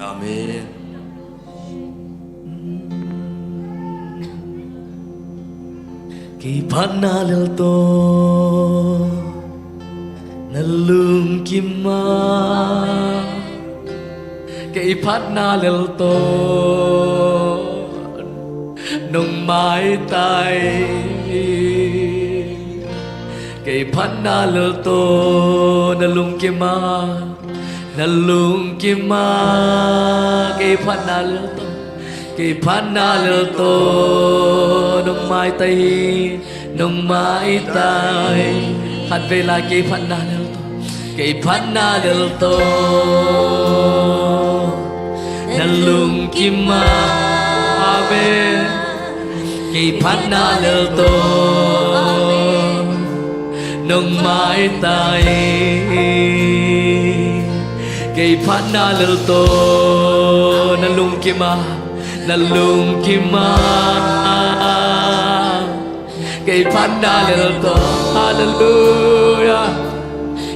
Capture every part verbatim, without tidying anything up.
Amen. Kei phatna lel tawh na lungkim a, kei phatna lel tawh nong maitai. Kei phatna lel tawh na lungkim a, na lungkim a, kei phatna lel tawh, kei phatna lel tawh nong maitai hi, nong maitai. Khatvei lai, kei phatna lel tawh, kei phatna lel tawh na lungkim a. Amen. Kei phatna lel tawh nong maitai. Kei phatna lel tawh na lungkim a, na lungkim a. Kei phatna lel tawh, halleluia,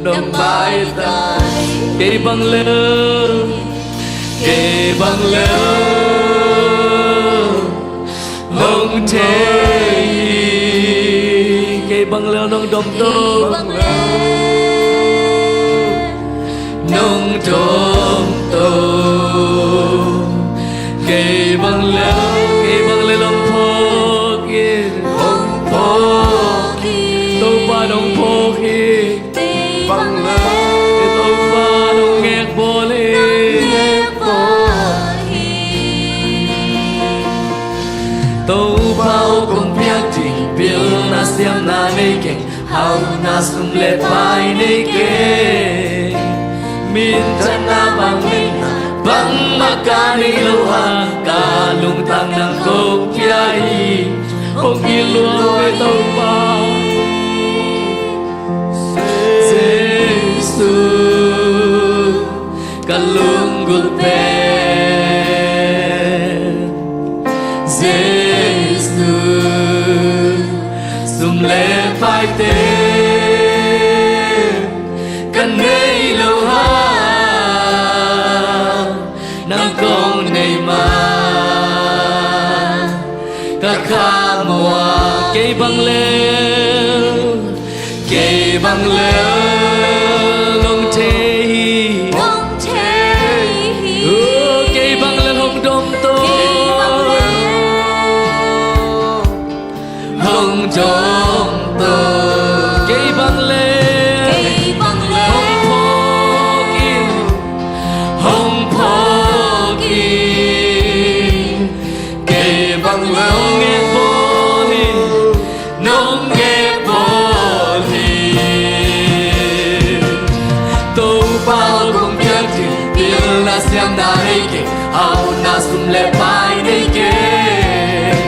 nong maitai. Kei bang lel, kei bang lel hong thei hi. Kei bang lel nong dom to, nong dom to. Kei bang lel, kei bang lel hong phawk in, hong phawk in. Topa nong phawk hi. Bang lel, Topa nong ngek bawl hi. Topa aw, kong piak ding pilna siamna nei keng, hauhna sum le pai nei keng. Minthanna bang nei na, bangmah ka nei lo a, ka lungtang nang kong pia hi. Hong it lua ei Topa. Jesu, ka lunggulh pen Jesu, sum le paite ka nei lo a, nang kong nei ma ka kha maw a. Kei bang lel, kei bang lel hong thei hi. Hong thei hi. Oh, kei bang lel hong dom to. Kei bang lel hong dom to. Kei bang lel, kei bang lel hong phawk in, hong phawk in. Kei bang lel nong ngek bawl hi, nong ngek bawl hi. Topa aw, kong piak ding pilna siamna nei keng, hauhna sum le pai nei keng.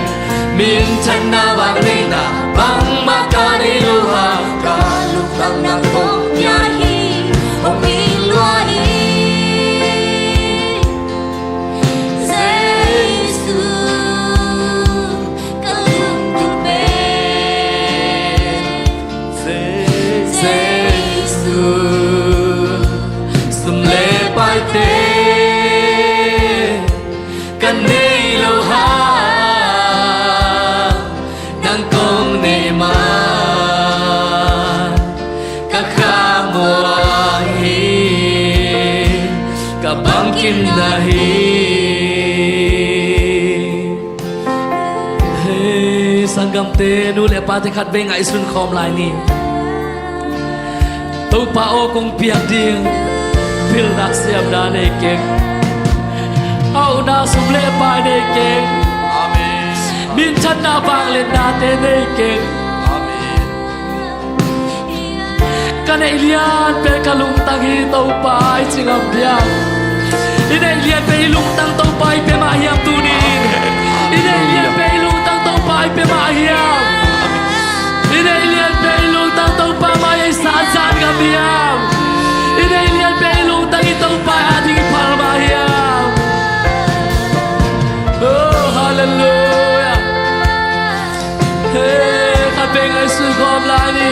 Minthanna bang nei na, bangmah ka nei lo a, ka lungtang nang kong pia hi. Hong it lua hi. Jesu, ka lungtup pen Jesu, sum le paite ka nei lo a, nang kong nei ma ka kha maw a hi, ka bangkimna hi. Hei, sanggamte, nu le pate, khatvei ngaihsun khawm lai ni. Topa aw, kong piak ding pilna siamna nei keng, hauhna sum le pai nei keng. Amen. Minthanna vangliatnate nei keng. Amen. Ka neih lian pen ka lungtang hi Topa, i ci ngam diam? I neih lian pen i lungtang Topa i pia mah hiam tuni in? I neih lian pen i lungtang Topa i pia mah hiam? I neih lian pen i lungtang Topa mai ei sa zan ngam hiam? I neih lian pen i lungtang i Topa a ding i phal mah hiam? Oh, halleluia. Hei, khatvei ngaihsun khawm lai ni.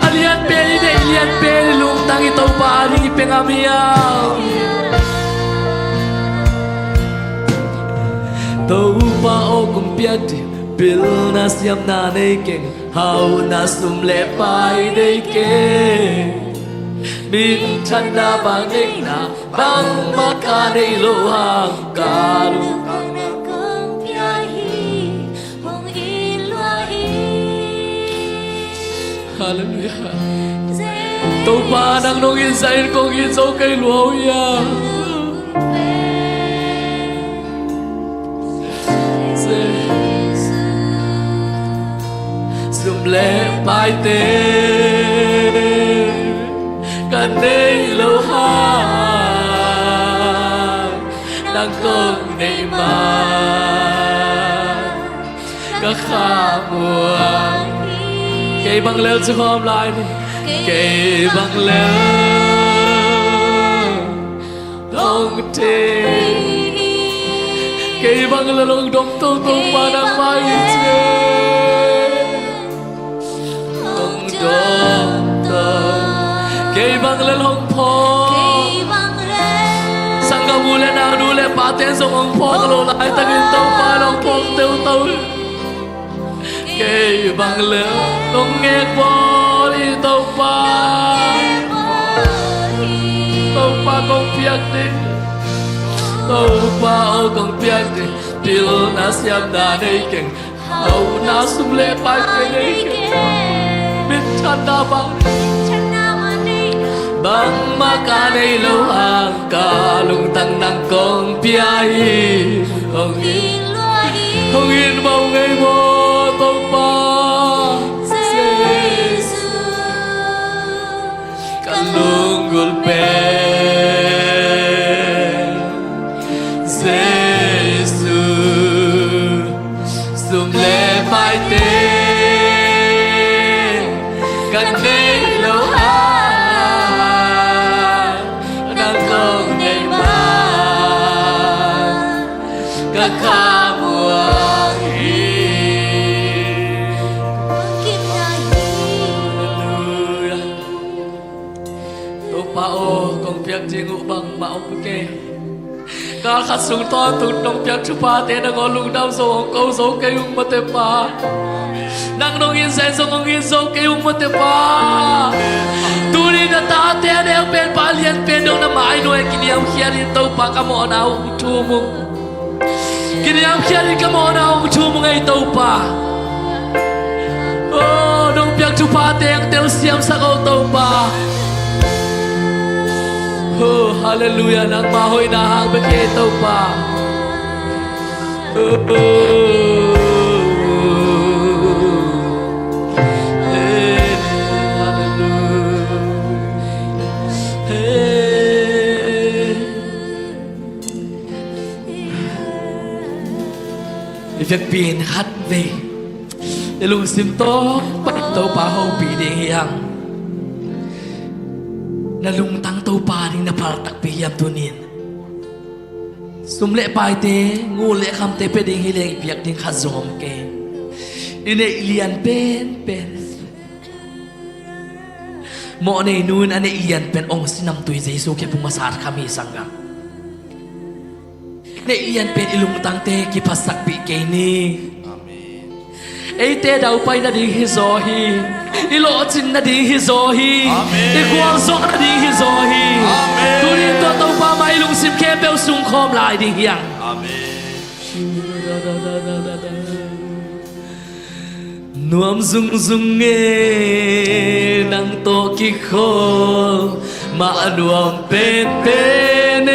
A lianpen, i neih lianpen i lungtang i Topa a ding i pia ngam hiam? Topa aw, kong piak ding pilna siamna nei keng, hauhna sum le pai nei keng. Minthanna bang neihna bangmah ka nei lo hang, ka lungtang nang kong pia hi, hong it lua hi. Halleluiah. Topa, nang nong it zah in kong it zo kei lua uh hiam? Jesu, sum le paite ka nei lo hang, nang kong neih ma ka khamuang. Kei bang lel ci khawm lai ni. Kei bang lel hong thei, kei bang lel hong dom to, Topa nangmah hi ci. Hong dom to. Kei bang lel hong phawk. Sanggam u le nau, nu le pate zong hong phawk lo laitakin Topa nong phawk teuh to. Kei bang lel nong ngek bawl hi Topa. Topa kong piak ding, Topa aw kong piak ding pilna siamna nei keng, hauhna sum le paite nei keng. Minthanna bang, bangmah ka nei lo hang, ka lungtang nang kong pia hi. Hong it, hong it mawk ngei maw Topa Jesu. Ka lunggulh pen Jesu, sum le paite ka nei lo hang, nang kong neih ma ka khamuang hi. Halleluiah. Topa aw, kong piak ding uh bangmah om kei. Kal khat sung tawntung nong piak thuphate nangawn lungdam zo hong ko zo kei ung mate Pa. Nang nong it zah in zong hong it zo kei ung mate Pa. Tuni na tate a neu pen pa lian pen dong na mai nuai kiniamkhiat in Topa ka mawhna uh hong thum ung. Kiniamkhiat in ka mawhna hong thum ung ei Topa. Oh, nong piak thuphate hong telsiamsak o Topa. Oh, halleluiah, nangmah hoihna hang bek hi ei Topa. Oh, hey, halleluiah. Hey. I vekpi in khat vei i lungsim tawh Topa hopih ding hi hang. Na lungtang Topa ding na phal takpi hiam tuni in? Sum le paite, ngul le khamte pia ding hi leng i piak ding khat zong om kei. I neih lian penpen, mawhnei nu in a neih lian pen ong si namtui Jesu khepung a sat kham hi sanggam. Neih lian pen i lungtangte kiphatsakpih kei ni. Amen. Eite daupai nading hi zaw hi. I lawhcin nading hi zaw hi. Amen. I gualzawh nading hi zaw hi. Amen. Tuni in tua Topa mah i lungsim khempeuh sungkhawm lai ding hi hang. Amen. Nuam zungzung e, nang tawh kikhawl mah nuam penpen e.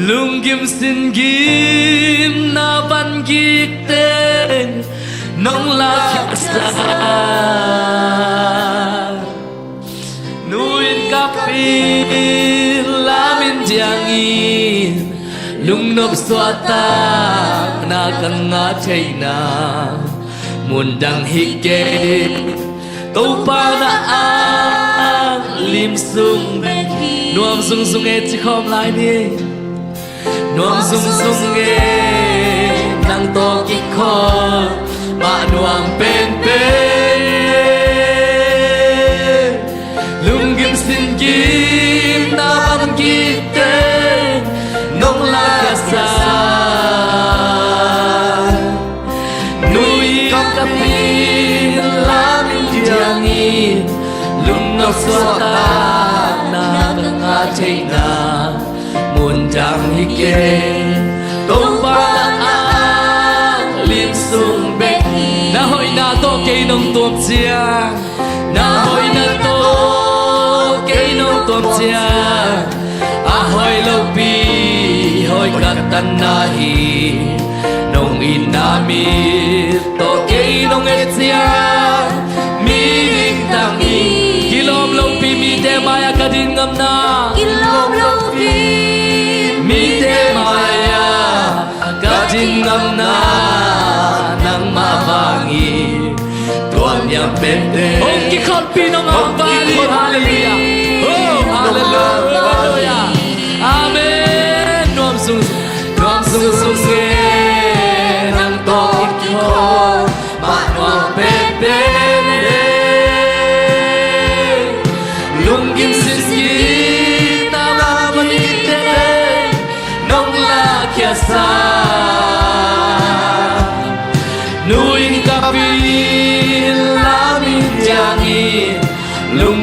Lunggim singim na van gik teng nong lakkhiatsa. Nu in kap in, lam in diang in, lungnop suahtakna ka ngah theihna mun dang hi kei. Topa na ang lim sung bek hi. Nuam zungzung e ci khawm lai ni. Nuam zungzung e, nang tawh kikhawl mah nuam penpen. Lunggim singim na van gik teng nong lak theihna mun dang hi kei. Topa a lim sung bek hi. Na hoihna tawh kei nong tuam ciang, na hoihna tawh kei nong tuam ciang, a hoih lopi hoih ka tanna hi. Nong itna mit tawh kei nong et ciang, mi ding tang hi. Kilawm lopi mite mai-ah ka din ngamna, kilawm lopi mite mai-ah ka din ngamna, nangmah vang hi. Tua niam pente hong kikhoppi nong a vali. Halleluiah. Oh, halleluiah. Amen. Nuam sung, nuam sung sung se nang tawh kikhop mah nuam pente. Lunggim sinsin na mite nong lakkhiatsa. Nu in ka pi lamin ciangin lung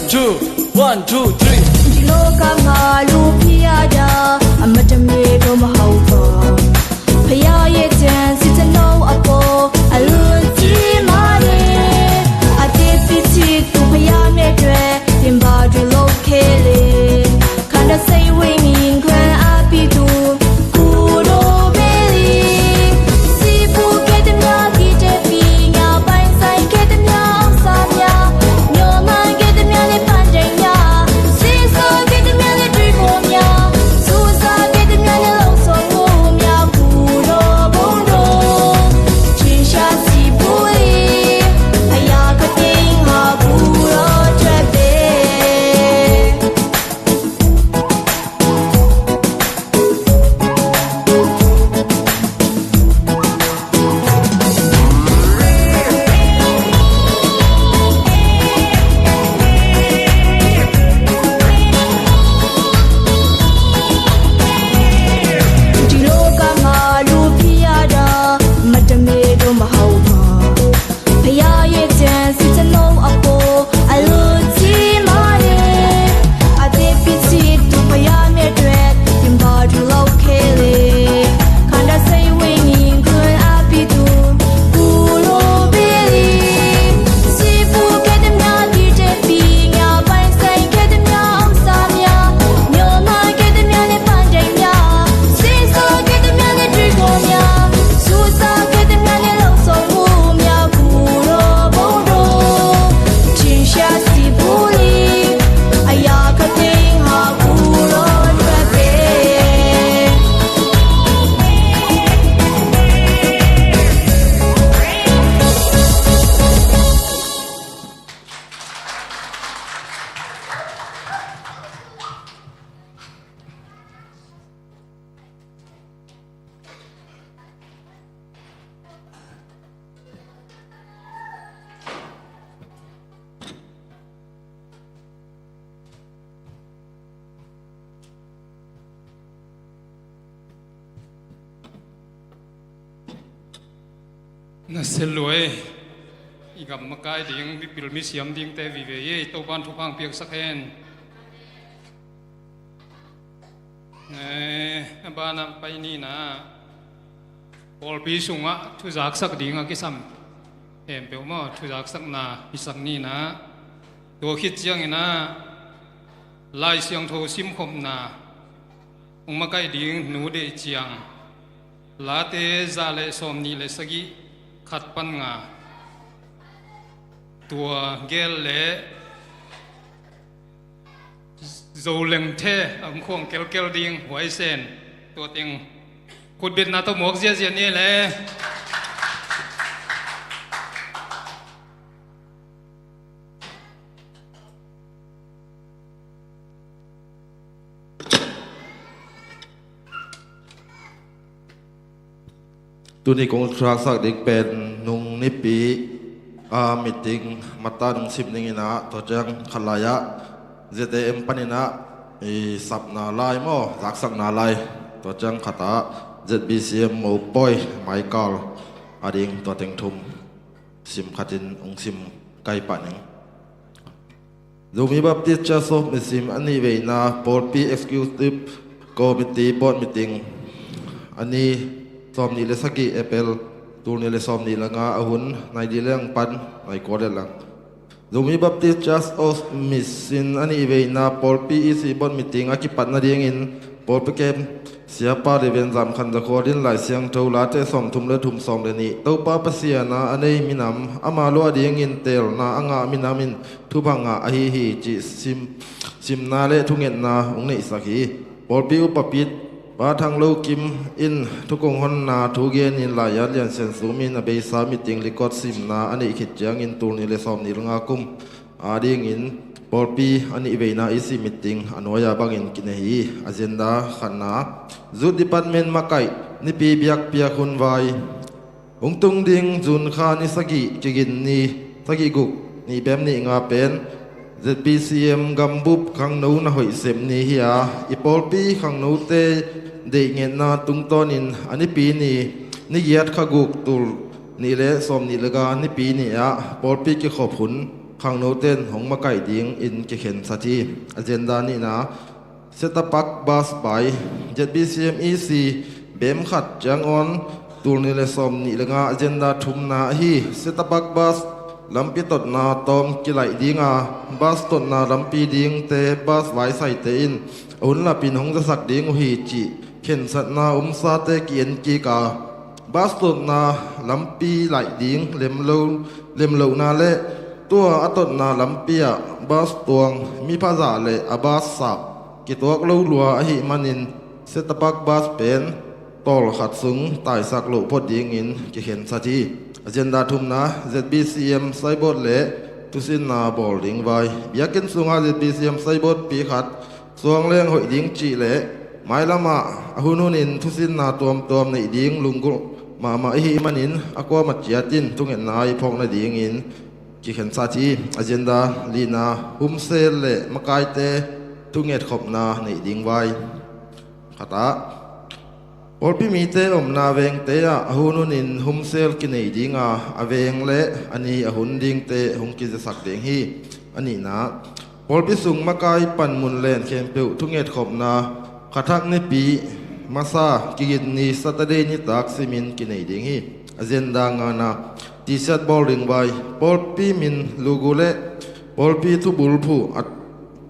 Two, one, two, three. Ci lo ka ngah lu phi a da, a matame dom hau fa. Paya ye ten si ten no a po, a lun ti ma ne. A te pi ti tu paya me dre, tin ba du lo ke le. Kanda say wing in kwen a pi tu. Na se luai, i gam makai ding, mipil misiam dingte vive ye, Topan thupha piaksak hen. Eh, a banah pai nina, pawlpi sungah thuzaksak ding a kisam khempeuh maw, thuzaksakna hisak nina. Tua khit cianginah Lai Siangtho simkhopna hong makaih ding nu deih ciang, Late za le sawmnih le sagih khat pan nga. Tua gel le Zoleng the a hong khuang kelkel ding huaisen, tua teng khutbetna tawh muak ziazia ni le. Tuni kong thuaksak ding pen nung nipi a meeting mata nung sim dingin ah, tua ciang khat lai-ah Z A M panin ah i sapna lai maw, zaksakna lai, tua ciang khatah Z B C M Mopawi Maikal a ding, tua teng thum sim khatin ung sim kai pah ning. Zomi Baptist Church of Mission a nih veina Pawlpi Executive Committee Board Meeting a ni sawmnih le sagih April, tul nih le sawmnih le nga, a hun nai li le lang pan nai kua le lang. Zomi Baptist Church of Mission a nih veina Pawlpi E C Board Meeting a kipat nadingin Pawlpi Camp Siapa Reverend Zam Khan Za Khua Ding Lai Siangtho Late sawmthum le thum, sawm le nih. Topa Pasian a a nei minam, ama lua dingin teelna a ngah minam in thupha ngah ahi hi cih sim, simna le thungetna hong neihsak hi. Pawlpi upapit Pa Thang Lo Kim in thukong honna thu genin laiat liansian sumin a beisa meeting likot simna a neih khit ciangin tul nih le sawm nih le nga kum adingin pawlpi a nih veina E C meeting a nuai-a bangin kinei hi. Agenda khatna, Youth Department makaih nipi biakpiak hun vai. Hong tung ding June kha ni sagih, kigin ni sagih guk, nih bem nih nga pen Z B C M gambup khangno na hoih sep ni hi a, i pawlpi khangnote deih ngetna tungtawnin a nipi ni, ni giat kha guk tul nih le sawm nih le nga nipi ni ah pawlpi kikhop hun khangnoten hong makaih dingin kikhensat hi. Agenda nihna, Setapak Bas by Z B C M E C bem khat ciangawn tul nih le sawm nih le nga. Agenda thumna ahi Setapak Bas lampi totna tawm kilaih dinga, bas totna lampi dingte bas vaisaite in a hun lapin hong zasak ding uh hi cih khensatna omsate ki-en kik a, bas totna lampi laih ding lemlo, lemlohna le tua a totna lampi ah bas tuang miphazah le a bas sap kituak lo lua ahih manin Setapak Bas pen tawlkhat sung taisak loh phot dingin kikhensat hi. Agenda thumna, Z B C M saibot le thusinna bawl ding vai. Biakinn sunga Z B C M saibot pi khat suang leng hoih ding cih le mailamah a hunhunin thusinna tuamtuam neih ding lunggulh mahmah ihih manin a kuamah ciatin thungetna i phawk nadingin kikhensat hi. Agenda lina, humsel le makaite thungetkhopna neih ding vai. Khatah, pawlpi mite omna vengte ah a hunhunin humsel kinei dinga, a veng le a ni a hun dingte hong kizasak ding hi. A nihna, pawlpi sung makai panmun len khempeuh thungetkhopna khathak nipi masa kigit ni Saturday nitak simin kinei ding hi. Agenda ngana, T-shirt bawl ding vai. Pawlpi min, logo le pawlpi thubulphuh a,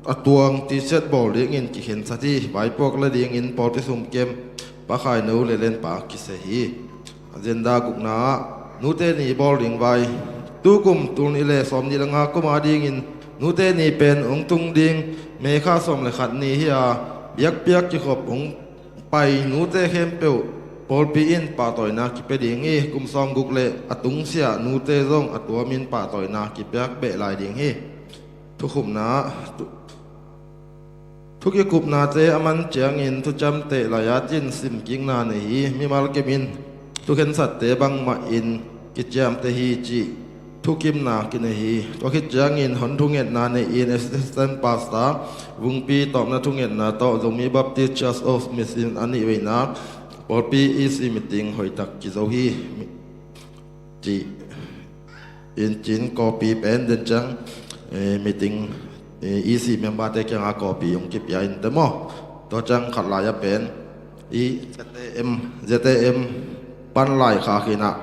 a tuang T-shirt bawl dingin kikhensat hi. Vaipuak la dingin pawlpi sung kem Pa Khai No le Len Pa kisia hi. Agenda gukna ah nute ni bawl ding vai. Tukum tul nih le sawm nih le nga kum adingin nute ni pen hong tung ding May kha sawm le khat ni hi a, biakpiak kikhop hong pai nute khempeuh pawlpi in pahtawina kipia ding hi. Kum sawm guk le a tungsiah nute zong a tuamin pahtawina kipiak beh lai ding hi. Thukhupna, thu, thukikupnate a man ciangin thuciamteh laiatin simkikna nei hi. Mimal kemin thukhensatte bangmah in kiciamteh hi cih thukimna kinei hi. Tua khit ciangin hon thungetna nei-in Assistant Pastor Vungpi tawpna thungetna tawh Zomi Baptist Church of Mission a nih veina pawlpi E C meeting hoihtak kizo hi. Cih in cin copy pen den ciang, eh, meeting, eh, E C member te kianga copy hong kipia in te maw. Tua ciang khat lai a pen i Z A M, Z A M pan lai kha khin ah,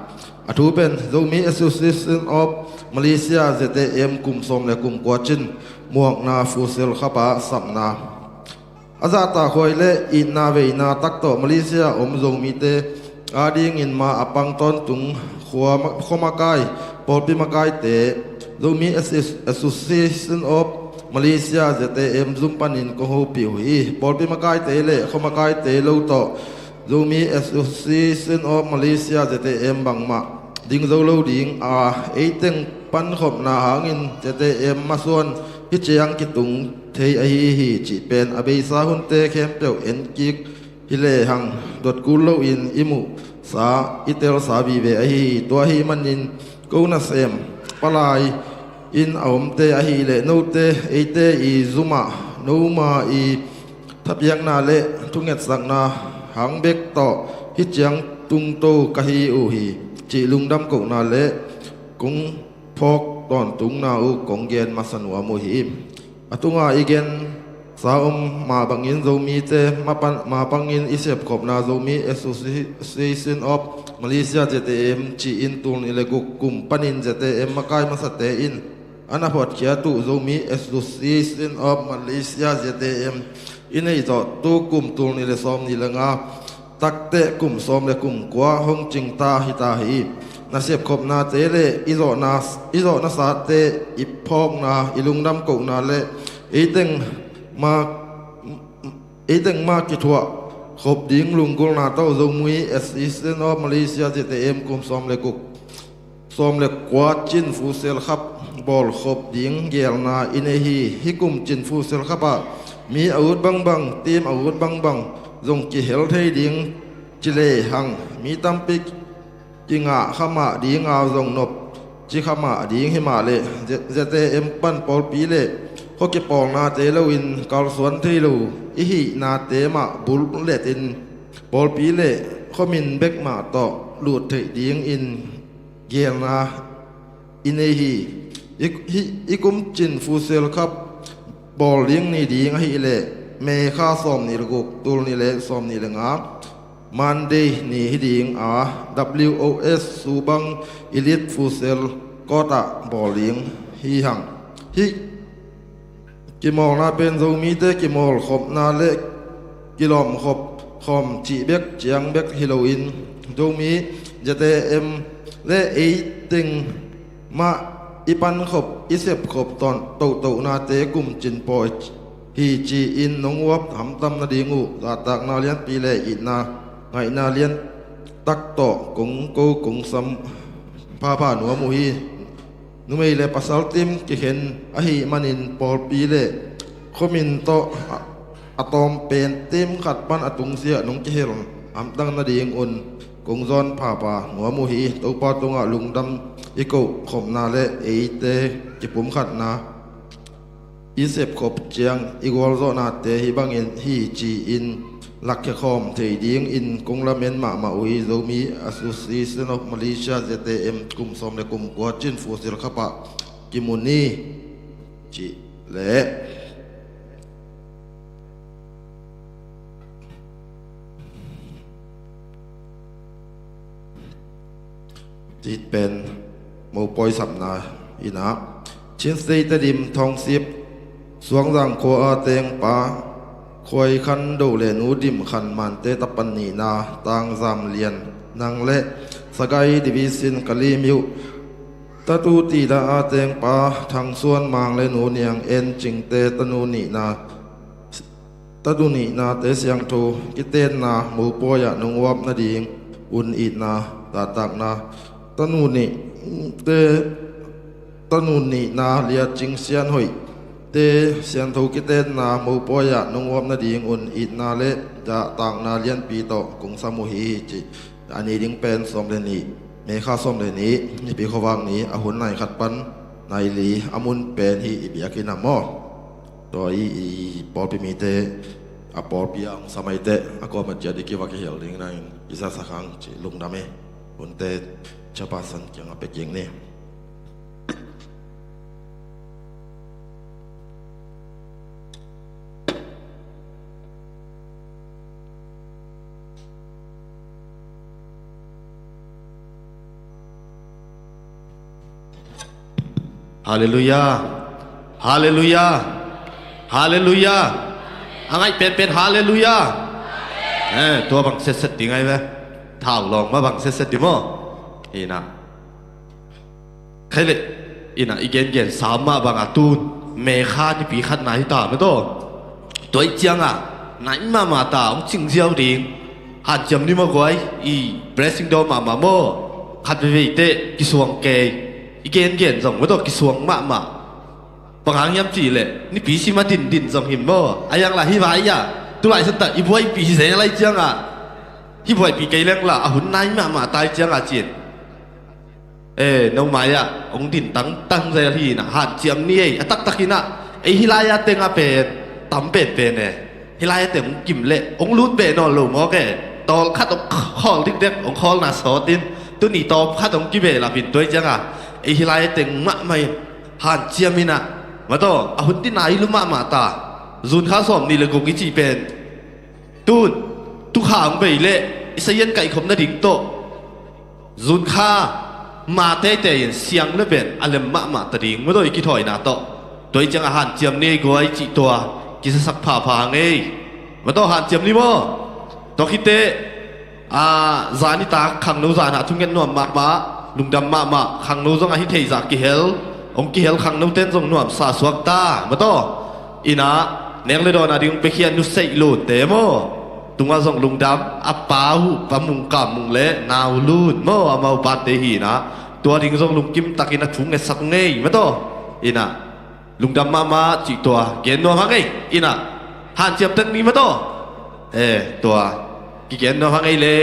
a thu pen Zomi Association of Malaysia, Z A M, kum sawm le kum kua cin muakna, futsal khapa sapna. A zahtakhuai le itna veina tak tawh Malaysia om Zomite adingin ma a pang tawntung khua ma-, khua makai, pawlpi makaite, Zomi Associ-, Association of Malaysia, Z A M, zum panin kong hopih uh hi. Pawlpi makaite le khua makaite lo tawh Zomi Association of Malaysia, Z A M, bangmah ding zo lo ding a, eiteng pankhopna hangin Z A M masuan hih ciang kitung thei ahi hi cih pen a beisa hunte khempeuh en kik hi lehang dot kul loin i muhsa i telsa vive ahi hi. Tua ahih manin ko nasem palai in a omte ahih leh note eite i zumah noma i thapiakna le thungetsakna hang bek tawh hih ciang tungto ka hi uh hi cih lungdam kohna le kong phawk tawntungna uh kong gen masa nuam uh hi. A tunga i gensa om mah bangin Zomite ma pan-, mah bangin i sepkhopna Zomi Association of Malaysia, Z A M, ci-in tul nih le guk kum panin Z A M makai masate in a na phuatkhiat uh Zomi Association of Malaysia, Z A M, i neih zawh tu kum tul nih le sawm nih le nga takteh kum sawm le kum kua hong cingta hita hi. Na sepkhopnate le i zawhna, i zawhna sate i phawkna, i lungdam kohna le eiteng ma, eiteng ma kithuah khop ding lunggulhna tawh Zomi Association of Malaysia, Z A M, kum sawm le kuk, sawm le kua Chin Futsal Cup bawl khop ding gelna i nei hi. Hih kum Chin Futsal Cup ah mi a ut bangbang, team a ut bangbang zong kihel thei ding ci lehang, mi tampi kingah kha mah ding a zong nop ci kha mah ding hi mah leh, Z-, Z A M pan pawlpi le khua kipawlnate loin kalsuan thei lo i hihnate mah bullet in pawlpi le khuamin bek mah tawh lut theih dingin gelna i nei hi. I, hi, i kum Chin Futsal Cup bawl ding ni ding ahih leh May kha sawm nih le guk, tul nih le sawm nih le nga, Monday ni hi ding a, W O S Subang Elite Futsal Court ah bawl ding hi hang. Hih kimawlna pen Zomite kimawlkhopna le kilawmkhop khawm cih bek ciang bek hi loin, Zomi Z A M le ei teng mah i pankhop, i sepkhop tawn tohtohnate kum Chin pawi hi ci-in nong uap hamtang nading uh zahtakna lianpi le itna ngaihna lian tak tawh kong ko kong sam phapha nuam uh hi. Numei le pasal team kikhen ahih manin pawlpi le khuamin tawh a, a tawm pen team khat pan a tungsiah nong kihel hamtang nadingun kong zawn phapha nuam uh hi. Topa tungah lungdam i koh khopna le eite kipumkhatna i sepkhop ciang i gualzawhnate hih bangin hi ci-in lakkhia khawm thei dingin kong lamen mahmah uh hi. Zomi Association of Malaysia, Z A M, kum sawm le kum kua Chin Futsal Cup ah kimu ni cih leh cih pen mopawi sapna in ah, Chin State Tedim Township, Suangzang khua a tengpa Khuai Khan Do le Nu Dim Khan, Mante tapan nihna, Tangzam Lian Nang le Sagaing Division Kalemyo, Tatu Tida a tengpa Thang Suan Mang le Nu Niang En Cingte tanu nihna, tanu nihnate siangtho kitenna mopawi ah nong uap nadingun itna zahtakna, tanu nihte, tanu nihna Lia Cing Sian Hoihte siangtho kitenna mopawi ah nong uap nadingun itna le zahtakna lianpi tawh kong sam uh hi ci. A ni ding pen sawm le nih, May kha sawm le nih, Nipi khuavak ni, a hun nai khat pan nai li, a mun pen hih i biakinn ah maw. Tua i, i pawlpi mite, a pawlpi a hong sam ahiteh a kuamah ciat i kiva kihel ding nangin i zasak hang ci. Lungdam hi. Hunte chairperson kiangah pia kik ni. Halleluiah. Halleluiah. Halleluiah. A ngaih penpen halleluiah. Eh, tua bang setset ding ahi ve. Thau lawng mah bang setset ding maw. Hi na. Khai leh, ina i gengen sam mah banga tun May kha nipi khatna hi ta mah tawh. Tua ih cianga nai mahmah ta, hong cing ziau ding. Hanciam ni maw guai, i blessing daw mahmah maw. Khat veivei teh kisuang kei. I gengen zong mah tawh kisuang mahmah. Bang hang hiam cihleh nipi sim a dindin zong hin maw. A iang lah hih vai ah tulai santa i buaipih hi zel lai cianga, hih buaipih kei leng lah a hun nai mahmah tai cianga cin. Eh, no mai-ah hong din tangtang zel hi inah, hanciam ni ei, a taktak inah ei hih lai-a tengah pen tam penpen e. Hih lai-a teng hong kim leh hong lut beh nawn lo mawk e. Tawlkhat hong khawl dikdek, hong khawlna sawtin tuni tawlkhat hong kibehlap in, tua ih cianga ei hih lai-a teng mahmah in hanciam inah, mataw, a hun dinah i lu mahmah ta. Zunkha sawm nih le guk i cih pen tun tukha hong bei leh i sayan kaihkhop nading tawh zunkha ma teitei in siang le pen a lem mahmah ta ding, mataw, i kithawina tawh. Tua ih cianga hanciam ni ei guai cih tua kisasak phapha hang ei. Mataw, hanciam ni maw? Tua khiteh, a, zan i tak khangno zanah thunget nuam mahmah, lungdam mahmah, khangno zong ahi theizah kihel, hong kihel khangno ten zong nuamsa suak ta, mataw. Inah nek le dawn ading hong piakhia nuseih lunte maw? tungah zong lungdam, a pa uh Pa Mung Kam Mung le nau Lun maw, amau pate hi inah, tua ding zong lungkim takin a thu ngetsak ngei mataw. Inah lungdam mahmah cih tua gen nuam hang ei. Inah hanciam tek ni mataw. Eh, tua kigen nuam hang ei le.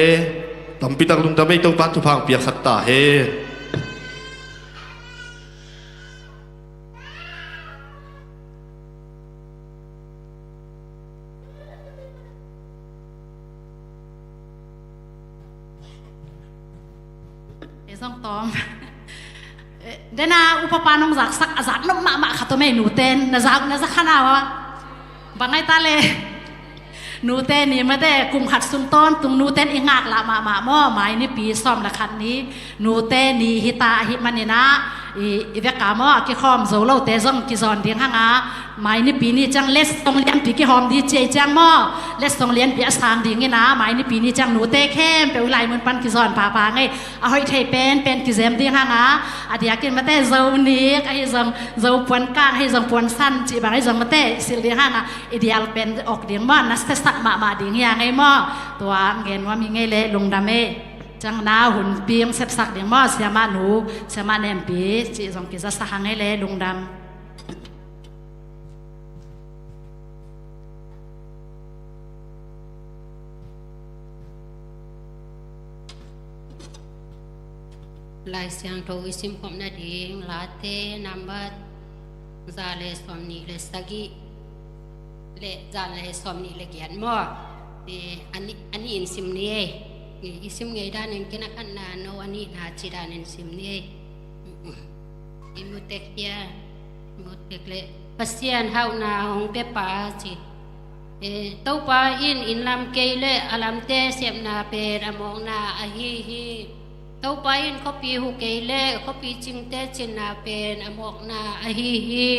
Tampitak lungdam ei, Topa thupha hong piaksak ta hen. Ei zong tawm. Eh, dena upapa nong zaksak a zak nop mahmah khat om ei, nuten na zak na zak khan a wa. Bang ai ta le. Nute ni mate, kum khat sung tawntung nuten i ngaklah mahmah maw, mai nipi sawm le khat ni nute ni hi ta ahih maninah, i, i veka maw, a kikhawm zo lote zong kizawn ding hanga, mai nipi ni ciang letsong lianpi kihawm di ciai ciang maw, letsong lianpi a sang dingina, mai nipi ni ciang nute khempeuh i lai mun pan kizawn papa ngei, a hoih thei penpen kizem ding hanga, a diakin mate zo nik ahi zong, zo puan kang ahi zong, puan san cih bang ahi zong mate silh ding hanga, i dial pen awk ding maw, na setsak mahmah ding hi a ngei maw. Tua ngen nuam hi ngei le lungdam ei. Ciang na hun ping sepsak ding maw, siamah nu, siamah nempi cih zong kizasak hang ei le lungdam. Lai Siangtho i simkhop nading Late nambat za le sawmnih le sagih le za le sawmnih le giat maw. Eh, a nih, a nih in sim ni ei. Eh, i sim ngei danin kei na khatna, no a nihna ci danin sim ni ei. I mu tek hia, i mu tek le Pasian hauhna hong pia pa ci. Eh, Topa in inn lam kei le a lamte sepna pen a mawkna ahi hi. Topa in khuapi hu kei le khuapi cingte cinna pen a mawkna ahi hi.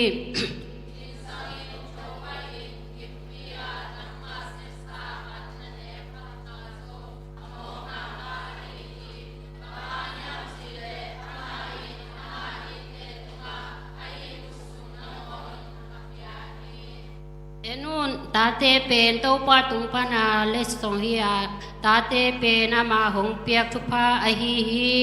En un, tate pen Topa tung pana letsong hi a, tate pen ama hong piak thupha ahi hi.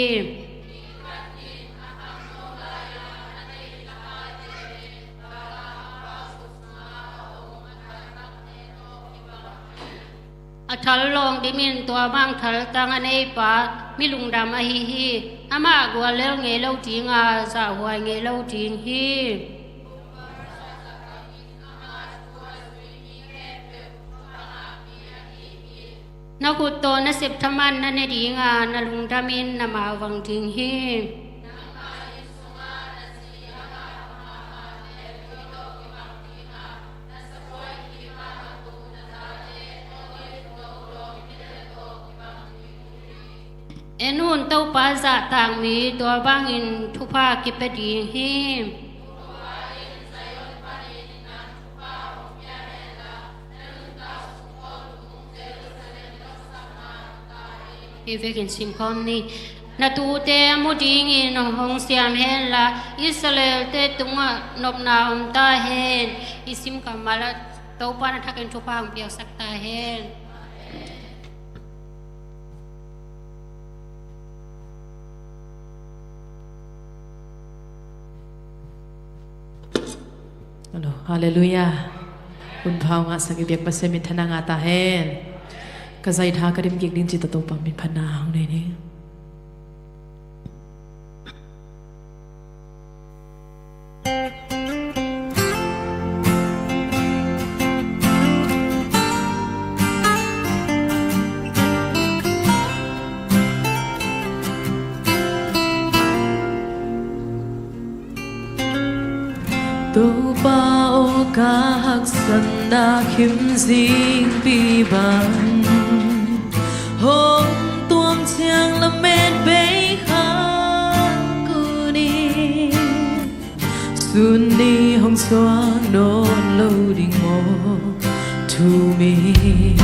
A thal lawng dimin tua bang thaltang a neipa mi lungdam ahi hi. Amah guallel ngei lo dinga zahhuai ngei lo ding hi. Na khut tawh nasep thaman na ne dinga na lungdamin na mavang ding hi. En un, Topa zahtak mi tua bangin thupha kipia ding hi. Hih vekin simkhawm ni. Na tuute a mu dingin hong siam henla, Israel-te tungah nopna om ta hen. I sim kammal ah Topa na thakin thupha hong piaksak ta hen. Halleluiah. Hun pha ngahsak i biak Pasian minthanna ngah ta hen. Ka zaitha ka dim kik ding ci tawh Topa min phatna hong nei ni. Topa aw, ka haksatna khim zingpi bang hong tuam ciang lamet bei khak un. Sun ni hong suak nawn lo ding maw? Thum in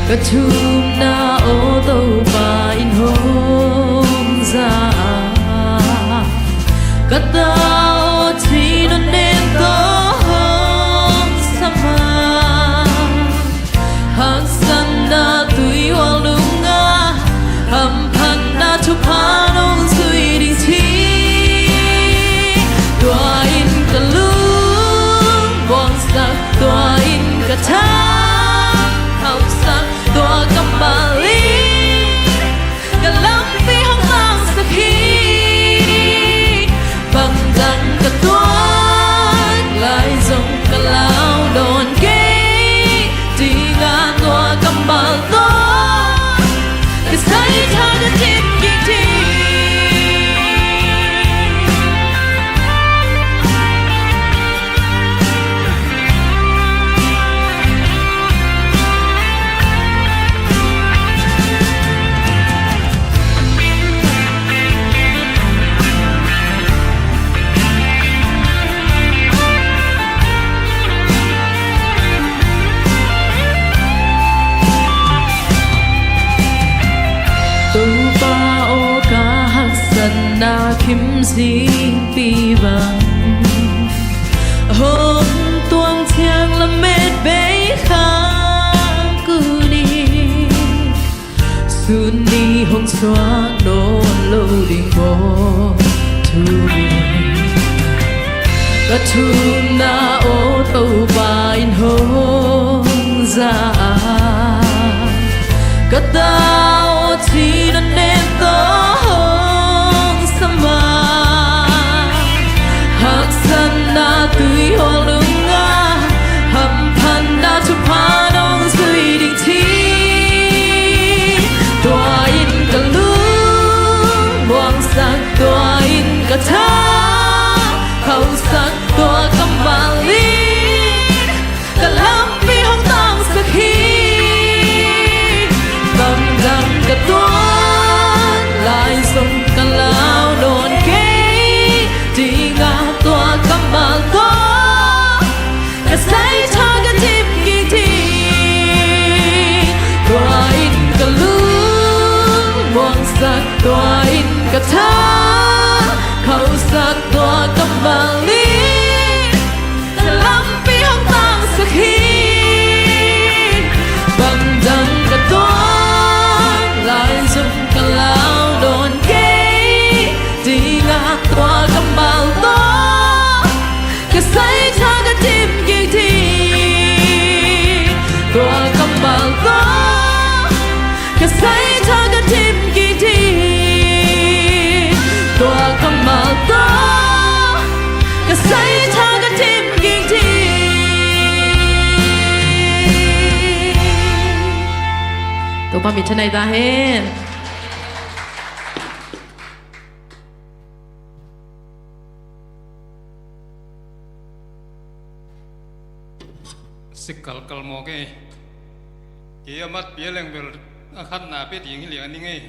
ka thumna aw Topa in hong za a, ka ta aw ci nunnem tawh hong sam a, hang Haksatna tuihual nungah hamphatna thupha nong zuih ding ci. Tua in ka lung muangsak, tua in ka tha khauhsak, tua kammal in ka lampi hong tangsak hi. Bangdang ka tuak lai zong ka lau nawn kei ding a, tua kammal tawh ka saitha ka dim kik ding. Topa aw, ka haksatna khimzingpi bang hong tuang ciang lamet bei khak uh ni. Sun nih hong suak nawn lo ding maw? Thu ka thumna aw, Topa in hong za a, ka ta aw, thina nen tawh hong sam a. Haksatna tuihual nungah hamphatna thupha nong zuih ding ci. Tua in ka lung muangsak, tua in ka tha khauhsak, tua kammal in ka lampi hong tangsak hi. Bangdang ka tuak lai zong ka lau nawn kei ding a, tua kammal tawh ka saitha ka dim kik ding. Tua in ka lung muangsak, tua in ka tha khauhsak, tua kammal in ka lampi hong tangsak hi. Bangdang ka tuak lai zong ka lau nawn kei ding a, tua kammal tawh ka saitha ka dim kik ding. Tua kammal tawh ka saitha ka dim kik ding. Tua kammal tawh ka saitha ka dim kik ding. Topa min thanai ta hen. Sik kalkal mawk ei. Kei a mat pia leng bel a khatna pia ding hi liang a ning ei.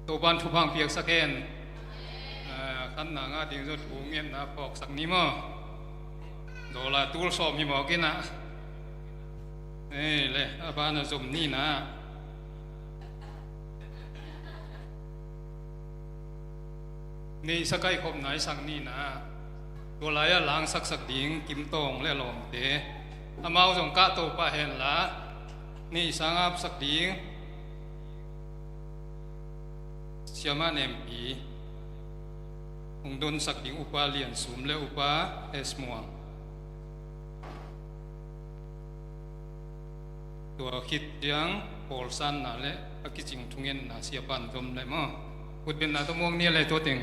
Topan thupha piaksak hen. A khatna ngah ding zong thu ngetna phawksak ni maw? Dollar tul sawm hi mawk in ah. Ei le, a ban a zom ni na. Neihsa kaihkhopna i sak ni na, tua lai-ah langsaksak ding Kim Tawng le lawmte, amau zong kahto pah henla, neihsa ngapsak ding Siamah Nempi, hong donsak ding Upa Lian Sum le Upa Es Muang. Tua khit ciang pawlsanna le a kicing thungetna siapan zom le maw? Kutbetna tawh muak ni le tua teng.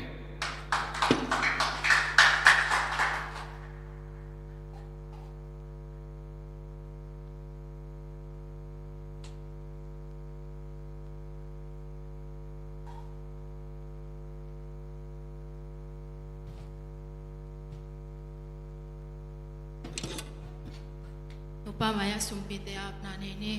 Topa mai-ah sumpite apna nei ni.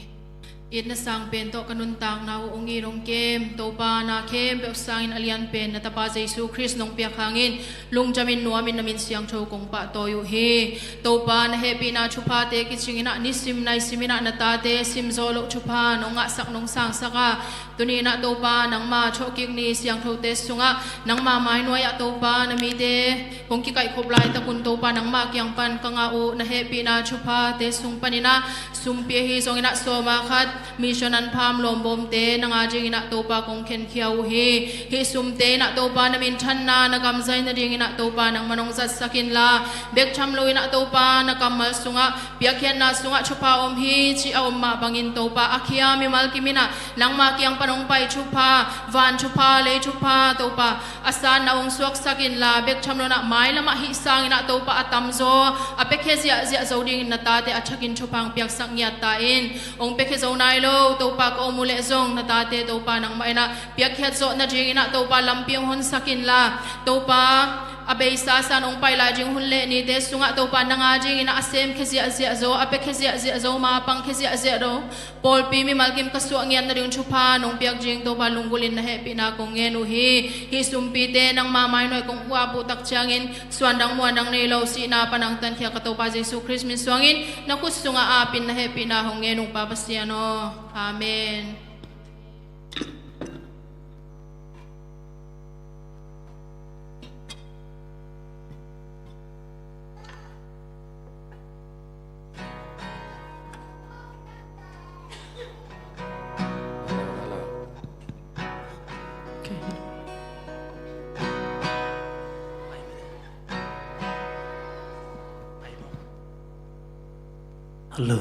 Itna sang pen tawh ka nuntakna uh hong it hong kem. Topa, na khempeuh sangin a lian pen na Tapa Jesu Khrist nong piak hangin lungdamin nuamin na min siangtho kong pahtawi uh hi. Topa, na hehpihna thuphate kicingin ah nisim naisim in ah na tate simzaw loh thupha nong ngahsak nong sangsak a, tuni in ah Topa, nangma thawhkik ni siangthote sungah nangma mainuai ah Topa, na mite kong kikaihkhop laitakun Topa, nangmah kiang pan ka ngah uh na hehpihna thuphate sung panin ah sumpi ahi zongin ah sawma khat mission an pham lawmbawmte nang a dingin ah Topa kong khenkhia uh hi. Hih sumte in ah Topa, na minthanna na gamzai nadingin ah Topa, nangmah nong zatsak inla, bek tham loin ah Topa, na kammal sungah piakkhiatna sungah thupha om hi cih a om mah bangin Topa, a khia mimal kim in ah nangma kiang pan hong pai thupha, van thupha, lei thupha Topa, a sanna hong suaksak inla, bek tham loin ah mailam ah hih sangin ah Topa, a tamzaw a piakhia ziahziah zo dingin na tate a thakin thupha hong piaksak ngiat ta in. Hong piakhia zo nai lo Topa, ka om uh leh zong na tate Topa, nangmah in ah piakkhiat zawh nadingin ah Topa, lampi hong honsak inla, Topa, a beisa san hong pai lai ding hun leh nite sungah Topa, nang a dingin ah a semkhia ziahziah zo, a piakhia ziahziah zo, ma pangkhia ziahziah zo pawlpi mimal kim ka suah ngiat nading thupha nong piak ding Topa, lunggulhin na hehpihna kong ngen uh hi. Hih sumpite nangma mainuai kong uap uh tak ciangin suandang muandang nei lo, sihna pan hong tankhia ka Topa Jesu Khrist min suangin na khut sungah apin na hehpihna hong ngen uh Pa Pasian aw. Amen. Hello.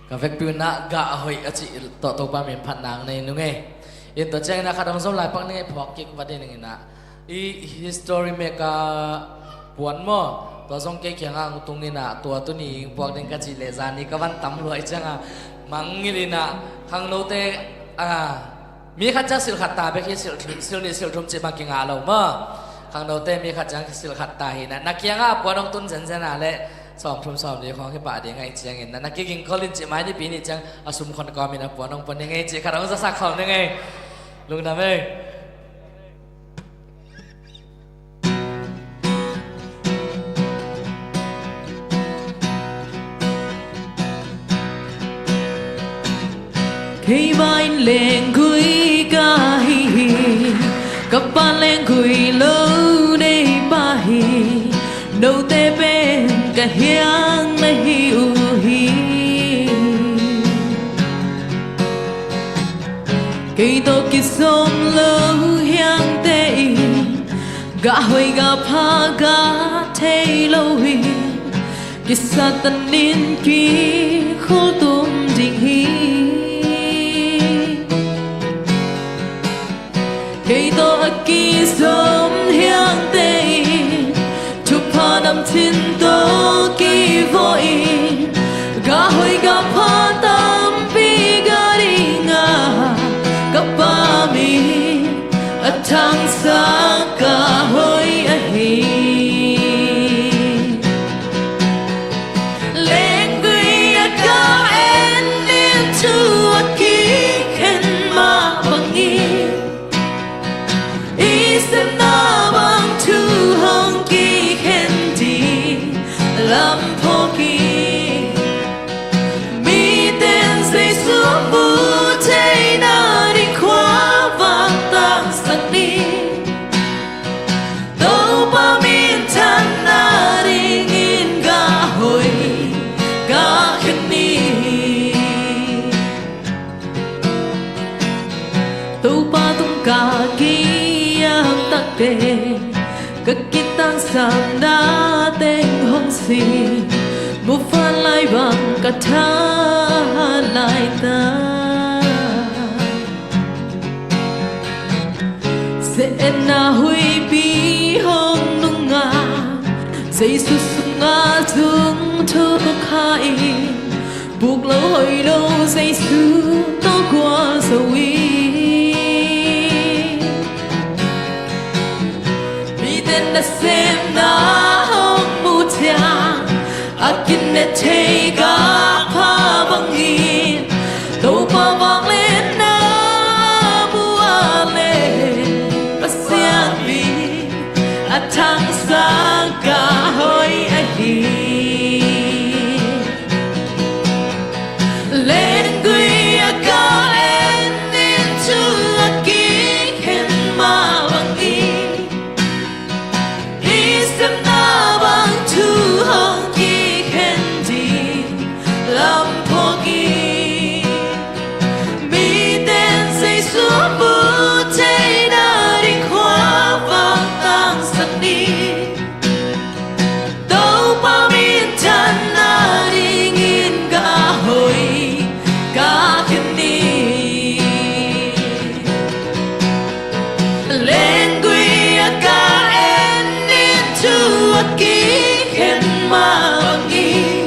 Ka vekpi un ah gah hoih a cih tawh Topa min phatna nei nung ei. In tua ciangin ah khat hong zom lai pak ning ei, phuak kik va ding in ah. I history maker puan maw, tua zong kei kiangah hong tung in ah, tua tuni hong puak ding ka cih leh zani ka van tam lua i ciangah mangngilh in ah, khangnote, ah, mi khat ciang silh khat ta bek hi, silh, silh nih silh thum cih bang kingah lo maw. Khangnote mi khat ciang silh khat ta hi in ah, na kiangah puan hong tun zenzen a leh sawm thum sawm li khawng hi pah ding ahih ciangin ah, na kiging kholin cih mai nipi nih ciang a sum khon kawmin a puan hong pua ning ei cih khat hong zasak khol ning ei. Lungdam ei. Keimah in lenggui ka hi hi, ka pa lenggui lo nei pah hi, note pen ka hiang na hi uh hi. Kei tawh kizom lo hiangte in gah hoih gah pha gah thei lo hi, kisat tanin kikhol tum ding hi. Kei tawh a kizom hiangte in thupha namcin tawh kivawh in, gah hoih gah pha tampi gah ding a, ka pa min a thangsak gah hoih ahi. Lenggui a ka en in thu a kikhen mah bangin, i sepna bang thu hong kikhen ding lam phawk in, mite'n Jesu mu theihna ding khua vak tangsak ni. Topa minthanna dingin gah hoih gah khen ni. Topa tung ka kiam takte, ka kitangsapna teng hong sin, mufan lai bang ka thahat lai ta. Ze-etna huihpi hong nungah, Jesu sungah zung thuk kha in, buk lo hoih lo Jesu tawh gualzo in, mi Tua nasepna hong mu ciang a kinet thei gakpha bangin Topa vangliatna mu a leh Pasian min a thangsak gah hoih ahi. Lenggui a gah en in thu a kikhen mah bangin i sepna bang thu hong kikhen ding lam phawk in, mite'n Jesu mu theihna ding khuavak tangsak ni. Topa minthanna dingin gah hoih gah khen ni. Lenggui a gah en in thu a kikhen mah bangin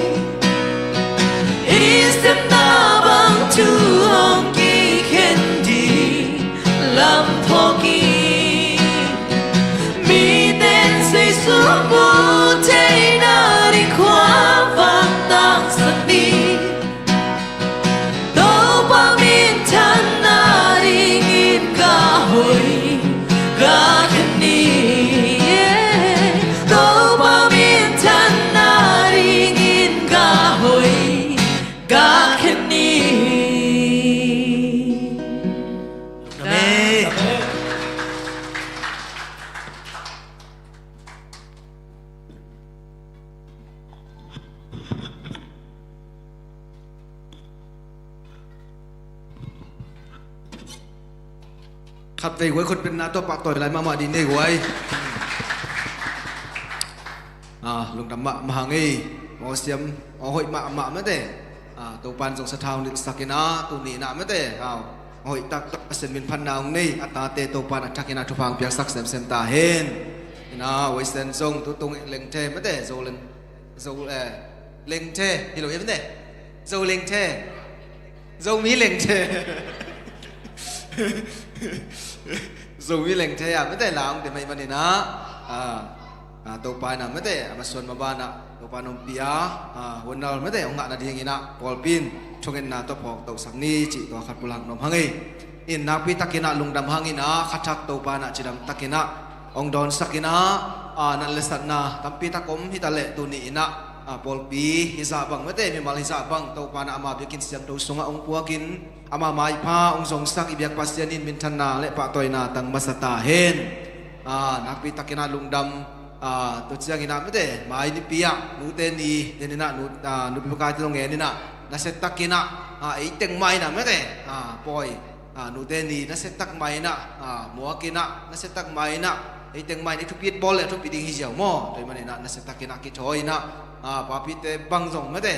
i sepna bang thu hong kikhen ding lam phawk in, mite'n Jesu mu theihna ding khuavak tangsak ni. Topa minthanna dingin gah hoih gah khen ni. Topa minthanna dingin gah hoih gah khen ni. Amen. Khatvei guai khutbetna tawh pahtawi lai mahmah dih nei guai. Ah, lungdam mahmah hang ei. Aw siam, aw hoih mahmah mate. Ah, Topa'n zong sathau nilhsak in ah, tuni in ah mate. Ah, hoih taktak a sem min phatna hong nei a tate Topa'n a thak in ah thupha hong piaksak semsem ta hen. In ah, Waisen zong tutung Lengthe mate, Zo Leng, Zo, eh, Lengthe hi lo hi mate. Zo Lengthe. Zomi Lengthe. Zomi Lengthe ah mate, la hong dem ahih manin ah, ah, ah, Topa in ah mate, a masuan maban ah Topa in hong pia, ah, huan nal mate hong ngah nadingin ah pawlpi in thungetna tawh phawk tohsak ni cih tua khat pulak nuam hang ei. In nakpi takin ah lungdam hangin ah kha thak Topa in ah cidam takin ah hong dawnsak in ah, ah, nat le satna tampi tak om hi ta leh tuni in ah, ah, pawlpi hizah bang mate, mimal hizah bang Topa in ah ama biakinn siangtho sungah hong puakin ama maipha hong zongsak i biak Pasian in minthanna le pahtawina tang masa ta hen. Ah, nakpi takin ah lungdam, ah, tua ciangin ah mate, mai nipi ah nute ni den in ah nu, ah, nupi pakaite zong ngen in ah nasia takin ah, ah, ei teng mah in ah mate, ah, pawi, ah, nute ni nasia tak mah in ah, ah, muak in ah nasia tak mah in ah ei teng mah in ah i thupit bawl le a thupi ding hi ziau maw. Tua ahih manin ah nasia takin ah kithawi in ah, ah, papite bang zong mate,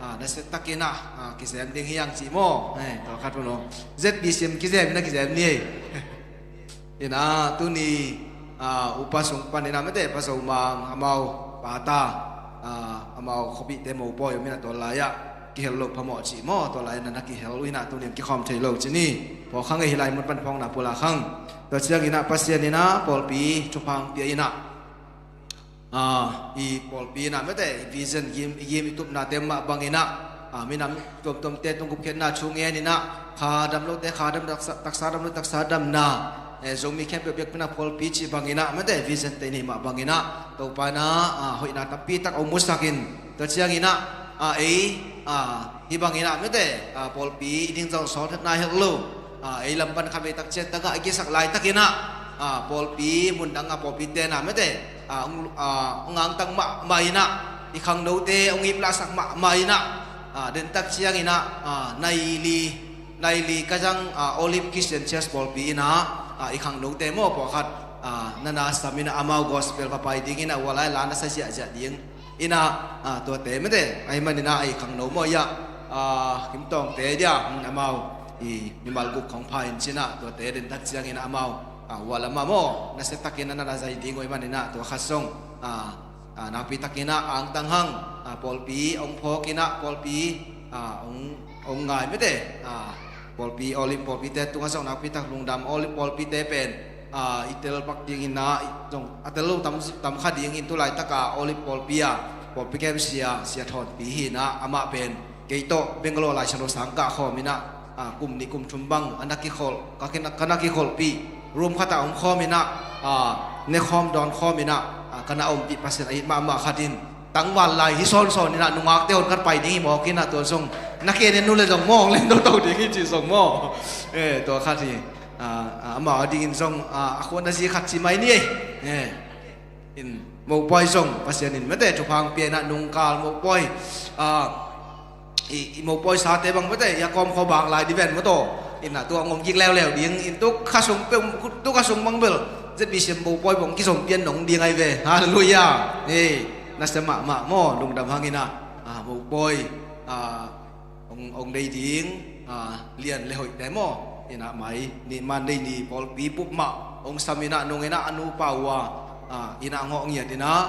ah, nasia takin ah, ah, kizem ding hi hang ci maw. Eh, tua khat pun aw. Z B C M kizem in ah kizem ni ei. In ah tuni, ah, upa sung panin ah mate, Pa Zo Mang amau pata, ah, amau khuapihte mopawi om in ah tua lai-ah kihel loh phamawh cih maw, tua lai-ah na na kihel uh in ah tuni kikhawm thei lo ci ni. Phawk hang ei, hih lai mun pan phawkna pulak hang. Tua ciangin ah Pasian in ah pawlpi thupha hong pia in ah, ah, i pawlpi in ah mate, i vision, i gim, i gim i tupnate mah bangin ah, ah, minam tuamtuamte tung gupkhiatna thu ngen in ah, kha dam lote kha dam, taksa, taksa dam lo taksa damna, eh, Zomi khempeuh biakpiakna pawlpi cih bangin ah mate, vision te i neih mah bangin ah Topa in ah, ah, hoihna tampi tak hong musak in, tua ciangin ah, ah, ei, ah, hih bangin ah mate, ah, pawlpi i ding zong sawlkhiatna hi lo, ah, ei lam pan khatvei tak ciang tagah i kisak laitakin ah, ah, pawlpi mundang ah pawlpite in ah mate, ah, hong, ah, hong angtang mahmah in ah, i khangnote hong iplahsak mahmah in ah, ah, dentak ciangin ah, ah, nai li, nai li ka zang, ah, Olive Christian Church pawlpi in ah, ah, i khangnote maw pawlkhat, ah, na na sam in ah amau gospel va pai dingin ah, hua lai la na sa ziahziah ding in ah, ah, tuate mate, ahih manin ah i khangno maw, i ah, ah, Kim Tawngte dia, hmm, amau i mimal guk khawng pha in cin ah, tuate dentak ciangin ah amau, ah, hua lam ah maw nasia takin ah na na zai ding uh ahih manin ah tua khat zong, ah, ah, nakpi takin ah angtang hang, ah, pawlpi hong phawk in ah pawlpi, ah, hong, hong ngai mate, ah, pawlpi Olive pawlpite tungah zong nakpi tak lungdam. Olive pawlpite pen, a, i tel pak dingin ah, i zong a tel lo tam, tam kha dingin tu laitaka Olive pawlpi ah pawlpi kemsia sia thawnpi hi-in ah, amah pen kei tawh Bangalore Lai Siangtho sang kah khawm in ah, a, kum nih kum thum bang a na kikholh, ka, ka na kikholhpih, room khatah om khawm in ah, a, ne khawm dawn khawm in ah, a, ka na ompih Pasian a it mahmah khat in, tangval lai hi sawnsawn in ah, nungakte hong kat pai ding hi mawk in ah, tua zong na ke ne nu le zong maw, hong len toto ding hi ci zong maw. Eh, tua khat hi. A, a, amah a dingin zong, a, a khuan a zi khat ci mai ni ei. Eh, in mopawi zong Pasian in mate thupha hong pia in ah, nungkal mopawi, a, i, i mopawi sate bang mate i a kawm khawbang lai di ven maw taw. In ah tua ngom kik leuleu ding in, tu kha sung pe, tu kha sung bang bel Z B C M mopawi bang kizom pian nong ding ai ve. Halleluiah. Eh, nasia mahmah maw, lungdam hang in ah, a, mopawi, a, hong, hong dei ding, a, lian le hoihte maw. In ah mai ni, Monday ni pawlpi bup mah hong sam in ah, nung in ah a nupa uh a, a, in ah hong hawh ngiat in ah,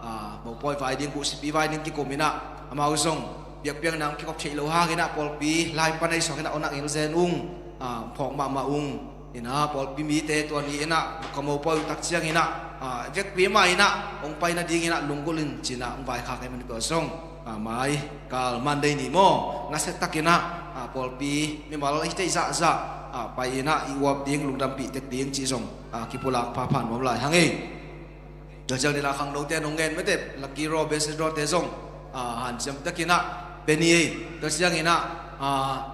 a, mopawi vai ding, buhsipi vai ding kikum in ah, amau zong biakpiakna hong kikop theih loh hang in ah pawlpi lai pan ahi suak in ah hong na ngil zen ung, a, phawk mahmah ung. In ah pawlpi mite tua ni in ah ka mopawi uh tak ciang in ah, a, vekpi mah in ah hong pai nading in ah lunggulh in ci-in ah hong vaikhak ahih manin tua zong, a, mai kal Monday ni maw, nasia tak in ah, a, pawlpi mimal a hi thei zahzah, a, pai in ah i uap ding, lungdampih tek ding cih zong, a, kipulak phapha nuam lai hang ei. Tua ciang in ah khangnote nong ngen mate, lucky draw, blessed draw te zong, a, hanciam tak in ah pe ni ei. Tua ciang in ah, a,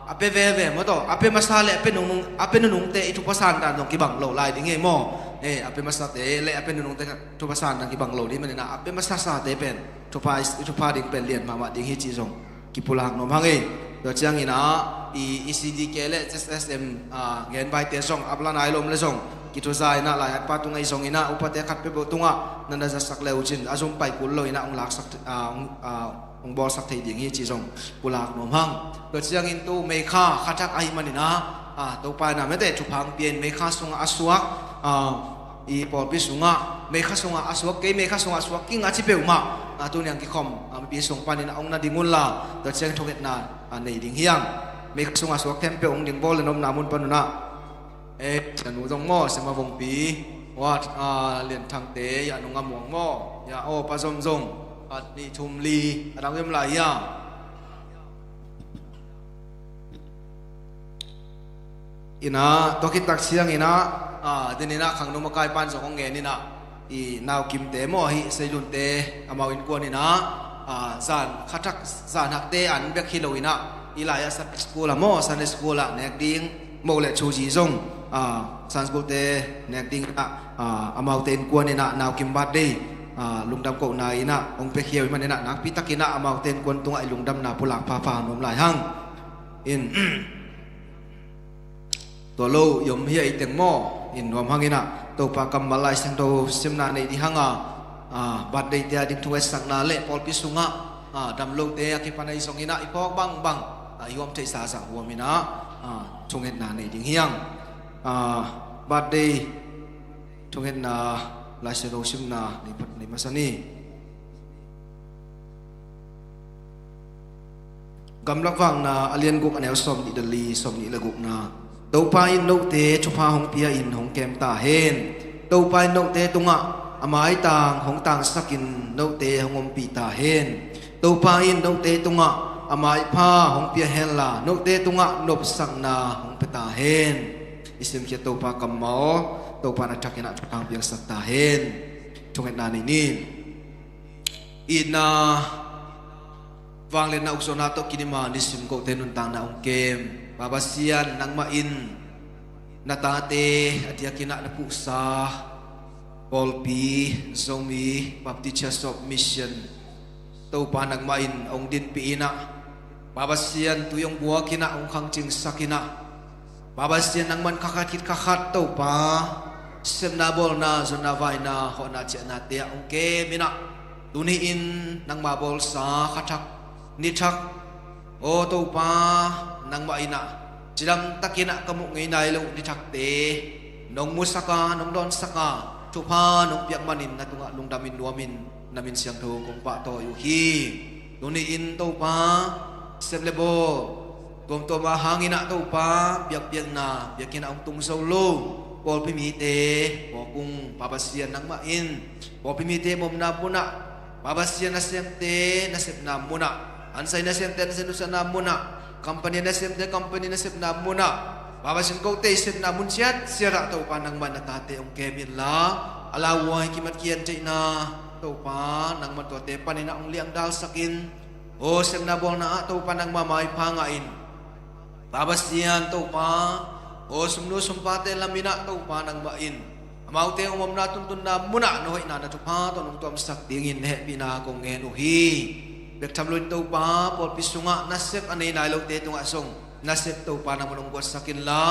a pe veve maw taw, a pe masa le a pe nungnung, a pe nunungte i thupha san dan zong kibang lo lai ding ei maw. Eh, a pe masate le a pe nunungte thupha san dan kibang lo ding manin ah, a pe masasate pen thupha, i thupha ding pen lian mahmah ding hi cih zong kipulak nuam hang ei. Tua ciang in ah i, i C D K le Z S M, a, gen baite zong, a plan a i lom le zong kithuza in ah, lai-at pa tungah i zong in ah, upate khat peuhpeuh tungah na na zasak le uh cin, a zum pai kul lo in ah hong laksak, a, hong, a, hong bawlsak thei ding hi cih zong pulak nuam hang. Tua ciang in tu May kha kha thak ahih manin ah, a, Topa in ah mate thupha hong pia in, May kha sungah a suak, a, i pawlpi sungah, May kha sungah a suak, kei May kha sungah a suak keng a ci peuhmah, a, tuni hong kikhawm, a, mipi sung panin ah hong na ding un la, tua ciang thungetna, a, nei ding hi hang. May kha sungah a suak khempeuh hong ding bawl le, na omna mun pan un ah. Eh, sianu zong maw, siama Vongpi, wat, a, Lian Thangte, ya nung a muang maw, ya aw pa zomzom, khat nih thum li a dang em lai hi a. In ah, tua khit tak ciang in ah, a, den in ah khangno makai pan zong hong ngen in ah, i Nau Kimte maw, hih Seilunte amau innkuan in ah, a, zan kha thak, zan hakte an bek hi lo in ah, i lai-ah Sunday school ah maw, Sunday school ah nek ding, moh le thuzi zong, a, Sunday school te nek ding in ah, a, amaute innkuan in ah Nau Kim birthday, a, lungdam kohna in ah hong pia khia uh ahih manin ah, nakpi tak in ah amaute innkuan tungah i lungdamna pulak phapha nuam lai hang. In, tua lo i om hi a, i teng maw, in nuam hang in ah, Topa kammal Lai Siangtho simna nei ding hang a, a, birthday te a ding thungetsakna le pawlpi sungah, a, dam lote a kipan ahi zong in ah i phawk bangbang, a, i huam theih zahzah huam in ah, a, thungetna nei ding hi hang. A, birthday thungetna Lai Siangtho simna nei, nei masa ni. Gamlak Vakna a lian guk a neu sawmnih le li, sawmnih le gukna. Topa in note thupha hong pia in hong kem ta hen. Topa in note tungah a maitang hong tangsak in note hong ompih ta hen. Topa in note tungah a maipha hong pia hen la, note tungah nopsakna hong pia ta hen. I simkhiat Topa kammal, Topa in a thak in ah thupha hong piaksak ta hen. Thungetna nei ni. Itna, vangliatna ukzawhna tawh kidim a nisim kote nuntakna hong kem Pa Pasian, nangmah in na tate a diakin ah na phuhsa pawlpi, Zomi Baptist Church of Mission, Topa nangmah in hong dinpih in ah, Pa Pasian, tui hong buak in ah, hong khangcingsak in ah, Pa Pasian, nangmah in kha khat khit kha khat Topa, sepna, bawlna, zonna, vaina, hawhna, ciahnate ah hong kem in ah, tuni in nangma bawlsa kha thak, ni thak, aw Topa, nangmah in ah cidam takin ah ka muh ngei nai loh ni thakte nong musak a, nong dawnsak a, thupha nong piak manin na tungah lungdam in nuam in, na min siangtho kong pahtawi uh hi. Tuni in Topa, sep le bawl tuamtuam a hangin ah Topa, biakpiakna biakinn ah hong tung zo lo, Pawlpi mite, pawkung Pa Pasian nangmah in pawlpi mite omna munah, Pa Pasian nasemte nasepna munah, ansai nasemte nasep nusana munah, company nasemte company nasepna munah, Pa Pasian kote i sepna mun ciatciat ah Topa nangmah na tate hong kem inla, a lauhuai kimat kian theihna Topa nangmah tuate panin ah hong liangdalsak in, aw sepna bawlna ah Topa nangmah maipha ngah in, Pa Pasian Topa, aw sumnu sumpate lamin ah Topa nangmah in amaute omna tuntunna munah na hoihna na thupha tawh nong tuamsak dingin na hehpihna kong ngen uh hi. Bek tham loin Topa pawlpi sungah nasep a nei nai lote tungah zong nasep Topa nangmah nong guatsak inla,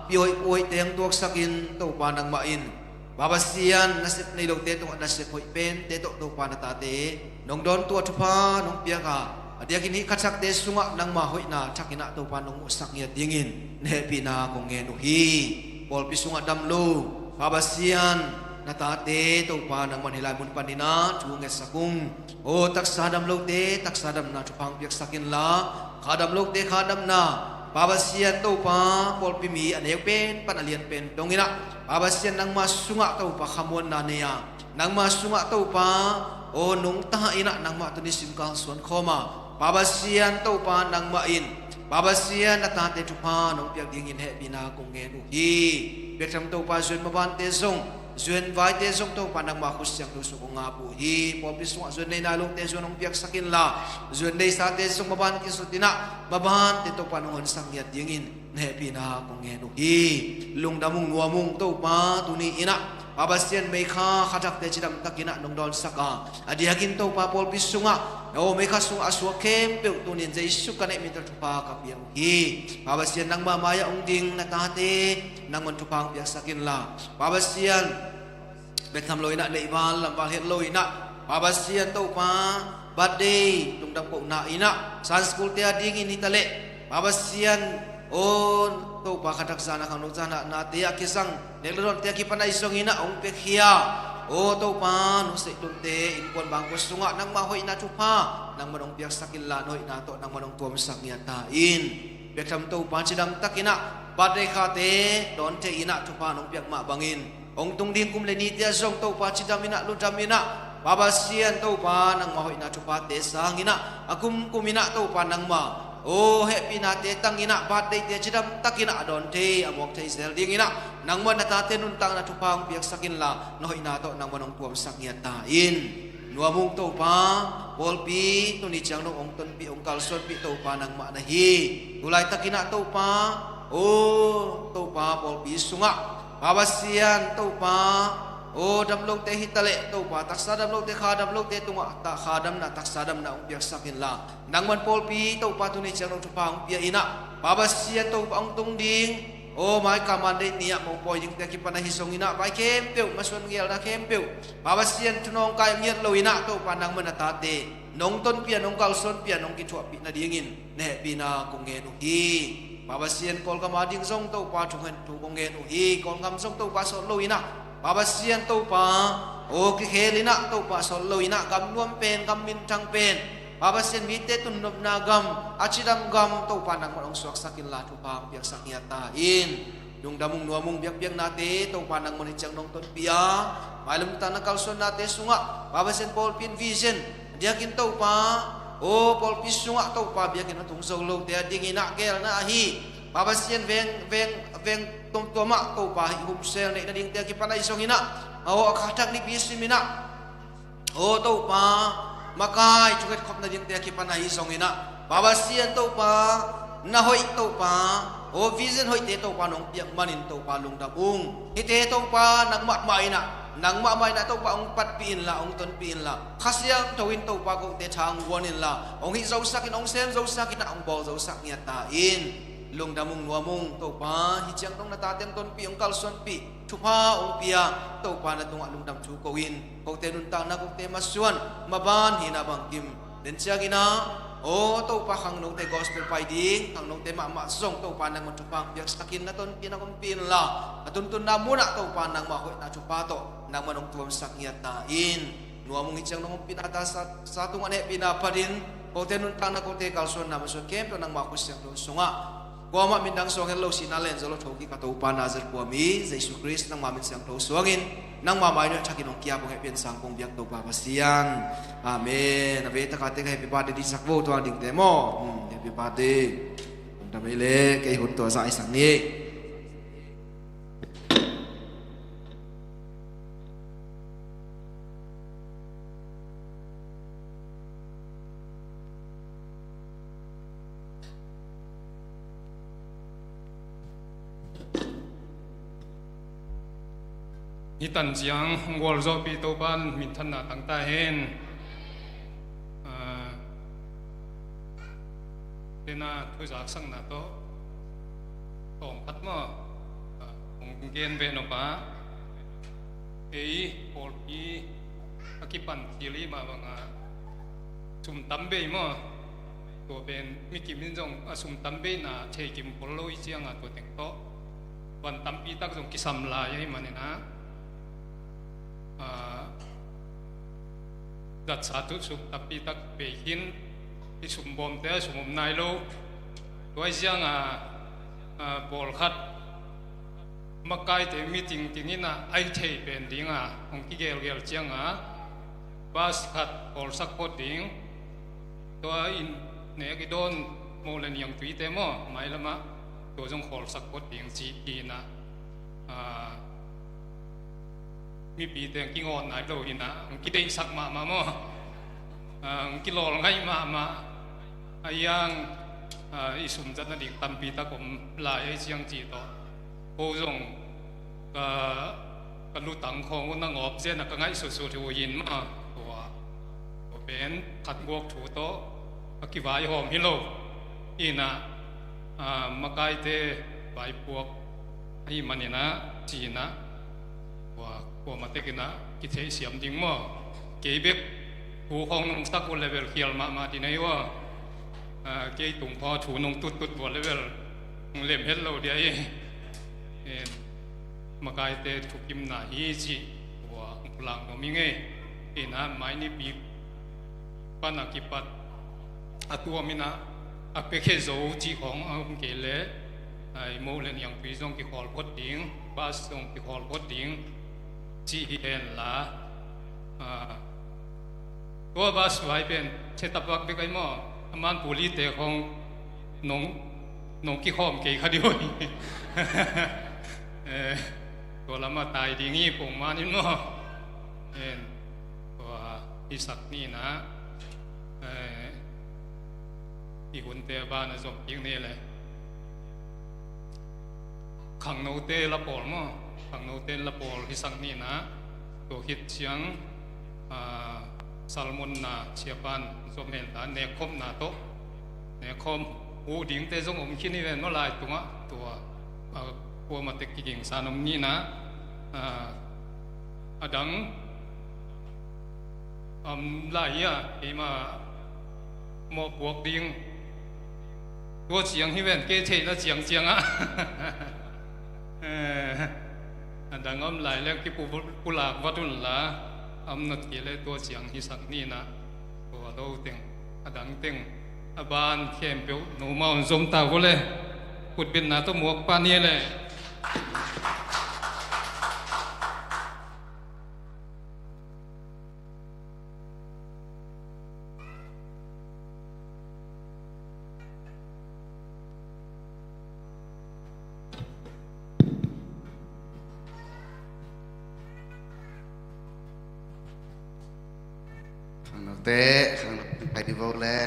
pihoih puhoihte hong tuaksak in Topa nangmah in Pa Pasian nasep nei lote tungah nasep hoih pente tawh Topa na tate nong dawntuah thupha nong piak a, a diakin hih kha thakte sungah nangma hoihna thakin ah Topa nong muhsak ngiat dingin na hehpihna kong ngen uh hi. Pawlpi sungah dam lo Pa Pasian na tate Topa nangman hih lai mun panin ah thu ngetsak ung. Aw taksa dam lote taksa damna thupha hong piaksak inla, kha dam lote kha damna Pa Pasian Topa pawlpi mi a neu pen pan a lian pen dongin ah Pa Pasian nangma sungah Topa khamuanna nei a, nangma sungah Topa aw nungta in ah nangmah tuni simkal suan khawm a, Pa Pasian Topa nangmah in Pa Pasian na tate thupha nong piak dingin hehpihna kong ngen uh hi. Bek tham Topa zuan mabante zong, zuan vaite zong Topa nangma khut siangtho sung hong ap uh hi. Pawlpi sungah zuan nei nai lote zuan hong piaksak inla, zuan neisate zong maban kisut in ah mabante Topa nong honsak ngiat dingin na hehpihna kong ngen uh hi. Lungdam ung, nuam ung Topa, tuni in ah Pa Pasian meikha kha thakte cidam takin ah nong dawnsak a, a diakin Topa pawlpi sungah aw meikha sungah a suak khempeuh tuni in Jesu ka neih min tawh thupha ka pia uh hi. Pa Pasian nangma mai-ah hong ding na tate nangman thupha hong piaksak inla, Pa Pasian bek tham lo in ah neihval lamval het lo in ah Pa Pasian Topa birthday lungdam kohna in ah Sunday school te a dingin hi ta leh Pa Pasian aw Topa kha thak zan a khangno zan a nate a kizang nek le dawnte a kipan ahi zongin ah hong piakhia aw Topa nusia tumte innkuan bangkua sungah nangma hoihna thupha nangman hong piaksak inla, na hoihna tawh nangman hong tuamsak ngiat ta in. Bek tham Topa cidam takin ah birthday khate dawn thei in ah thupha nong piak mah bangin hong tung ding kum le nite ah zong Topa cidam in ah lungdam in ah Pa Pasian Topa nangma hoihna thuphate sang in ah a kumkum in ah Topa nangma aw hehpihnate tang in ah birthday te cidam takin ah a dawn thei a muak thei zel dingin ah nangman na tate nuntakna thupha hong piaksak inla, na hoihna tawh nangman hong tuamsak ngiat ta in. Nuam ung Topa, pawlpi tuni ciang nong hong tonpih hong kalsuanpih Topa nangmah na hi. Tu laitakin ah Topa aw Topa pawlpi sungah Pa Pasian Topa aw dam lote hi ta leh Topa taksa dam lote kha dam lote tungah kha damna taksa damna hong piaksak inla, nangman pawlpi Topa tuni ciang nong thupha hong pia in ah Pa Pasian Topa hong tung ding aw mai ka Monday ni-ah mopawi dingte a kipan ahi zongin ah vai khempeuh masuan ngialna khempeuh Pa Pasian thunawng kai ngiat lo in ah Topa nangman na tate nong tonpih a nong kalsuanpih a nong kithuahpih nadingin na hehpihna kong ngen uh hi. Pa Pasian Kawlgam a ding zong Topa thungen thu kong ngen uh hi. Kawlgam zong Topa sawt lo in ah Pa Pasian Topa aw kikhel in ah Topa sawt lo in ah gam nuam pen gam minthang pen Pa Pasian mite tunnopna gam a cidam gam Topa nangman hong suaksak inla thupha hong piaksak ngiat ta in. Lungdam ung nuam ung biakpiaknate Topa nangman hi ciang nong tonpih a, mailam nuntakna kalsuannate sungah Pa Pasian pawlpi in vision a diakin Topa aw pawlpi sungah Topa biakinn a tung zo lote a dingin ah geelna ahi Pa Pasian veng veng veng tuamtuam ah Topa hih humsel neih nadingte a kipan ahi zongin ah aw a kha thak nipi sim in ah aw Topa makai thunget khop nadingte a kipan ahi zongin ah Pa Pasian Topa na hoih Topa aw vision hoihte Topa nong piak manin Topa lungdam ung. Hihte Topa nangmah mah in ah nangmah mah in ah Topa hong patpih inla hong tonpih inla Kha Siangtho in Topa kote tha hong guan inla hong hih zosak in hong sem zosak in ah hong bawl zosak ngiat ta in. Lungdam ung nuam ung Topa hi ciang nong na tate hong tonpih hong kalsuanpih thupha hong pia Topa na tungah lungdam thu ko in kote nuntakna kote masuan maban hihna bangkim den ciangin ah aw Topa khangnote gospel pai ding khangnote mahmah zong Topa nangman thupha hong piaksak in na tonpih na ompih inla a tuntunna munah Topa nangma hoihna thupha tawh nangman hong tuamsak ngiat ta in. Nuam ung hi ciang nong ompihna ta sa, sa tungah na hehpihna phatin kote nuntakna kote kalsuanna masuan khempeuh nangma khut siangtho sungah Kuamah min dang suang het lo, sihna len zo lo thokik a Topa Nazareth khua mi Jesu Khrist, nangma min siangtho suangin, nangma mai nuai thakin hong kiap hong hehpih in sang kong biak Topa Pasian. Amen. A vei taka teng happy birthday ding sak vo, tua dingte maw. Hmm, happy birthday. Hong tam ei le, kei hun tua zah i sak ni. Hih tan ciang hong gualzawhpih Topa in minthanna tang ta hen. Ah, tena thuzaksakna tawh tawm khat maw, ah, hong gen ve nop a, ei pawlpi a kipan cil i mah bangah sum tam bei maw? Tua pen mi kim in zong a sum tam beina thei kim pol lo i cianga tua teng tawh van tampi tak zong kisam lai ahih manin ah, ah, zatsa tu sum tampi tak bei khin, i sum bawmte a sum om nai lo. Tua i cianga, ah, pawlkhat makaite meeting ting inah a i thei pen dinga hong kigelgel cianga bus khat hawlsak phot ding. Tua in nek i dawn moh le niangtuite maw, mailamah tua zong hawlsak phot ding ci hi inah, ah, mipite hong kingawt nai lo inah hong kideihsak mahmah maw? Ah, hong kilawl ngaih mahmah. A iang, ah, i sum zat nading tampi tak om lai ei ciang cih tawh ko zong ka, ka lutang khawng uh na ngawp zen a ka ngaihsutsut uh hi in maw? Tua, tua pen khat guak thu tawh a kivaihawm hi lo. Inah, ah, makaite vaipuak ahih maninah ci inah, kua, kuamah tekinah kitheihsiam ding maw? Kei bek thu khawng nong sak uh level khial mahmah ding ei uh a, ah, kei tung khaw thu nong tuttut uh level lem het lo dia hi. En, makaite thukimna hi cih kua hong pulak nuam hi ngei. Inah mai nipi pan a kipat a tuam inah a piakhia zo cih khawng a um kei leh, ah, i moh le niangtui zong kikhawl phot ding, bus zong kikhawl phot ding cih hi henla, ah, tua bus vai pen thetapak bek ai maw, a man pulite khawng nong, nong kikhawm kei kha dih uh hi. Eh, tua lamah tai ding hi pongman in maw? En, tua hisak ni inah, eh, i hunte a ban a zom kik ni le. Khangnote la pawl maw? Khangnote la pawl hisak ni inah, tua khit ciang, ah, salmonna siapan zom hen la, nekkhopna tawh, nekkhop uh dingte zong om khin hi ven maw lai tungah, tua, ah, kuamah tek kigingsan om ni inah, ah, a dang om lai hi a, keima mawhpuak ding. Tua ciang hi ven, kei theihna ciangciang ah. Eh, a dang om lai leng kipu, pulak vat un la, a om nat kei le tua ciang hisak ni inah. Tua lo teng, a dang teng, a ban khempeuh nomau in zom ta vo le. Kutbetna tawh muak pah ni le. Khangnote, khangnote pai di vo le.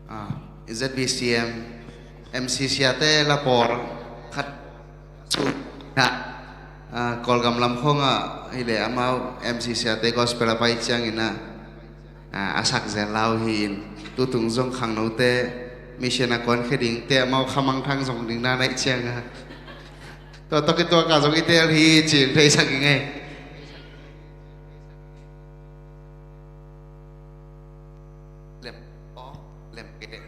Ah, ZBCM, MCC ate la pawl khat su na, ah, Kawlgam lam khawngah hi le amau MCC ate gospel a pai ciangin ah, ah, a sak zel lau hi in, tutung zong khangnote mission a kuan khe dingte amau khamangthang zong ding na naih ciangah, tua tawh kituak a zong i tel hi cin theisak i ngei. Lem, aw, lem kei.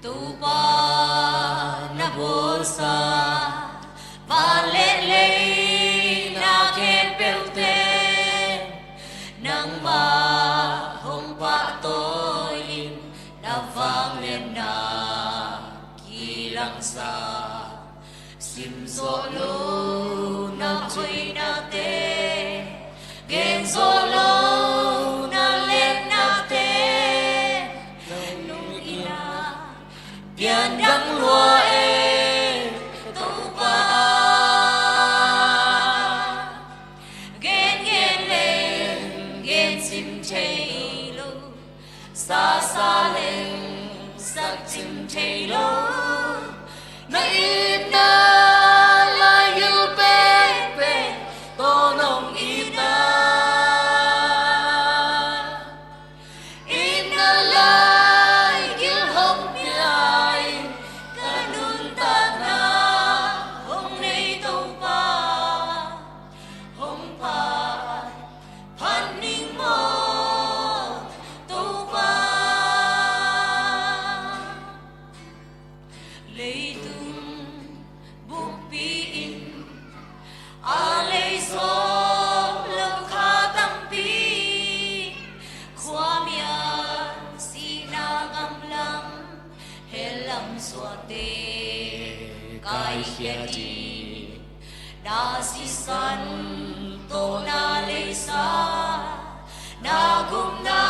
Topa na bawlsa van le lei na khempeuhte, nangmah hong pahtawi-in na vangliatna kilangsa. Sim zawh lo na hoihnate, gen zawh lo na liatnate, nang nung in ah pian dang lua e, Topa. Gen gen leng gen cim thei lo, sa sa leng sak cim thei lo. Na itna laigil penpen tawh nong it a, itna laigil hong pia-in ka nuntakna hong nei Topa. Hong phat phat ning maw, Topa. Leitung bukpi-in a lei zawh lo kha tampi, khuamial sihna gamlam hell lam suahte kaikhiat hi. Na sisan tawh na leisa, na gupna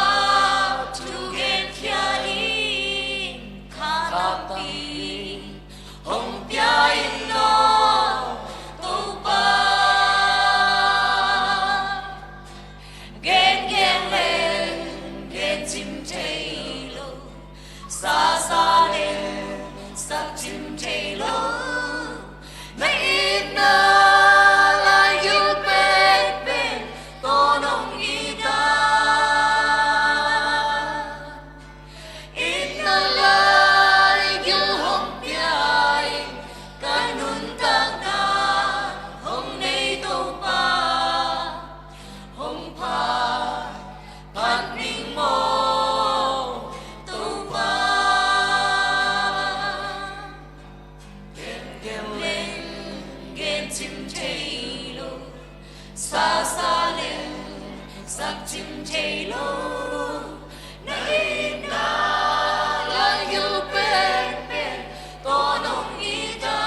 thu genkhial in kha tampi hong pia in aw, Topa. Gen gen leng gen cim thei lo, sa sa leng sak cim thei lo. Na itna laigil penpen tawh nong it a, itna laigil hong pia-in ka nuntakna hong nei Topa. Hong phat phat ning maw, Topa. Gen gen leng gen cim thei lo, sa sa leng sak cim thei lo. Na itna laigil penpen tawh nong it a,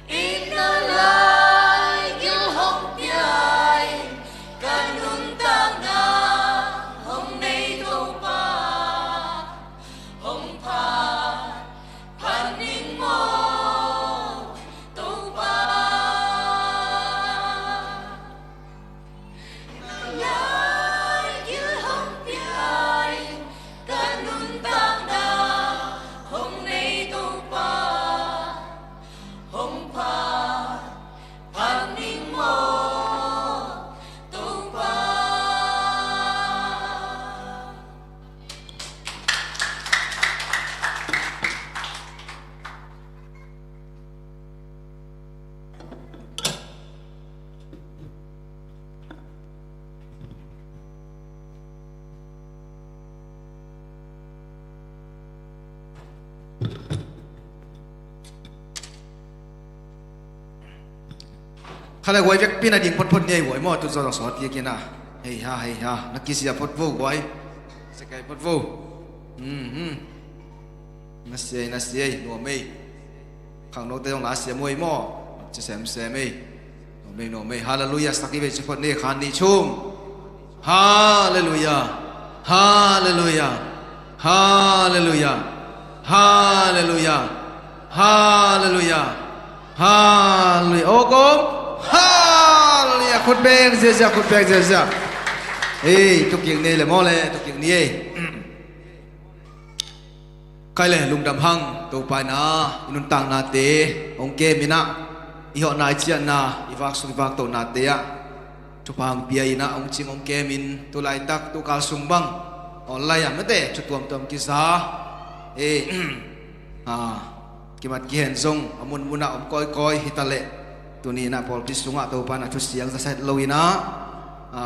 itna laigil hong pia-in ka nuntakna hong nei Topa. Hong phat phat ning maw, Topa. Laigil hong pia-in ka nuntakna hong nei Topa. Hong phat phat ning maw, Topa. Kha le guai vekpi na ding photphot ni ei guai maw, tu zaw zong sawt kik in a. Hei ha, hei ha, na kizia phot vo guai. Sekai phot vo. Mhm. Na sia ei, na sia ei, nuam ei. Khangnote zong la sia muai maw. Ci semsem ei. Nuam ei, nuam ei. Halleluiah sak hi ve ci phot ni, khan ni chum. Halleluiah. Halleluiah. Halleluiah. Halleluiah. Halleluiah. Halleluiah. Aw kawm. Halleluiah. Khut beng ziazia, khut beng ziazia. Ei, tukik ni le maw le, tukik ni ei. Khai le lungdam hang, Topa in a, i nuntaknate hong kem in a, i hawhna i ciahna, i vaksuk i vaktohnate ah thupha hong pia in a, hong cing hong kem in, tu laitak tu kal sung bang online ah mate thu tuamtuam kiza, e, a, kimat kihen zong a munmun ah om kawikawi hi ta leh, tuni in a pawlpi sungah Topa in a thu siang zasak lo in a, a,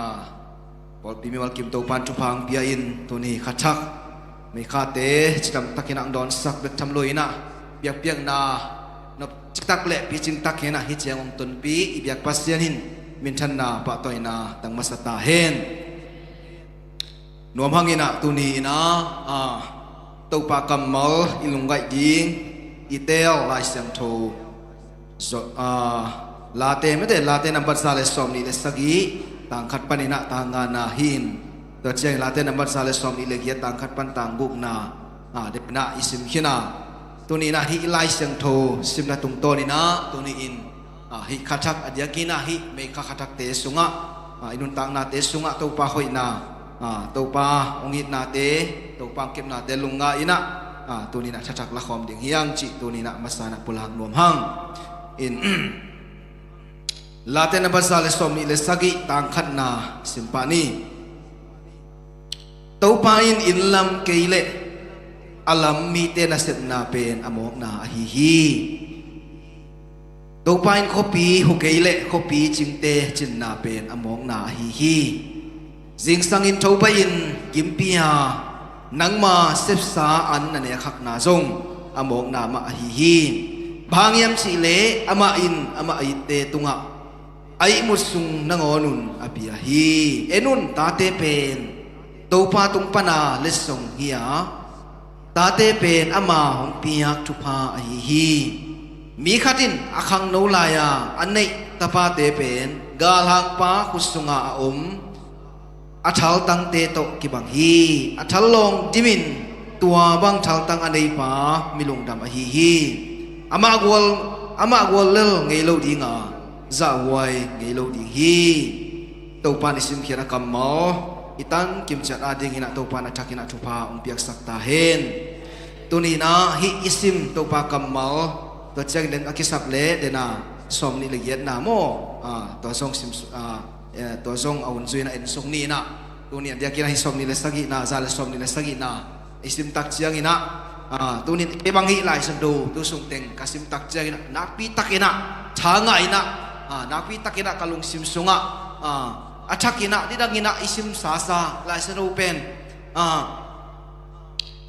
pawlpi mimal kim Topa in thupha hong pia in, tuni kha thak Meikhate cidam takin ah hong dawnsak bek tham lo in ah, biakpiakna nop citak le picing takin ah hih ciang hong tonpih i biak Pasian in minthanna pahtawina tang masa ta hen. Nuam hangin ah tuni in ah, ah, Topa kammal i lungngaih ding i teel Lai Siangtho, so, ah, Late mete, Late nambat za le sawmnih le sagih, tang khat panin ah tang ngana hi in. Tua ciangin Late nambat za le sawmnih le giat, tang khat pan tang gukna, ah, depna i sim khin a. Tuni in ah hih Lai Siangtho simna tungtawn in ah tuni in, ah, hih khathak, a diakin ah hih Meikha khathakte sungah, ah, i nuntaknate sungah Topa hoihna, ah, Topa hong itnate, Topa hong kepnate lungngai in ah, ah, tuni in ah thathak lakhawm ding hi hang cih tuni in ah masa in ah pulak nuam hang. In Late nambat za le sawmnih le sagih, tang khatna sim pah ni. Topa in inn lam kei leh a lam mite nasepna pen a mawkna ahi hi. Topa in khuapi hu kei leh khuapi cingte cinna pen a mawkna ahi hi. Zingsangin tho pah in, gimpi a, nangma sepsa an na nek hakna zong a mawkna mah ahi hi. Bang hang hiam cih leh amah in amah a itte tungah a ihmut sung nangawn un a pia hi. En un, tate pen Topa tung pana letsong hi a, tate pen ama hong piak thupha ahi hi. Mi khat in a khangno lai-a a neih tapate pen galhangpa khut sunga a om a thaltangte tawh kibang hi. A thallawng dimin tua bang thaltang a neipa mi lungdam ahi hi. Amah gual, amah gual lel ngei lo dinga zahhuai ngei lo ding hi. Topa in i simkhiat a kammal i tan kimciat adingin ah Topa in a thakin ah thupha hong piaksak ta hen. Tuni in ah hih i sim Topa kammal, tua ciangin den a kisap le dena sawmnih le giatna maw, ah, tua zong sim, ah, eh, tua zong a hun zui in ah en suk ni in ah. Tuni a diakin ah hih sawmnih le sagihna, za le sawmnih le sagihna i sim tak ciangin ah, ah, tuni in kei bang hih Lai Siangtho tu sung teng ka sim tak ciangin ah nakpi takin ah tha ngah in ah, ah, nakpi takin ah ka lungsim sungah, ah, a thakin ah nidangin ah i sim sasa Lai Siangtho pen, ah,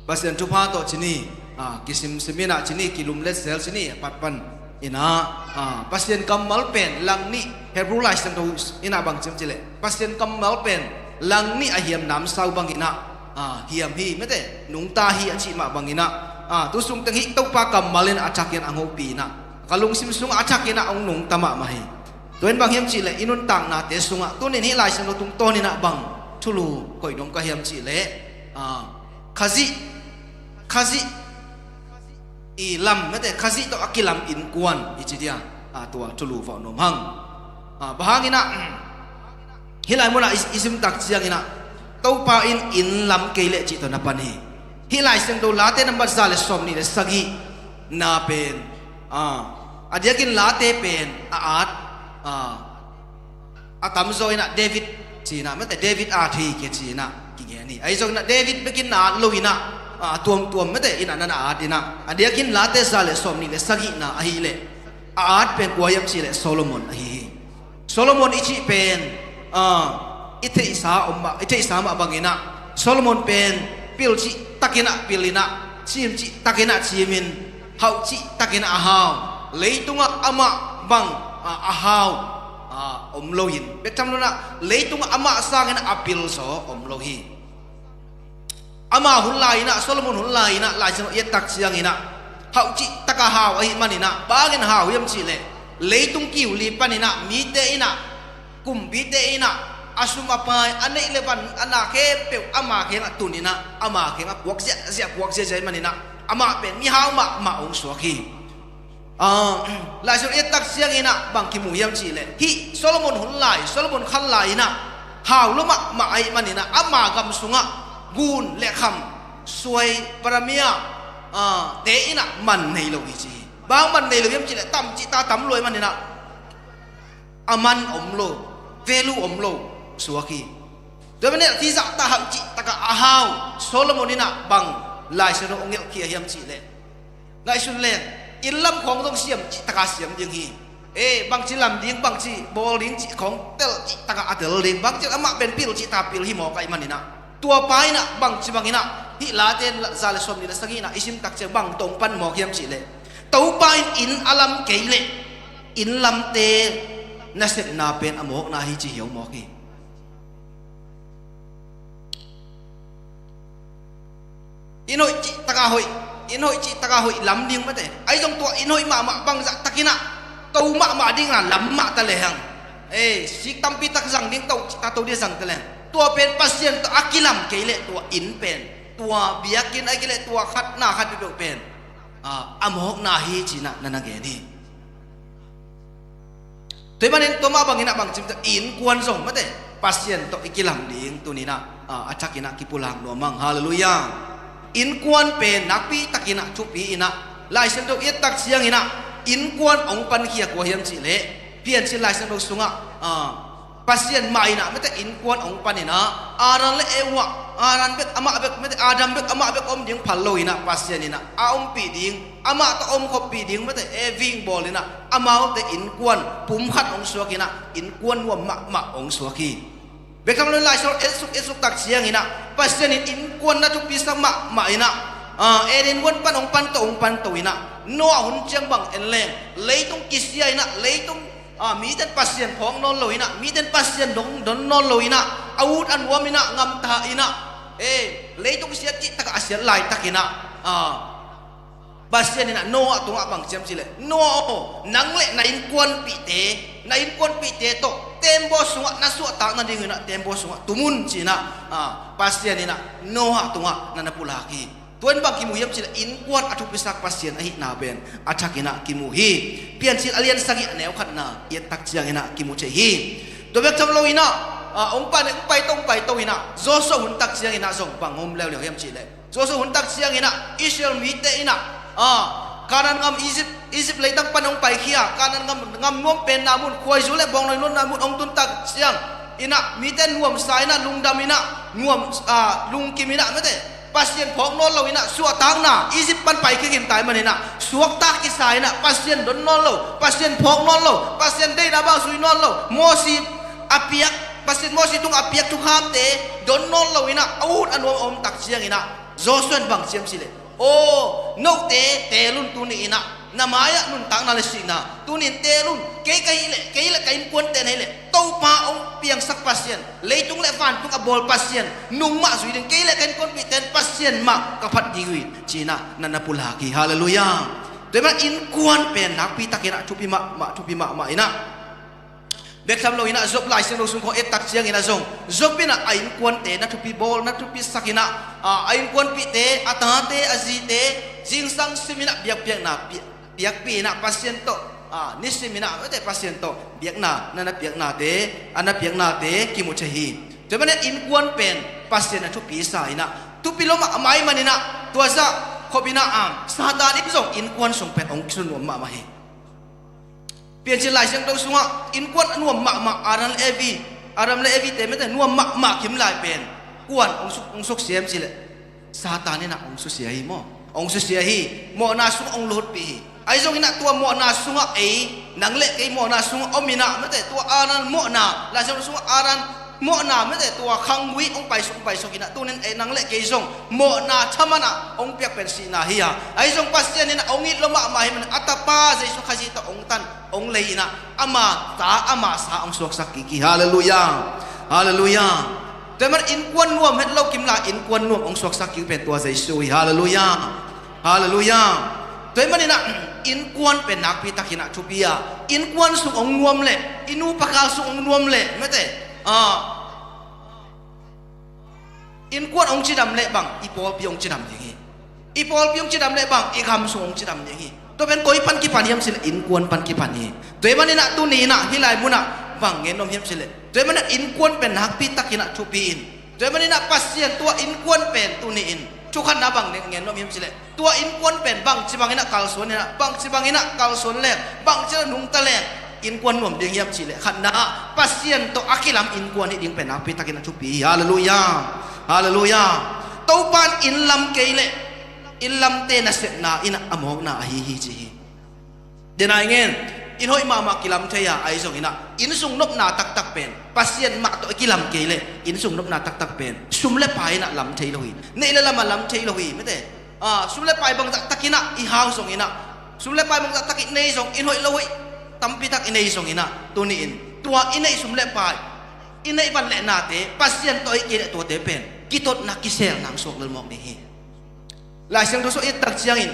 Pasian thupha tawh ci ni, ah, kisimsim in ah ci ni, kilumlet zel ci ni, a pat pan in ah, ah, Pasian kammal pen lang nih, Hebrew Lai Siangtho in ah bang ci hiam cih leh Pasian kammal pen lang nih a hiam namsau bangin ah, ah, hiam hi mete, nungta hi a cih mah bangin ah, ah, tu sung teng hih Topa kammal in a thakin a hong hopih in ah ka lungsim sungah a thakin ah hong nungta mahmah hi. Tua in bang hiam cih leh i nuntaknate sungah tuni in hih Lai Siangtho tungtawn in ah bang thulu koih nuam ka hiam cih leh, ah, Khazih, Khazih i lam mete, Khazih tawh a kilam innkuan i ci dia, ah, tua thulu vawh nuam hang. Ah, bang hangin ah hih lai munah i, i sim tak ciangin ah Topa in inn lam kei leh cih tawh na pan hi. Hih Lai Siangtho Late nambat za le sawmnih le sagihna pen, ah, a diakin Late pen a at, ah, a tamzaw in ah David ci in ah mete, David at hi kia ci in ah kigen hi. Ahi zongin ah David bekin na at lo in ah, ah, tuamtuam mete in ah na na at in ah, a diakin Late za le sawmnih le sagihna ahih leh a at pen kua hiam cih leh Solomon ahi hi. Solomon i cih pen, ah, i theihsa om mah, i theihsa mah bangin ah Solomon pen pil cih takin ah pil in ah, cim cih takin ah cim in, hauh cih takin ah a hau. Leitungah amah bang, ah, a hau, ah, om lo in, bek tham lo in ah leitungah amah sangin a pil zaw om lo hi. Ama hun lai in ah, Solomon hun lai in ah, Lai Siangtho i et tak ciangin ah hauh cih tak a hau ahih manin ah, bang hangin hau hiam cih leh leitung kiu li panin ah mite in ah, kumpite in ah a sum a pai, a neih le van, a na khempeuh ama kiangah tun in ah, ama kiangah puak ziahziah, puak ziahziah ahih manin ah amah pen mihau mahmah hong suak hi. Ah, Lai Siangtho i et tak ciangin ah bang kimu hiam cih leh hih Solomon hun lai, Solomon khan lai in ah hau lua mahmah ahih manin ah ama gam sungah ngun le kham, suai, paramia, ah, te in ah man nei lo hi ci hi. Bang man nei lo hiam cih leh tam cih tak a tam lua ahih manin ah a man om lo, value om lo suak hi. Tua manin ah tizah tak, hauh cih tak a a hau Solomon in ah bang Lai Siangtho hong gelhkhia hiam cih leh, ngaihsun leng, inn lam khawng zong siam cih tak a siam ding hi. Eh, bangci lam ding, bangci bawl ding cih khawng tel cih tak a a tel ding, bangci amah pen pil cih tak a pil hi mawk ahih manin ah, tua pa in ah bangci bangin ah Hih Late za le sawmnih le sagihna i sim tak ciang bang tawh hong pan mawk hiam cih leh, Topa in inn a lam kei leh inn lamte nasepna pen a mawkna hi ci hi hong mawk hi. Inn hoih cih taka hoih, inn hoih cih taka hoih lam ding mate. Ahi zong tua inn hoih mahmah bangzah takin ah to mahmah ding a lam mah ta lehang, eh, sik tampi tak zang ding, to cih ta to ding zang ta lehang, tua pen Pasian tawh a kilam kei leh tua inn pen, tua biakinn ahih kei leh tua khatna khat peuhpeuh pen, ah, a mawkna hi ci-in ah na na gen hi. Tua ahih manin tua mah bangin ah bang ci hiam cih leh innkuan zong mate, Pasian tawh i kilam ding tuni-in ah, ah, a thakin ah kipulak nuam ing. Halleluiah. Innkuan pen nakpi takin ah thupi in ah, Lai Siangtho i et tak ciangin ah innkuan hong pankhia kua hiam cih leh, Piancil Lai Siangtho sungah, ah, Pasian mah in ah mate innkuan hong pan in ah, Adam le Eva, Adam bek, amah bek mate, Adam bek, amah bek om ding phal lo in ah, Pasian in ah a ompih ding, amah tawh omkhoppih ding mate, eh, vingbawl in ah, amaute innkuan pumkhat hong suak in ah, innkuan nuam mahmah hong suak hi. Bek tham lo in Lai Siangtho et suk, et suk tak ciangin ah, Pasian in innkuan na thupisak mahmah in ah, ah, Eden huan pan hong pan to, hong pan to in ah, Noah hun ciang bang en leng, leitung kisia in ah, leitung, ah, miten Pasian phawk nawn lo in ah, miten Pasian dong, don nawn lo in ah, a ut a nuam in ah, ngamta in ah, eh, leitung siat cih takah a siat laitak in ah, ah, Pasian in ah Noah tungah bang ci hiam cih leh, Noah aw, nang le na innkuanpihte, na innkuanpihte tawh teembaw sungah na suahtak nadingin ah teembaw sungah tum un ci-in ah, ah, Pasian in ah Noah tungah na na pulak hi. Tua in bang kimu hiam cih leh innkuan a thupisak Pasian ahihna pen a thakin ah kimu hi. Piancil a lian sagih a neu khatna i et tak ciangin ah kimu thei hi. Tua bek tham lo in ah, ah, hong pan, hong pai to, hong pai to in ah, Joshua hun tak ciangin ah zong bang om leuleu hiam cih leh, Joshua hun tak ciangin ah Israel mite in ah, ah, Kanaan gam, Egypt, Egypt leitang pan hong paikhia, Kanaan gam, gam nuam penna mun, khuaizu le bawngnawi nuamna mun hong tun tak ciangin ah mite nuamsa in ah, lungdam in ah, nuam, ah, lungkim in ah mate, Pasian phawk nawn lo in ah, suahtakna Egypt pan paikhia khin ta ahih manin ah, suakta kisa in ah, Pasian don nawn lo, Pasian phawk nawn lo, Pasian deihna bang zui nawn lo, Mosi a piak, Pasian Mosi tungah a piak thukhamte don nawn lo in ah, a ut a nuam a om tak ciangin ah, Joshua in bang ci hiam cih leh, aw, note teel un tuni in ah, na mai-ah nuntakna le sihna, tuni in teel un, kei ka hih leh, kei le ka innkuante na hih leh, Topa hong piangsak Pasian, leitung le vantung a bawl Pasian nung mah zui ding, kei le ka innkuanpihte in Pasian mah ka phat ding uh hi, ci-in ah na na pulak hi. Halleluiah. Tua ahih manin innkuan pen nakpi takin ah thupi mahmah, thupi mahmah in ah, bek tham lo in ah Job Lai Siangtho sung kong et tak ciangin ah zong, Job in ah a innkuante na thupi bawl, na thupi sak in ah, ah, a innkuanpihte, a tate, a zite, zingsang sim in ah biakpiakna pi-, piakpih in ah Pasian tawh, ah, nisim in ah, mate, Pasian tawh biakna, na na piaknate, a na piaknate kimu thei hi. Tua ahih manin innkuan pen Pasian a thupi sa in ah, thupi lo mahmah ahih manin ah, tua zah khop in ah, ah, Satan in zong innkuan sung pen hong kisun nuam mahmah hi. Piancil Lai Siangtho sungah innkuan a nuam mahmah Adam le Evi, Adam le Evi te mate nuam mahmah kim lai pen kuan hong suk, hong suksiam cih leh, Satan in ah hong susia hi maw. Hong susia hi. Mawhna sungah hong lutpih hi. Ahi zongin ah tua mawhna sungah ei, nang le kei mawhna sungah om in ah mate, tua Adam mawhna, Lai Siangtho sungah Adam mawhna mate, tua khanggui hong paisuk, hong paisuk in ah, tuni in ei nang le kei zong mawhna thaman ah hong piak pen sihna hi a. Ahi zong Pasian in ah hong it lo mahmah ahih manin a tapa Jesu Khazih tawh hong tan, hong lei in ah, ama ta, ama sa hong suaksak kik hi. Halleluiah. Halleluiah. Tua ahih manin innkuan nuam het lo kim lai, innkuan nuam hong suaksak kik pen tua Jesu hi. Halleluiah. Halleluiah. Tua ahih manin ah innkuan pen nakpi takin ah thupi a, innkuan sung hong nuam leh, i nu pa kal sung hong nuam leh mate, ah, innkuan hong cidam leh bang i pawlpi hong cidam ding hi. I pawlpi hong cidam leh bang i gam sung hong cidam ding hi. Tua pen koi pan kipan hiam cih leh innkuan pan kipan hi. Tua ahih manin ah tuni in ah hih lai mun ah bang gen nuam hiam cih leh, tua ahih manin ah innkuan pen nakpi takin ah thupi in, tua ahih manin ah Pasian tua innkuan pen tuni in thukhatna bang gen nuam hiam cih leh, tua innkuan pen bangci bangin ah kalsuan in ah, bangci bangin ah kalsuan leng, bangci bangin ah nungta leng innkuan nuam ding hiam cih leh, khatna ah Pasian tawh a kilam innkuan hih ding pen nakpi takin a thupi hi. Halleluiah. Halleluiah. Topa in inn lam kei leh inn lamte nasepna in ah a mawkna ahi hi ci hi. Dena i ngen, Inn hoih mahmah kilam thei a, ahi zongin ah, inn sung nopna taktak pen Pasian mah tawh i kilam kei leh, inn sung nopna taktak pen sum le pai in ah lam thei lo hi. Neih le lam ah lam thei lo hi, mate. Ah, sum le pai bangzah takin ah i hau zongin ah, sum le pai bangzah tak i nei zong, inn hoih lo hoih tampi tak i nei zongin ah, tuni-in tua i neih sum le pai, i neih van le nate Pasian tawh ahih kei leh tuate pen kitotna, kiselna hong suak lel mawk ding hi. Lai Siangtho sung i et tak ciangin,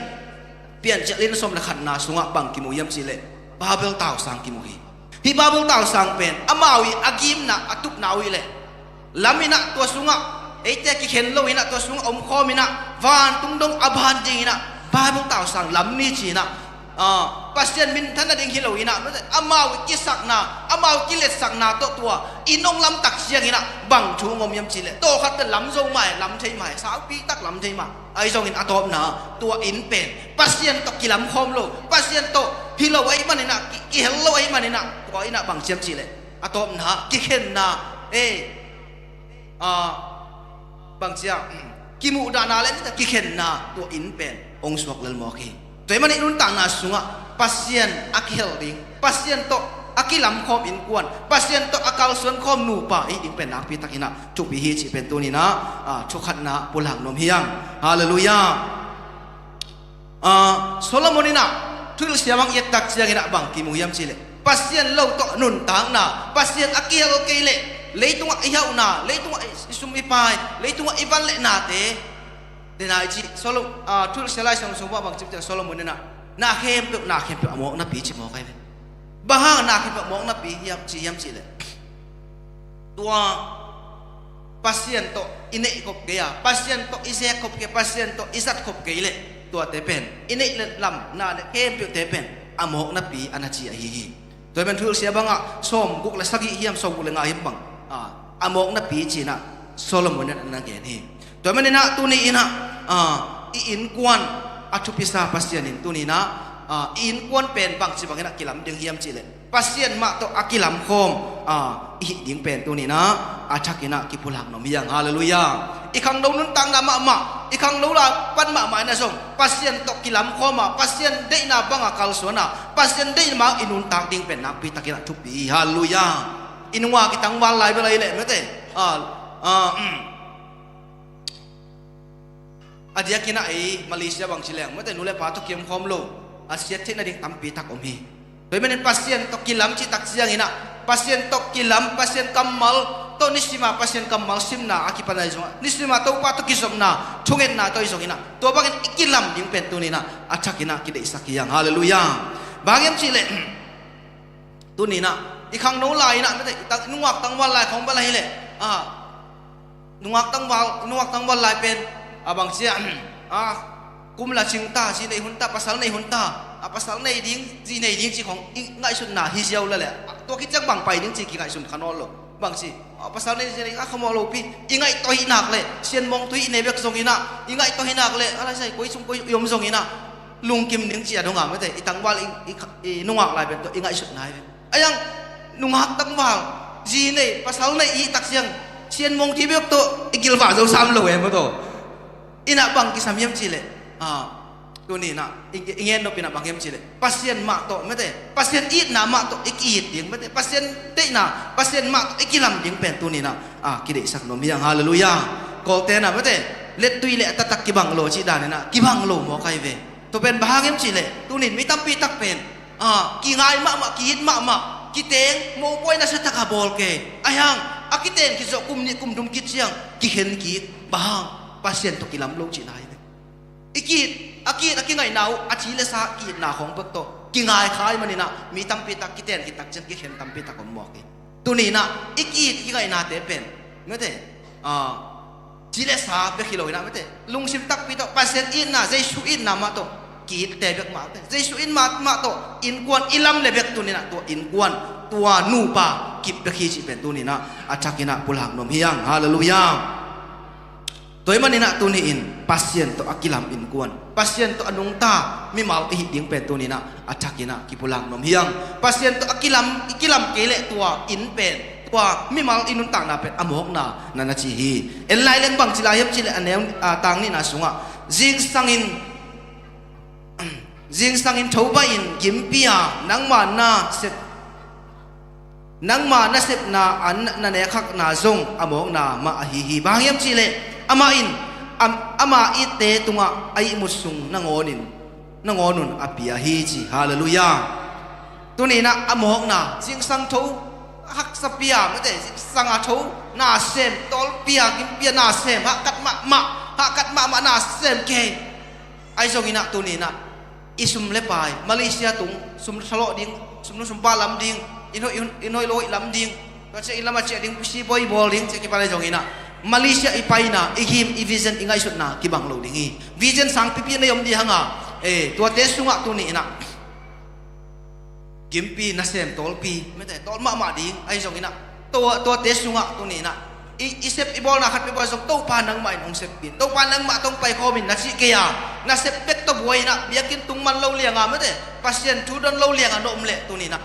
Piancil lian sawm le khatna sungah bang kimu hiam cih leh, Babel tausang kimu hi. Hih Babel tausang pen amau ii a gimna, a tupna uh hi leh, lam in ah tua sungah eite kikhen lo in ah, tua sungah omkhawm in ah, vantung dong a ban ding in ah, Babel tausang lam ni ci in ah, ah, Pasian minthan nading hi lo in ah, amau ii kisakna, amau ii kiletsakna tawh tua inn hong lamtak ciangin ah bang thu hong om hiam cih leh, tawlkhat teh lam zo mah e, lam thei mah e, saupi tak lam thei mah. Ahi zongin a tawpna, tua inn pen Pasian tawh kilamkhawm lo, Pasian tawh hi lo ahih manin ah, ki, kihel lo ahih manin ah, tua inn ah bang ci hiam cih leh, a tawpna, kikhenna, eh, ah, bang ci a, kimuhdahna le kikhenna, tua inn pen hong suak lel mawk hi. Tua ahih manin nuntakna sungah Pasian a kihel ding, Pasian tawh a kilamkhawm innkuan, Pasian tawh a kalsuankhawm nupa i hih ding pen nakpi takin ah thupi hi cih pen tuni-in ah, ah, thu khatna pulak nuam hi hang. Halleluiah. Ah, Solomon in ah Thuhilhsia bang i et tak ciangin ah bang kimu hiam cih leh, Pasian lo tawh nuntakna, Pasian a kihel kei leh leitungah i hauhna, leitungah i sum i pai, leitungah i van le nate, dena i cih, Solom-, ah, Thuhilhsia Lai Siangtho sung bang bang ci hiam cih leh, Solomon in ah na khempeuh, na khempeuh a mawk napi ci mawk ahi ve. Bang hang na khempeuh a mawk napi hiam, ci hiam cih leh, tua Pasian tawh i neih khop kei a, Pasian tawh i zek khop kei, Pasian tawh i zat khop kei leh, tuate pen i neih le lam, na le khempeuhte pen a mawk napi a na ci ahi hi. Tua ahih manin Thuhilhsia bangah sawmguk le sagih hiam, sawmguk le nga hiam bang, ah, a mawk napi ci-in ah Solomon in ah na gen hi. Tua ahih manin ah tuni-in ah, ah, i innkuan a thupisa Pasian in tuni-in ah, ah, i innkuan pen bangci bangin ah kilam ding hiam cih leh, Pasian mah tawh a kilamkhawm, ah, i hih ding pen tuni-in ah a thakin ah kipulak nuam hi hang. Halleluiah. I khangno nuntakna mahmah, i khangno lai pan mahmah in ah zong Pasian tawh kilamkhawm a, Pasian deihna bangah kalsuan a, Pasian deihna bangah i nuntak ding pen nakpi takin ah thupi hi. Halleluiah. I nungak i tangval lai bel ahih leh, mate, ah, ah, um, a diakin ah ei Malaysia bang ci leng, mate, nu le pa tawh kiomkhawm lo, a siat theih nading tampi tak om hi. Tua ahih manin Pasian tawh kilam cih tak ciangin ah, Pasian tawh kilam, Pasian kammal tawh nisima Pasian kammal simna a kipan ahi zongah, nisima Topa tawh kizopna, thungetna tawh ahi zongin ah, tua bangin i kilam ding pen tuni-in ah a thakin ah kideihsak hi hang. Halleluiah. Bang hang hiam cih leh, tuni-in ah i khangno lai-in ah, mate, i tang-, nungak tangval lai khawng bel ahih leh, ah, nungak tangval, nungak tangval lai pen, a bang ci a, ah, kum la cing ta, zi nei hun ta, pasal nei hun ta, a pasal nei ding, zi nei ding ci khawng i ngaihsutna hi ziau lel leh, tua khit ciang bang pai ding ci kingaihsun kha nawn lo. Bang ci, ah, pasal nei zi nei, ah, khamawh lopi, i ngaihtuah hi nak leh, sianmawng tui i nei bek zongin ah, i ngaihtuah hi nak leh, a lai sai koi sung koi i om zongin ah, lungkim ding ci a dong a, mate, i tangval i, i, i nungak lai pen tua i ngaihsutna hi. Ahi hang nungak tangval, zi nei, pasal nei i hih tak ciang, sianmawng tui bek tawh i gilvah zo sam lo e, maw taw. In ah bang kisam hiam cih leh, ah, tuni-in ah i, i gen nop in ah bang hiam cih leh, Pasian mah tawh, mate, Pasian itna mah tawh i ki-it ding, mate, Pasian deihna, Pasian mah tawh i kilam ding pen tuni-in ah, ah, kideihsak nuam hi hang. Halleluiah. Kawlte'n ah, mate, lettui le a taktak kibang lo cih danin ah kibang lo mawk ahi ve. Tua pen bang hang hiam cih leh, tuni-in mi tampi tak pen, ah, kingai mahmah, ki-it mahmah, kiteng, mopawi nasia tak a bawl kei. Ahi hang a kiteng khit zawh kum nih kum thum khit ciang kikhen kik. Bang hang? Pasian tawh kilam lo cihna hi ve. I ki-it, a ki-it, a kingaihna uh, a ci le sa ki-itna khawng bek tawh kingai kha ahih manin ah mi tampi tak kiteng khit tak ciang kikhen tampi tak om mawk hi. Tuni-in ah i ki-it i kingaihnate pen, mate, ah, ci le sa bek hi lo-in ah, mate, lungsim takpi tawh Pasian itna, Jesu itna mah tawh ki-itte bek mah, mate, Jesu it mah, mah tawh innkuan i lam le bek tuni-in ah tua innkuan, tua nupa kip bek hi cih pen tuni-in ah a thakin ah pulak nuam hi hang. Halleluiah. Tua ahih manin ah tuni-in Pasian tawh a kilam innkuan, Pasian tawh a nungta mimal i hih ding pen tuni-in ah a thakin ah kipulak nuam hi hang. Pasian tawh a kilam, i kilam kei leh tua inn pen, tua mimal i nuntakna pen a mawkna na na ci hi. En lai leng bang ci lai hiam cih leh a neu, a, tang nihna sungah, zingsangin Zingsangin tho pahin gimpi a, nangma na sep, nangma na sepna an na nekhakna zong a mawkna mah ahi hi. Bang hang hiam cihleh amah in, am-, ama itte tungah a ihmut sung nangawnin, nangawnun a pia hi ci. Halleluiah. Tuni inah a mawkna, zingsang tho, haksa pia, mate, zingsang a tho, na sem, tawlpia, gimpia, na sem, hahkat mahmah, hahkat mahmah, na sem kei. Ahi zong inah tuni inah i sum le pai, Malaysia tung, sum thalawh ding, sum nu sum pa lam ding, i hoih, i hoih lo hoih lam ding, tua ciah i lam a ciah ding, pusi bawi bawl ding, ciah kipan ahi zong inah Malaysia i paina, i gim, i vision, i ngaihsutna kibang lo ding hi. Vision sangpipi nei om dih hanga, eh, tuate sungah tuni inah gimpi, nasem, tawlpi, mate, tawl mahmah ding, ahi zong inah, tua, tuate sungah tuni inah i, i sep i bawlna khat peuhpeuh ah zong Topa nangmah in hong seppih in, Topa nangmah tawh hong paikhawm in na cih kei a, na sep bek tawh buai inah biakinn tung man lo lianga, mate, Pasian thu don lo lianga na om leh tuni inah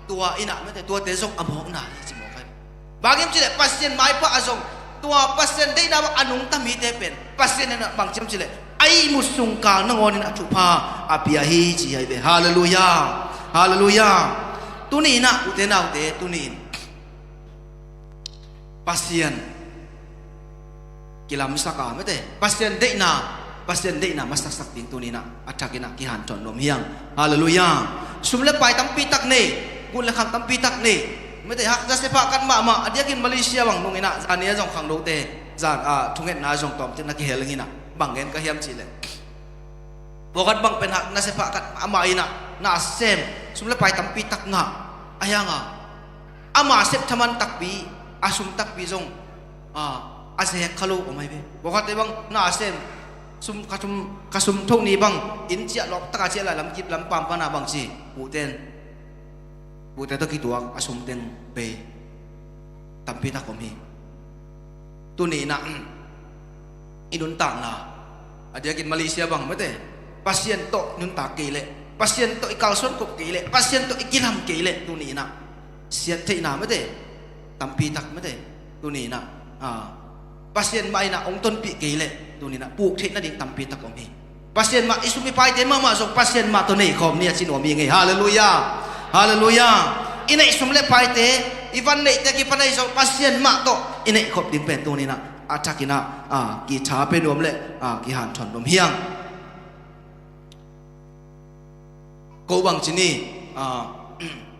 tua inah, mate, tuate zong a mawkna hi ci mawk ahi. Bang hang hiam cihleh Pasian maipha ah zong tua Pasian deihna bang a nungta mite pen Pasian in ah bang ci hiam cihleh a ihmut sung kal nangawnin a thupha a pia hi ci hi ve. Halleluiah. Halleluiah. Tuni inah ute naute, tuni in Pasian kilamsak a, mate, Pasian deihna, Pasian deihna masaksak ding tuni inah a thak inah kihanthawn nuam hi hang. Halleluiah. Sum le pai tampi tak nei, gut le kham tampi tak nei, mate, hak, nasep hahkat mahmah, a diakin Malaysia bang nung inah zani a zong khangnote zan, ah, thungetna a zong tawmcik na kihel ing inah bang gen ka hiam cihleh, pawlkhat bang pen hak, nasep hahkat mahmah inah na sem, sum le pai tampi tak ngah, ahi hanga ama sep thaman takpi, a sum takpi zong, ah, a zek kha lo om ahi ve. Pawlkhatte bang na sem, sum, ka sum, ka sum tho ni bang, inn ciah, lawptak a ciah lai lamkip lampam pana bang ci, pute in, pute tawh kituak a sum teng bei tampi tak om hi. Tuni inah i nuntakna, a diakin Malaysia bang, mate, Pasian tawh nuntak kei leh, Pasian tawh i kalsuan kop kei leh, Pasian tawh i kilam kei leh tuni inah siat theihna, mate, tampi tak, mate, tuni inah, ah, Pasian mah inah hong tonpih kei leh tuni inah puk theih nading tampi tak om hi. Pasian mah, i sum i paite mahmah zong Pasian mah tawh neikhawm ni a ci nuam hi ing ei. Halleluiah. Halleluiah. I neih sum le paite, i van neihte kipan ahi zong Pasian mah tawh i neihkhop ding pen tuni inah a thak inah, ah, kitha pe nuam le, ah, kihanthawn nuam hi hang. Ko bang ci ni, ah,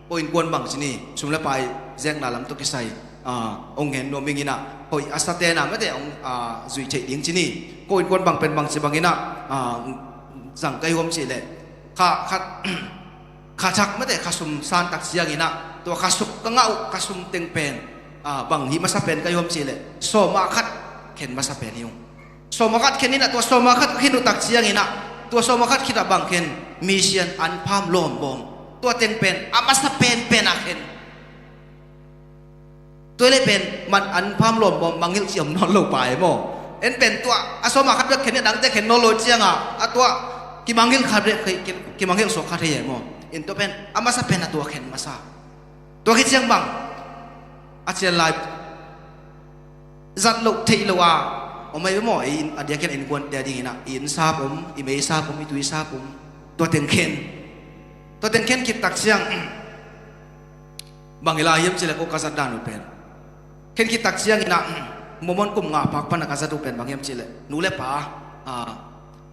ko innkuan bang ci ni, sum le pai zekna lam tawh kisai, ah, hong gen nuam ing inah, hoih a sate na, mate, hong, ah, zui theih ding ci ni. Ko innkuan bang pen bang ci bang inah, ah, zang ka hi hiam cihleh, kha, kha, kha thak, mate, kha sum san tak ciang inah, tua kha suk ka ngah uh, kha sum teng pen, ah, bang hih masa pen ka hi hiam cihleh, sawma khat khen masa pen hi ung. Sawma khat khen inah, tua sawma khat khen uh tak ciang inah, tua sawma khat khit ah bang khen, mission anpham lawmbawm, tua teng pen a masa penpen a khen. Tua leh pen man anpham lawmbawm mangngilh cih om nawn lo pai maw. En pen tua a sawma khat bek khen inah dangte khen nawn lo cianga, a tua kimangngilh khat bek, ki, kimangngilh suak khat hi e maw. In tua pen a masa pen a tua khen masa. Tua khit ciang bang a cian lai zat loh theih loh a om ahi ve maw. Ei, a diakin innkuante a ding inah i inn sap om, i mei sap om, i tui sap om, tua teng khen. Tua teng khen khit tak ciang bang hi lai hiam cihleh, ko ka zat dan uh pen, khen khit tak ciang inah Mormon kum nga phak pana ka zat uh pen bang hiam cihleh, nu le pa, ah,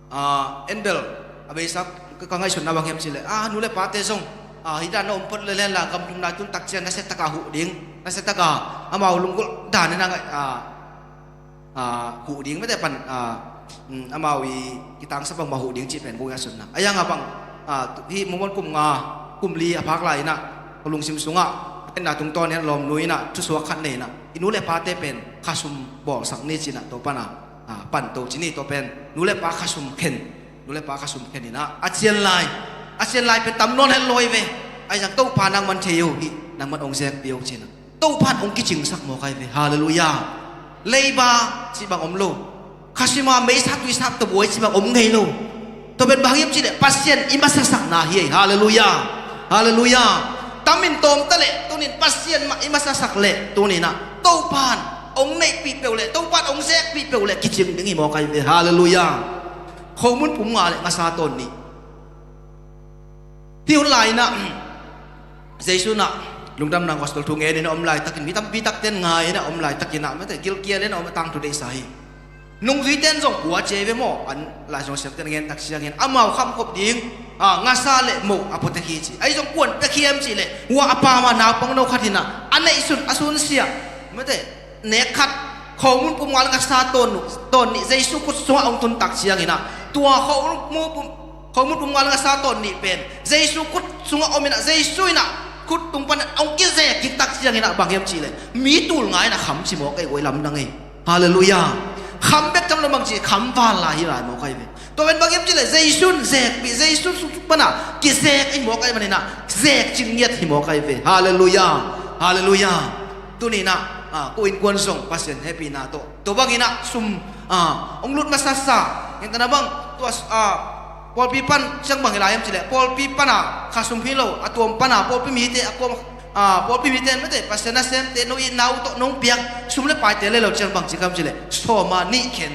ah, en bel a beisa ka, ka ngaihsutna bang hiam cihleh, ah, nu le pate zong, ah, hih dan a om phot lel hen la, gam thum nai tun tak ciang nasia taka huh ding, nasia taka amau lunggulh dan inah, ah, ah, huh ding, mate, pan, ah, mm, amau i kitangsa bangmah huh ding cih pen ko ngaihsutna. Ahi hanga bang, ah, hih Mormon kum nga, kum li a phak lai inah ka lungsim sungah, pen na tungtawn inah lawmnu inah thusuak khat nei inah, i nu le pate pen khasum bawlsak ni ci inah, tua pana, ah, panto ci ni. Tua pen nu le pa khasum khen, nu le pa khasum khen inah a cian lai, a cian lai pen tam nawn het lo hi ve. Ahi zong Topa nangman thei o, hih nangman hong zekpih o ci inah Topa in hong kicingsak mawk ahi ve. Halleluiah. Leiba cih bang om lo, khasum a meisa tuisa tawh buai cih bang om ngei lo. Tua pen bang hiam cihleh Pasian i masasakna hi ei. Halleluiah. Halleluiah. Tam in tawm ta leh tuni in Pasian mah i masasak leh tuni inah Topa in hong neihpih peuh leh, Topa in hong zekpih peuh leh kicing ding hi mawk ahi ve. Halleluiah. Khomun pum nga le ngasa tawn nih, Tun lai inah Jesu inah lungdamna gospel thu ngenin a om laitakin, mi tampi takte in ngai inah a om laitakin ah, mate, gilkial inah a om a tangthu deihsa hi. Nungzuite in zong pua cia ve maw, an Lai Siangtho siamte in a ngen tak ciangin amau khamkhop ding, a, ngasa le moh a pua tek hi ci. Ahi zong kua'n pia hiam cih leh, hua a pam a naupangno khat inah a neihsun a sunsia, mate, nek khat, khomun pumnga le ngasa tawn, tawn nih Jesu khut sungah hong tun tak ciangin ah, tua khomun pum, khomun pumnga le ngasa tawn nih pen Jesu khut sungah om inah, Jesu inah khut tung panin hong kizek kik tak ciangin ah, bang hiam cih leh, mi tul nga inah kham ci mawk ei, guai lamdang ei. Halleluiah. Kham bek tham lo, bang ci, kham val lai hi lai mawk ei ve. Tua pen bang hiam cih leh Jesu in zekpih, Jesu suk panin ah kizek ei mawk ei, manin ah zek cing ngiat hi mawk ei ve. Halleluiah. Halleluiah. Tuni inah, a, ko innkuan zong Pasian hehpihna tawh, tua bangin ah sum, a, hong lut masasa, ngente na bang, tua, a, pawlpi pan ciang bang hi lai hiam cih leh, pawlpi pan a kha sum hi lo, a tuam pan a pawlpi mite, a kuam, a, pawlpi mite, mate, Pasian nasemte, no it nau tawh nong piak sum le paite le lo ciang bang ci hiam cih leh, sawm a nih khen.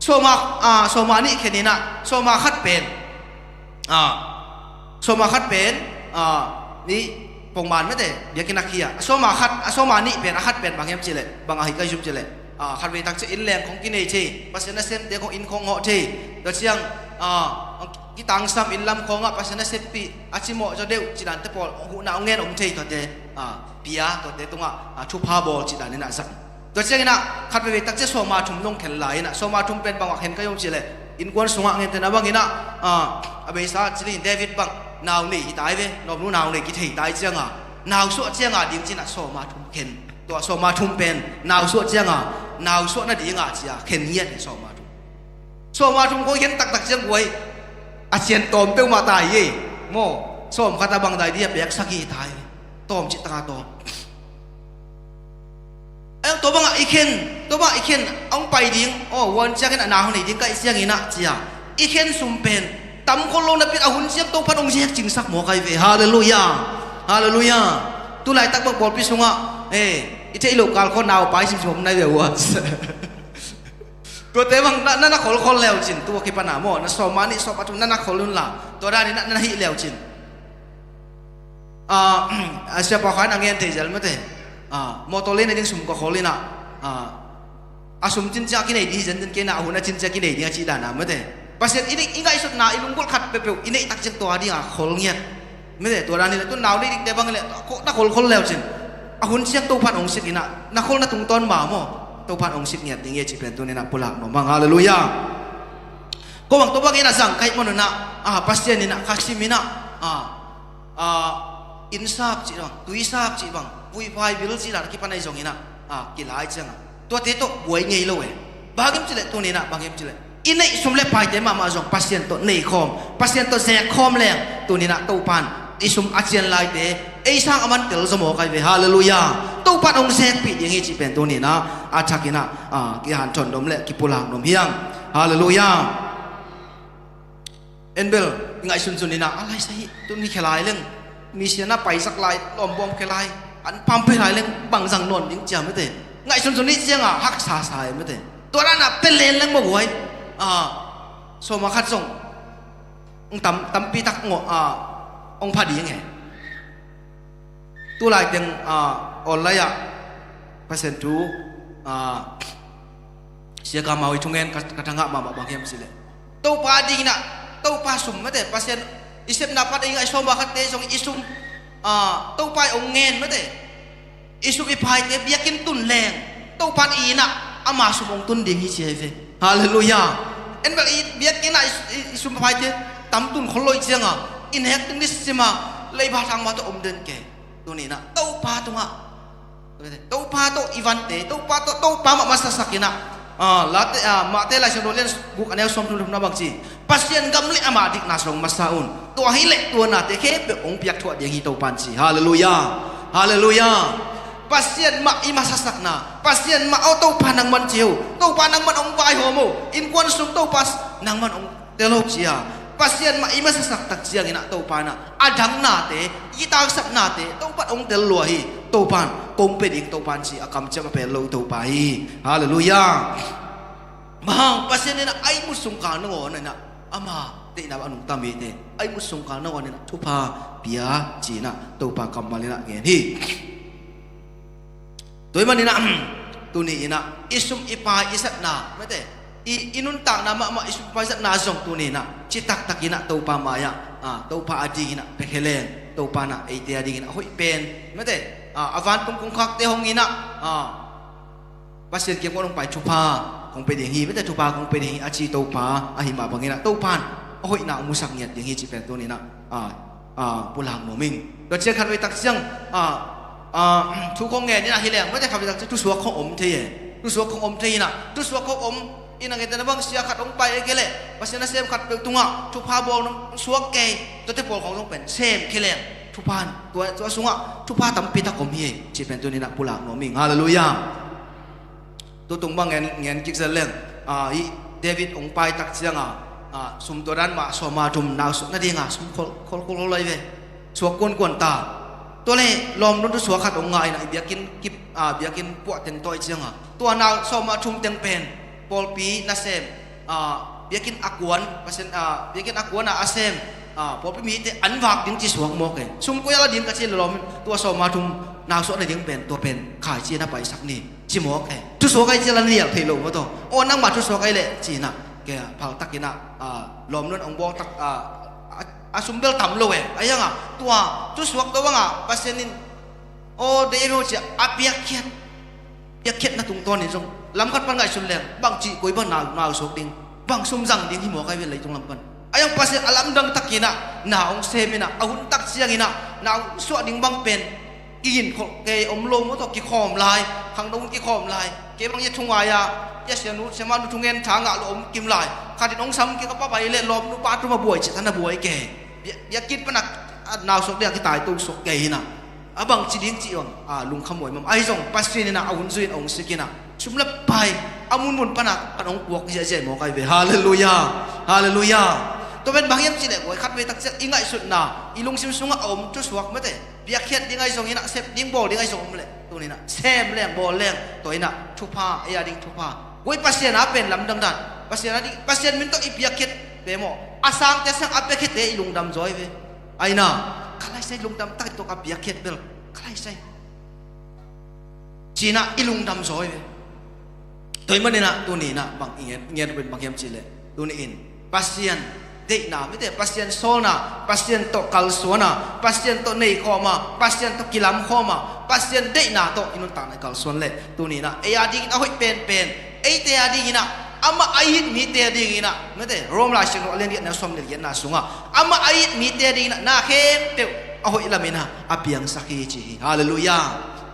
Sawm a, a, sawm a nih khen inah, sawm a khat pen, a, sawm a khat pen, a, ni pongman, mate, biakinn a khia. A sawm a khat, a sawm a nih pen, a khat pen bang hiam cih leh, bang ahi ka zum cih leh, a, khatvei tak ciang inn leng khong kinei thei, Pasian nasemte khong inn khong hawh thei. Tua ciang, a, kitangsam inn lam khong ah Pasian nasempih a cimawh zaw deuh cih dante pawl, huhna hong ngen om thei, tuate, a, pia, tuate tungah, a, thupha bawl cih dan inah zang. Tua ciangin ah khat veivei tak ciang sawm a thum nong khen lai inah, sawm a thum pen bang a khen ka hiam cih leh, innkuan sungah ngente na bangin ah, a, a beisa cih leh David bang nau nei hi tai ve, nawmnu nau nei kithei tai ciang a, nau suah ciang a ding ci inah sawm a thum khen. Tua sawm a thum pen nau suah ciang a, nau suah nading a ci a khen ngiat hi, sawm a thum. Sawm a thum khong i khen taktak ciang guai, a cian tawm peuhmah ta hi ei. Maw, sawm khat a bang dai ding a peksak hi ta hi. Tawm cih tak a tawm. Aw, tua bangah i khen, tua bangah i khen, a hong pai ding, aw, huan ciangin a na hong nei ding ka hih ciangin ah, ci a, i khen sum pen tam khol lo napi-in a hun ciang Topa'n hong zek cingsak mawk ahi ve. Halleluiah. Halleluiah. Tu laitak bang pawlpi sungah, eh, i theih loh kal khawng nau pai simsim om nai ve ua. Tuate bang na, na, na kholkhol leucin, tua kipan a maw, na sawm a nih, sawm a thum na, na khol un la, tua danin na, na hih leucin. A, a, siapa khuan a ngen thei zel mate. A, mawtaw lei na ding sum ka khol inah, a, a sum cin ciang a kinei ding hi zen den kei inah, a hun a cin ciang a kinei ding a cih dan a mate. Pasian i, i ngaihsutna, i lunggulh khat peuhpeuh i neih tak ciang tua ding a khol ngiat. Mate, tua dan hi leh, tu nau nei dingte bang hi leh, na kholkhol leucin, a hun ciang Topa'n hong sik inah, na kholna tungtawn mah maw, Topa'n hong sik ngiat ding hi cih pen tuni inah pulak nuam hang. Halleluiah. Ko bang tua bangin a zang ka hih man un ah, a, Pasian inah, ka sim inah, a, a, innsap cih bang, tuisap cih bang, vuivai bil cih dan a kipan ahi zongin ah, a, kilai ciang a, tuate tawh buai ngei lo e. Bang hiam cih leh tuni inah, bang hiam cih leh, i neih sum le paite mahmah zong Pasian tawh nei khawm, Pasian tawh zek khawm leng, tuni inah Topa'n i sum a cian laite ei sang a man tel zaw mawk ahi ve. Halleluiah. Topa'n hong zekpih ding hi cih pen tuni inah a thak inah, a, kihanthawn nuam le kipulak nuam hi hang. Halleluiah. En bel, i ngaihsunsun inah, a laisa hi, tun hi khia lai leng, mission a paisak lai, lawmbawm khia lai, an pampe lai leng, bang zang nawn ding ci a mate. Ngaihsunsun i hih ciang a haksa sa e mate. Tua dan a pia len leng maw guai. A, sawm a khat zong, hong tam, tampi tak ngawh, a, hong pha ding e. Tu laiteng, a, online ah Pasian thu, a, Sia Kam Mau i thungen ka, ka thangah mahmah, bang hiam cih leh, Topa ding inah, Topa sum mate, Pasian i sepna pan ei ngaih sawm a khatte zong i sum, a, Topa i hong ngen mate. I sum i paite biakinn tun leng, Topa'n i inn ah ama sum hong tun ding hi ci ahi ve. Halleluiah. En bel, i biakinn ah i, i, i sum i paite tam tun khol lo i hih ciang a, i nek ding ni sim a, leiba thang mah tawh om den kei. Tuni inah Topa tungah, Topa tawh i vante, Topa tawh, Topa mah masasak inah, a, Late, a, Mate Laisiangtho lian guk a neu sawmthum le thumna bang ci, Pasian gam le ama dikna zong masa un. Tua hi leh tua nate khempeuh hong piakthuah ding hi Topa'n ci. Halleluiah. Halleluiah. Pasian mah i masasakna, Pasian mah, aw Topa nangman ci o, Topa nangman hong vaihawm o, innkuan sung Topa s-, nangman hong tel o ci a, Pasian mah i masasak tak ciang inah Topa inah a dang nate, i taksap nate Topa'n hong tel lua hi. Topa'n kong pia ding Topa'n ci a, kamciam a pel lo Topa hi. Halleluiah. Bang hang, Pasian inah a ihmut sung kang nangawn inah ama Deihna a nungta mite a ihmut sungkal na wan in ah thupha pia ci-in ah Topa kammal in ah ngen hi. Tua ahih manin ah tuni in ah i sum i pai i zatna, mate, i, i nuntakna mahmah, i sum i pai zatna zong tuni in ah citak takin ah Topa mai-ah, ah, Topa adingin ah pia khia leng, Topa in ah eite adingin a hoih pen, mate, ah, a vantung kongkhakte hong in ah, ah, Pasian kiang kong pai thupha kong pia ding hi, mate, thupha kong pia ding hi a ci Topa ahi mah bangin ah Topa in a hoihna hong musak ngiat ding hi cih pen tuni in ah, ah, ah, pulak nuam ing. Tua ciang khatvei tak ciang, ah, ah, thu kong ngen in ah hi leng, mate, khatvei tak ciang thusuak kong om thei e. Thusuak kong om thei in ah, thusuak kong om in ah, ngetna bang sia khat hong pai e kei leh, Pasian nasem khatpeuh tungah thupha bawl nong suak kei, tuate pawl khawng zong pen sem khia leng, thupha in tua, tua sungah thupha tampi tak om hi e cih pen tuni in ah pulak nuam ing. Halleluiah. Tutung bang ngen, ngen kik zel leng, ah, hih David hong pai tak ciang a, ah, sum tua dan mah sawm a thum nau suak nading a sum khol, khol, khol, khol lai ve. Suak kuankuan ta. Tua leh lawmnu thusuak khat hong ngah in ah i biakinn kip, ah, biakinn puah teng tawi ciang a, tua nau sawm a thum teng pen pawlpi nasem, ah, biakinn a kuan, Pasian, ah, biakinn a kuan a a sem, ah, pawlpi mite an vak ding ci suak mawk e. Sum koi a la ding ka ci leh lawm in tua sawm a thum nau suak nading pen tua pen khaici in ah paisak ni ci mawk e. Thusuak ahi ciang la nial thei lo maw taw. Aw, nangmah thusuak ahi leh ci-in ah, kei a phal takin ah, ah, lawmnu in hong bawl tak, ah, a, a sum bel tam lo e. Ahi hang a tua thusuak tua bang a Pasian in, aw, dei e maw ci-a a piakkhiat, piakkhiatna tungtawn in zong lam khat pan ngaihsun leng, bangci koi bang nau, nau suak ding, bang sum zang ding hi mawk ahi ve leitung lam pan. Ahi hang Pasian a lamdang takin ah na hong sem in ah, a hun tak ciangin ah na hong suah ding bang pen kigin khol kei om lo maw taw, kikhawm lai, khangno kikhawm lai. Kei bang i a thungai a, i a sianu siamahnu thungen tha ngah lo om kim lai. Khat in hong sam kik a, pa pai leh lawmnu pa tum a buai cih tan a buai kei. Bia, biakinn pan a, a nau suak ding a kitaito suak kei hi in ah. A bangci ding cih bang, a, lungkham huai mahmah. Ahi zong Pasian in ah a hun zui in hong sik in ah, sum le pai a munmun pan a pan hong puak ziahziah mawk ahi ve. Halleluiah. Halleluiah. Tua pen bang hiam cih leh, guai, khatvei tak ciang i ngaihsutna, i lungsim sungah a om thusuak, mate, piakkhiat ding ahi zongin ah, sep ding bawl ding ahi zong om leh, tuni in ah sem leng, bawl leng, tua in ah thupha, ei a ding thupha. Guai, Pasian a pen lamdang dan, Pasian a ding, Pasian min tawh i piakkhiat pen maw, a sangte sang a piakkhiatte i lungdam zaw hi ve. Ahi na, ka laisai lungdam tak tawh ka piakkhiat bel, ka laisai ci-in ah i lungdam zaw hi ve. Tua ahih manin ah tuni in ah bang i ngen, ngen pen bang hiam cih leh, tuni in Pasian deihna, mite, Pasian sawlna, Pasian tawh kalsuanna, Pasian tawh neikhawmna, Pasian tawh kilamkhawmna, Pasian deihna tawh i nuntakna i kalsuan leh, tuni in ah ei a dingin a hoih penpen, eite a dingin ah, amah a it mite a dingin ah, mite, Rom Lai Siangtho a lian giatna sawm le giatna sungah, amah a it mite a dingin ah na khempeuh a hoih lamin ah a piangsak hi ci hi. Halleluiah.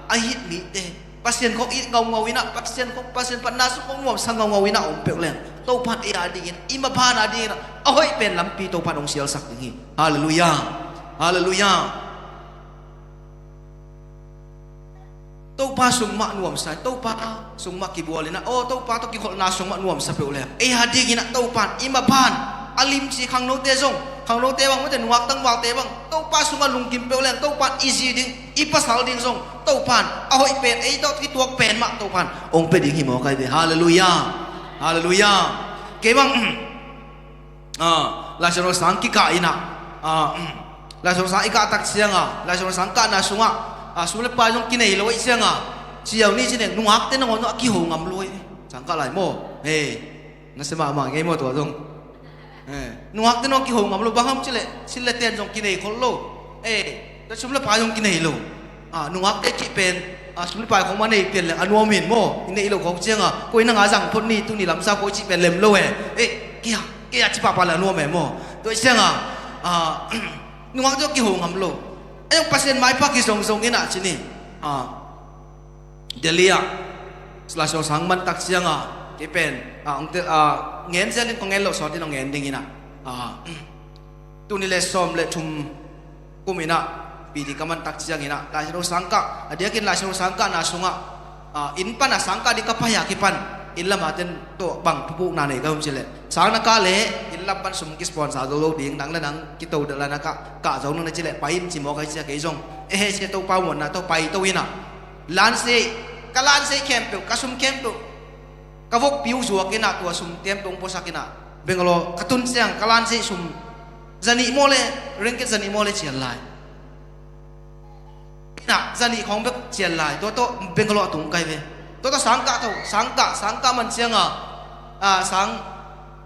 A it mite, Pasian khawng it ngaungau in ah, Pasian khawng, Pasian phatna sung khawng nuamsa ngaungau in ah om peuh leng, Topa in ei a dingin, i maban a dingin ah a hoih pen lampi Topa in hong sialsak ding hi. Halleluiah. Halleluiah. Topa sung mah nuamsa, Topa sung mah kibual in ah, aw, Topa tawh kikholhna sung mah nuamsa peuh leng, ei a dingin ah Topa in i maban, a limci khangnote zong, khangnote bang, mite, nungak tangvalte bang, Topa sungah lungkim peuh leng, Topa in i zi ding, i pasal ding zong, Topa in a hoih pen, ei tawh kituak pen mah Topa in hong pia ding hi mawk ahi ve. Halleluiah. Halleluiah. Kei bang, ah, Laisiangtho sang kikah in ah, ah, Laisiangtho sang i kah tak ciang a, Laisiangtho sang kahna sungah, ah, sum le pai zong kinei lo ahih ciang a, ciau ni ci-in nungakte nangawn a kiho ngam lo hi. Sang kah lai maw? Hei, nasia mahmah ngei maw tua zong? Eh, nungakte nangawn kiho ngam lo, bang hang cih leh, sil le ten zong kinei khol lo. Eh, tua sum le pai zong kinei lo. Ah, nungakte cih pen, ah, sum le pai khawng mah nei pian leng a nuam hi maw? I neih loh khawng ciang a, koi nang a zang phot ni, tuni lamsau koi cih pen lem lo e. Eh, kei a, kei a ci pahpah leng a nuam e maw? Tua ciang a, ah, nungakte zong kiho ngam lo. Ahi zong Pasian maipha kizongzong in ah ci ni. Ah, Delhi ah, Laisiangtho sang man tak ciang a, kei pen, ah, hong tel, ah, ngen zel in, kong ngen loh sawt in hong ngen ding in ah. Ah, tul nih le sawm le thum kum in ah, P D ka man tak ciang in ah, Laisiangtho sang kah, a diakin Laisiangtho sang kahna sungah, ah, inn pan a sang kah ding ka pai a kipan, inn lam a ten tawh bang thupukna nei ka hi hiam cih leh, sang na kah leh inn lam pan sum kisponsor zo lo ding, nang le nang kitodelh a na kah, kah zo nang na cih leh, pai in ci mawk ahi cia, kei zong, eh, he, sia, Topa muanna tawh pai to in ah, lansia, ka lansia khempeuh, ka sum khempeuh, ka vokpi uh zuak in ah, tua sum khempeuh hong puasak in ah, Bangalore ka tun ciang ka lan sih sum zanih maw le, ringgit zanih maw le cian lai. Ina zanih khawng bek cian lai, tua tawh Bangalore a tung kai ve. Tua tawh sang kah tho, sang kah, sang kah man cianga, a, sang,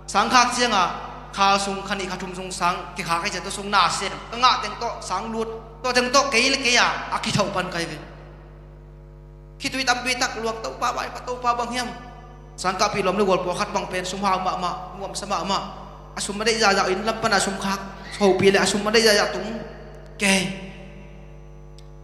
sang khak cianga, kha sung kha nih kha thum sung sang kikhak ai ciang tua sung na sem ka ngah teng tawh sang lut, tua teng tawh kei le kei a, a kithauh pan kai ve. Khitui tampi tak luak, Topa bai pa, Topa bang hiam? Sangkahpih lawm le gual pawlkhat bang pen sum hau mahmah, nuamsa mahmah. A sum a deih zahzah in lam pana sum khak, hopih le a sum a deih zahzah tung. Kei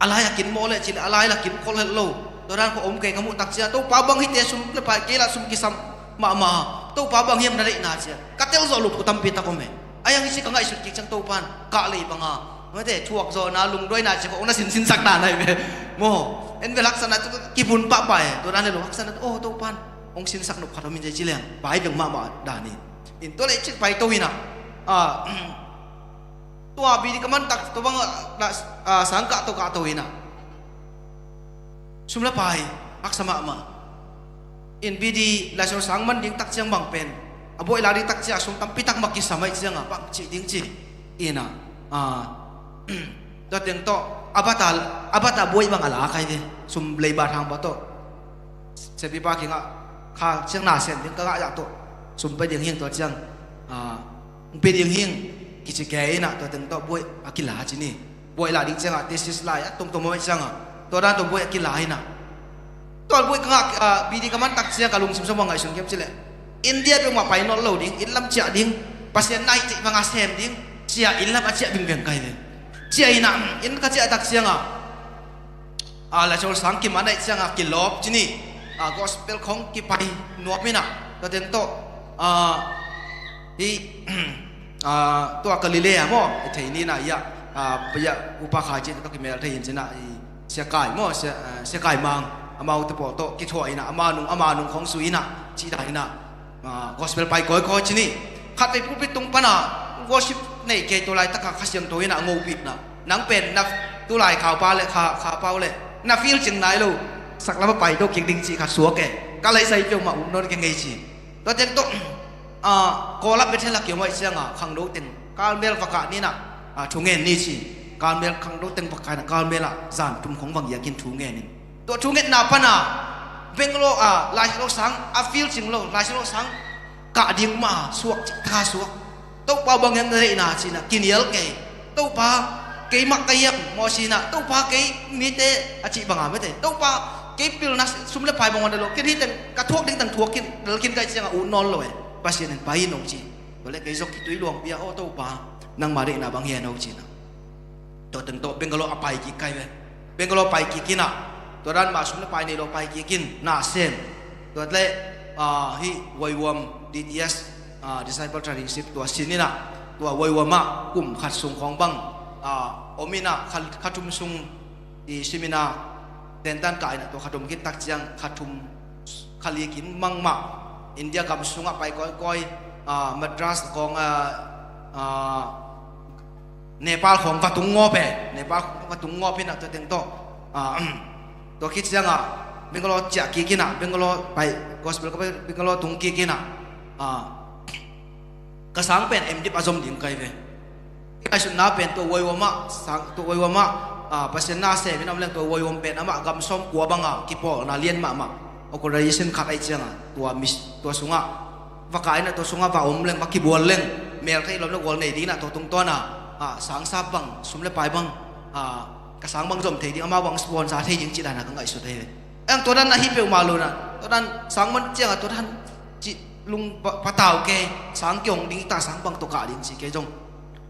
a lai a kin maw le cih le a lai la kin khol het lo. Tua dan ko om kei ka muh tak ciang, Topa bang hite sum le pai kei la sum kisam mahmah. Topa bang hiam na deihna ciang ka tel zawh lup ko tampi tak om e. A yang hi ci ka ngaihsut kik ciang Topan kah lei banga mate thuak zawhna lungduaina ci ko ong na sinsinsak dan ai ve. Maw en vel haksatna tu kivun pahpah e. Tua dan le lo haksatna tu aw Topan ong sinsak nop khat om in ci liang pai beng mahmah dan in. In tua le cik pai to ina, a, tua bidi ka man tak tua bang, a, sangkah to kah to ina. Sum le pai haksa mahmah. In bidi Laisiangtho sang man ding tak ciang bang pen a buaih la ding tak ciang a sum tampi tak mah kisam aih cianga bang cih ding ci ina, a, tua teng tawh a bata, a bata buaih bang a la kai ve. Sum leiba thang pa tawh sepipa kingah kha ciang na sem ding ka ngah zah tawh sum pia ding hing tua ciang, a, pia ding hing kici kei ina tua teng tawh buaih a kila ci ni. Buaih lah ding ciangah thesis lai a tongtong mawh ciangah tua dan tawh buaih a kila hi nah. Tua buaih ka ngah, ah, bidi ka man tak ciang ka lungsim sung bang ngaihsun kiam cileh India peuhmah pai nawn lo ding, inn lam ciah ding, Pasian na hih cih bangah sem ding, ciah inn lam a ciah bingveng kai ve. Ciah inn ah, inn ka ciah tak ciangah, ah, Laisiangtho sang kiman aih ciangah kilawp ci ni, ah, gospel khong kipai nuam hi nah. Tua teng tawh, ah, hih, ah, tua Galilee ah maw, i thei ni nah, iah, ah, iah upa khai cih tawh kimel thei in ci nah, i Sia Kai maw, Sia, ah, Sia Kai Mang, amau te pawl tawh kithuah hi nah, ama nung, ama nung khong sui hi nah, cih dan hi nah, ah, gospel pai kawikawi ci ni. Khatvei pulpit tung pana worship nei kei, tua laitakah Kha Siangtho hi nah, a ngopih nah. Nang pen na, tulai khaupa le kha, khaupa uh le na feel cing nai lo, saklam a pai to kik ding cih khat suak e. Ka laisai peuhmah um nawn kei ngei ci. Tua teng tawh, ah, Kawlap Bethel ah kiom aih ciangah khangno teng Carmel va kah ni nah, ah, thu ngen ni ci. Carmel khangno teng va kah hi nah, Carmel ah zan thum khong va ngiakin thu ngen in. Tua thu ngetna pana Bangalore ah Laisiangtho sang a feel cing lo, Laisiangtho sang kah ding mah suak cih taka suak. Topa bang hiam na deihna ci nah, kinial kei. Topa, keimah ka hiam maw ci nah, Topa kei mite a cih bangah mete. Topa, kei pilna sum le pai bang wan lo, kei hi teng ka thuak ding teng thuak khin, lal khin kai ciangah ut nawn lo e. Pasian in pai in ong ci. Tua le kei zong khitui luangpi ah, aw Topa, nangma deihna bang hiam ong ci nah. Tua teng tawh Bangalore a pai kik kai ve. Bangalore pai kik hi nah. Tua dan mah sum le pai nei lo pai kik in na sem. Tua le, ah, hih Woiwom D T S, ah, Disciple Traineeship tua sin hi nah. Tua Woiwom ah kum khat sung khong bang, ah, om hi nah, kha, kha thum sung i seminar tentan kah hi nah, tua kha thum khit tak ciang kha thum kha li kim mang mah India gam sungah pai kawikawi, ah, Madras khong, ah, ah, Nepal khong va tung ngawp e, Nepal khong va tung ngawp hi nah tua teng tawh. Ah, tua khit ciangah Bangalore ciah kik hi nah, Bangalore pai, gospel ka pai, Bangalore tung kik hi nah. Ah, ka sang pen M.Div a zom ding kai ve. Ngaihsutna pen tua Woiwom ah, sang, tua Woiwom ah, ah, Pasian na sem in om leng tua Woiwom pen amah gam sawm kua bangah kipawlna lian mahmah organization khat aih ciangah tua mis, tua sungah va kah hi nah, tua sungah va om leng, va kibual leng, mel thei lawm le gual nei ding nah, tua tungtawn ah, ah, sang sap bang, sum le pai bang, ah, ka sang bang zom thei ding, amau bang sponsor thei ding cih dan ah ka ngaihsut hi. Ang tua dan na hi peuhmah lo nah, tua dan sang man ciangah tua dan cih lung pa, patau kei, sang kihong ding, ita sang bang tawh kah ding cih kei zong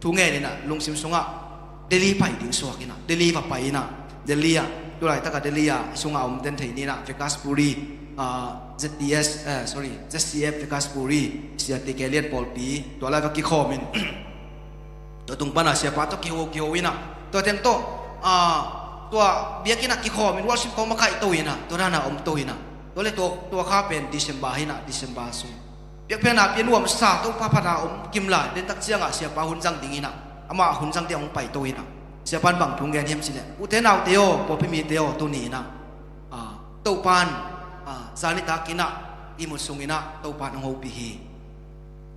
thu ngen hi nah, lungsim sungah Delhi pai ding suak hi nah, Delhi va pai hi nah, Delhi ah, tulaitakah Delhi ah sungah om den thei ni nah, Vikas Puri, ah, Z T S, eh, sorry, Z C F Vikas Puri, Sia T K Lian pawlpi, tua lai va kikhawm in. Tua tung pana siapa tawh kiho, kiho hi nah. Tua teng tawh, ah, tua biakinn ah kikhawm in worship khong makaih to hi nah, tua dan ah om to hi nah. Tua le tua, tua kha pen December hi nah, December sung. Biakpiakna pia nuamsa, Topa phatna om kim lai, den tak ciangah siapa hun zang ding hi nah. Amah hun zang ding hong pai to hi nah. Siapan bang thu ngen hiam cileh, ute naute aw, pawlpi mite aw, tuni hi nah, ah, Topan, ah, zan nitak in ah, ihmut sung in ah Topan hong hopih hi.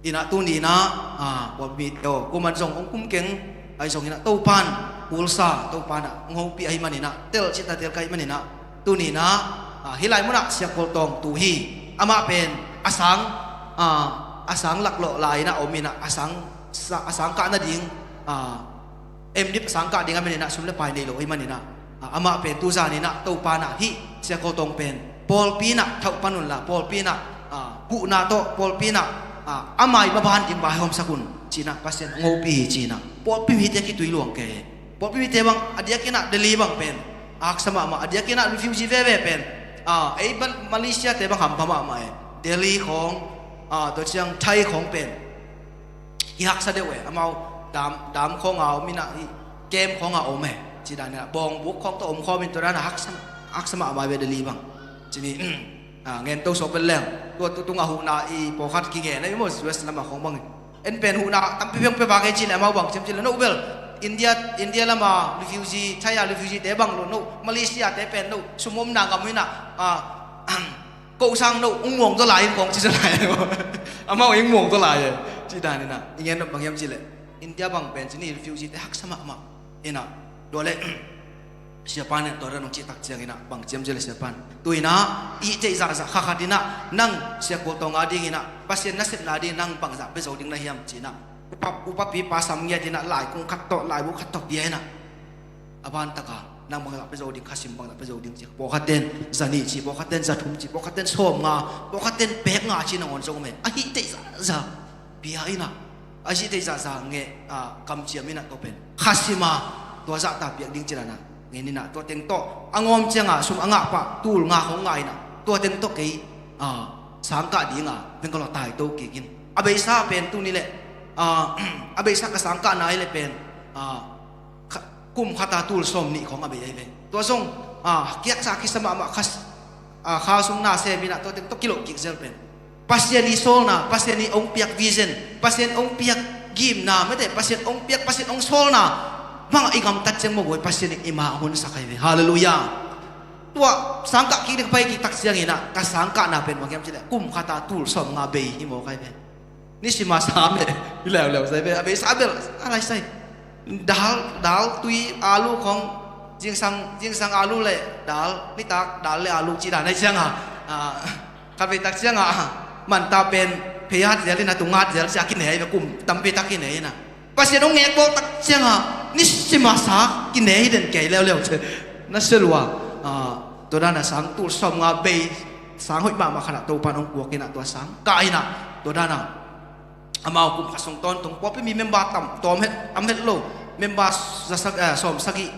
Inah tuni inah, ah, pawlpi, oh, kuman zong hong kum keng, ahi zong inah Topan, kulsa, Topan ah, hong hopih ahi man inah, tel cita tel ka ahi man inah, tuni inah, ah, hih lai munah Sia Kol Tawng tu hi, amah pen, a sang, ah, a sang laklawh lai inah om inah, a sang, sa-, a sang kah nading, ah, M.Div sang kah ding a man inah sum le pai nei lo ahi man inah, ah, amah pen tu zan inah Topan ah hih Sia Kol Tawng pen pawlpi inah thauh pan unla, pawlpi inah, ah, huhna tawh, pawlpi inah, ah, a mai maban ding vaihawmsak un ci inah Pasian hong hopih hi ci inah pawlpi mite kitui luang kei. Pawlpi mite bang a diak inah Delhi bang pen a haksa mahmah, a diak inah refugee veve pen, ah, ei Mal-, Malaysia te bang hampha mahmah e. Delhi khawng, ah, tua ciang Thai khawng pen kihaksa deuh e, amau dam, dam khawng a om inah, i kem khawng a om e, ci dan inah bawngbuk khawng tawh om khawm in tua dan a haksa, haksa mahmah ve Delhi bang. Ci ni, ah, ngen to sawk vel leng, tua tu tung a huhna i pawlkhat kingen a i maw, U S lam a khawng bang in. En pen huhna tampi piang pia vak e ci leh amau bang ciam ci leh, no bel, India, India lam a refugee, Thai a refugee te bang lo, no Malaysia te pen no sum omna ngam inah, ah, ko sang no ung muang zaw lai in kong ci zaw lai. Amau ing muang zaw lai e. Ci dan inah, i ngen nop bang hiam ci leh, India bang pen ci ni refugee te haksa mahmah. Inah, tua leh, Siapa inah tua dan hong cih tak ciang inah, bang ciam ci leh Siapa in, tu inah, i theih zahzah kha khat inah, nang Sia Kol Tawng a ding inah, Pasian nasepna ding nang bangzah pia zo ding na hiam ci inah, upa, upapi pa sam ngiat inah, lai kung khat tawh, lai bu khat tawh pia inah. A ban taka, nang bangzah pia zo ding, khasim bangzah pia zo ding ci. Pawlkhat ten za nih ci, pawlkhat ten za thum ci, pawlkhat ten sawm nga, pawlkhat ten pek nga ci nangawn zong om e. A hih theih zahzah pia inah, a hih theih zahzah ngeh, ah, kamciam inah tua pen khasim a, tua zahta piak ding ci dan a ngen inah, tua teng tawh a ngawm ciang a sum a ngah pah tul nga khawng ngah inah, tua teng tawh kei, ah, sang kah ding a Bangalore tai to kik in. A beisa pen tuni leh, ah, a beisa ka sang kahna hi leh pen, ah, kha-, kum khat a tul sawm nih khawng a bei ahi ve. Tua zong, ah, kiaksa kisa mahmah khas, ah, kha sung na sem inah tua teng tawh kiloh kik zel pen, Pasian i sawlna, Pasian i hong piak vision, Pasian hong piak gimna, mete Pasian hong piak, Pasian hong sawlna bang i gamtat ciang maw, guai Pasian in i ma hong honsak ahi ve. Halleluiah. Tua sang kah kik ding pai kik tak ciang inah, ka sang kahna pen bang hiam ci leh, kum khat a tul sawm nga bei hi mawk ahi ve. Nisim a sa meh, hi leuleu sai ve, a beisa bel a lai sai. Dal, dal, tui, alu khawng, zingsang, zingsang alu leh dal, nitak dal leh alu ci dan ahi ciang a, ah, khatvei tak ciang a, ah, manta pen phei hat zel inah, tung hat zel ci a kinei ve, kum tampi tak kinei inah. Pasian hong ngek bawl tak ciang a, nisim a sa kinei hi den kei leuleu ci. Na sia lua, ah, tua dan a sang tul sawm nga bei, sang hoih mahmah khat ah Topan hong kuak inah, tua sang kah inah, tua dan a amau kum khat sung tawntung pawlpi mi member tam, tawm het, tam het lo, member za sak, eh, sawm sagih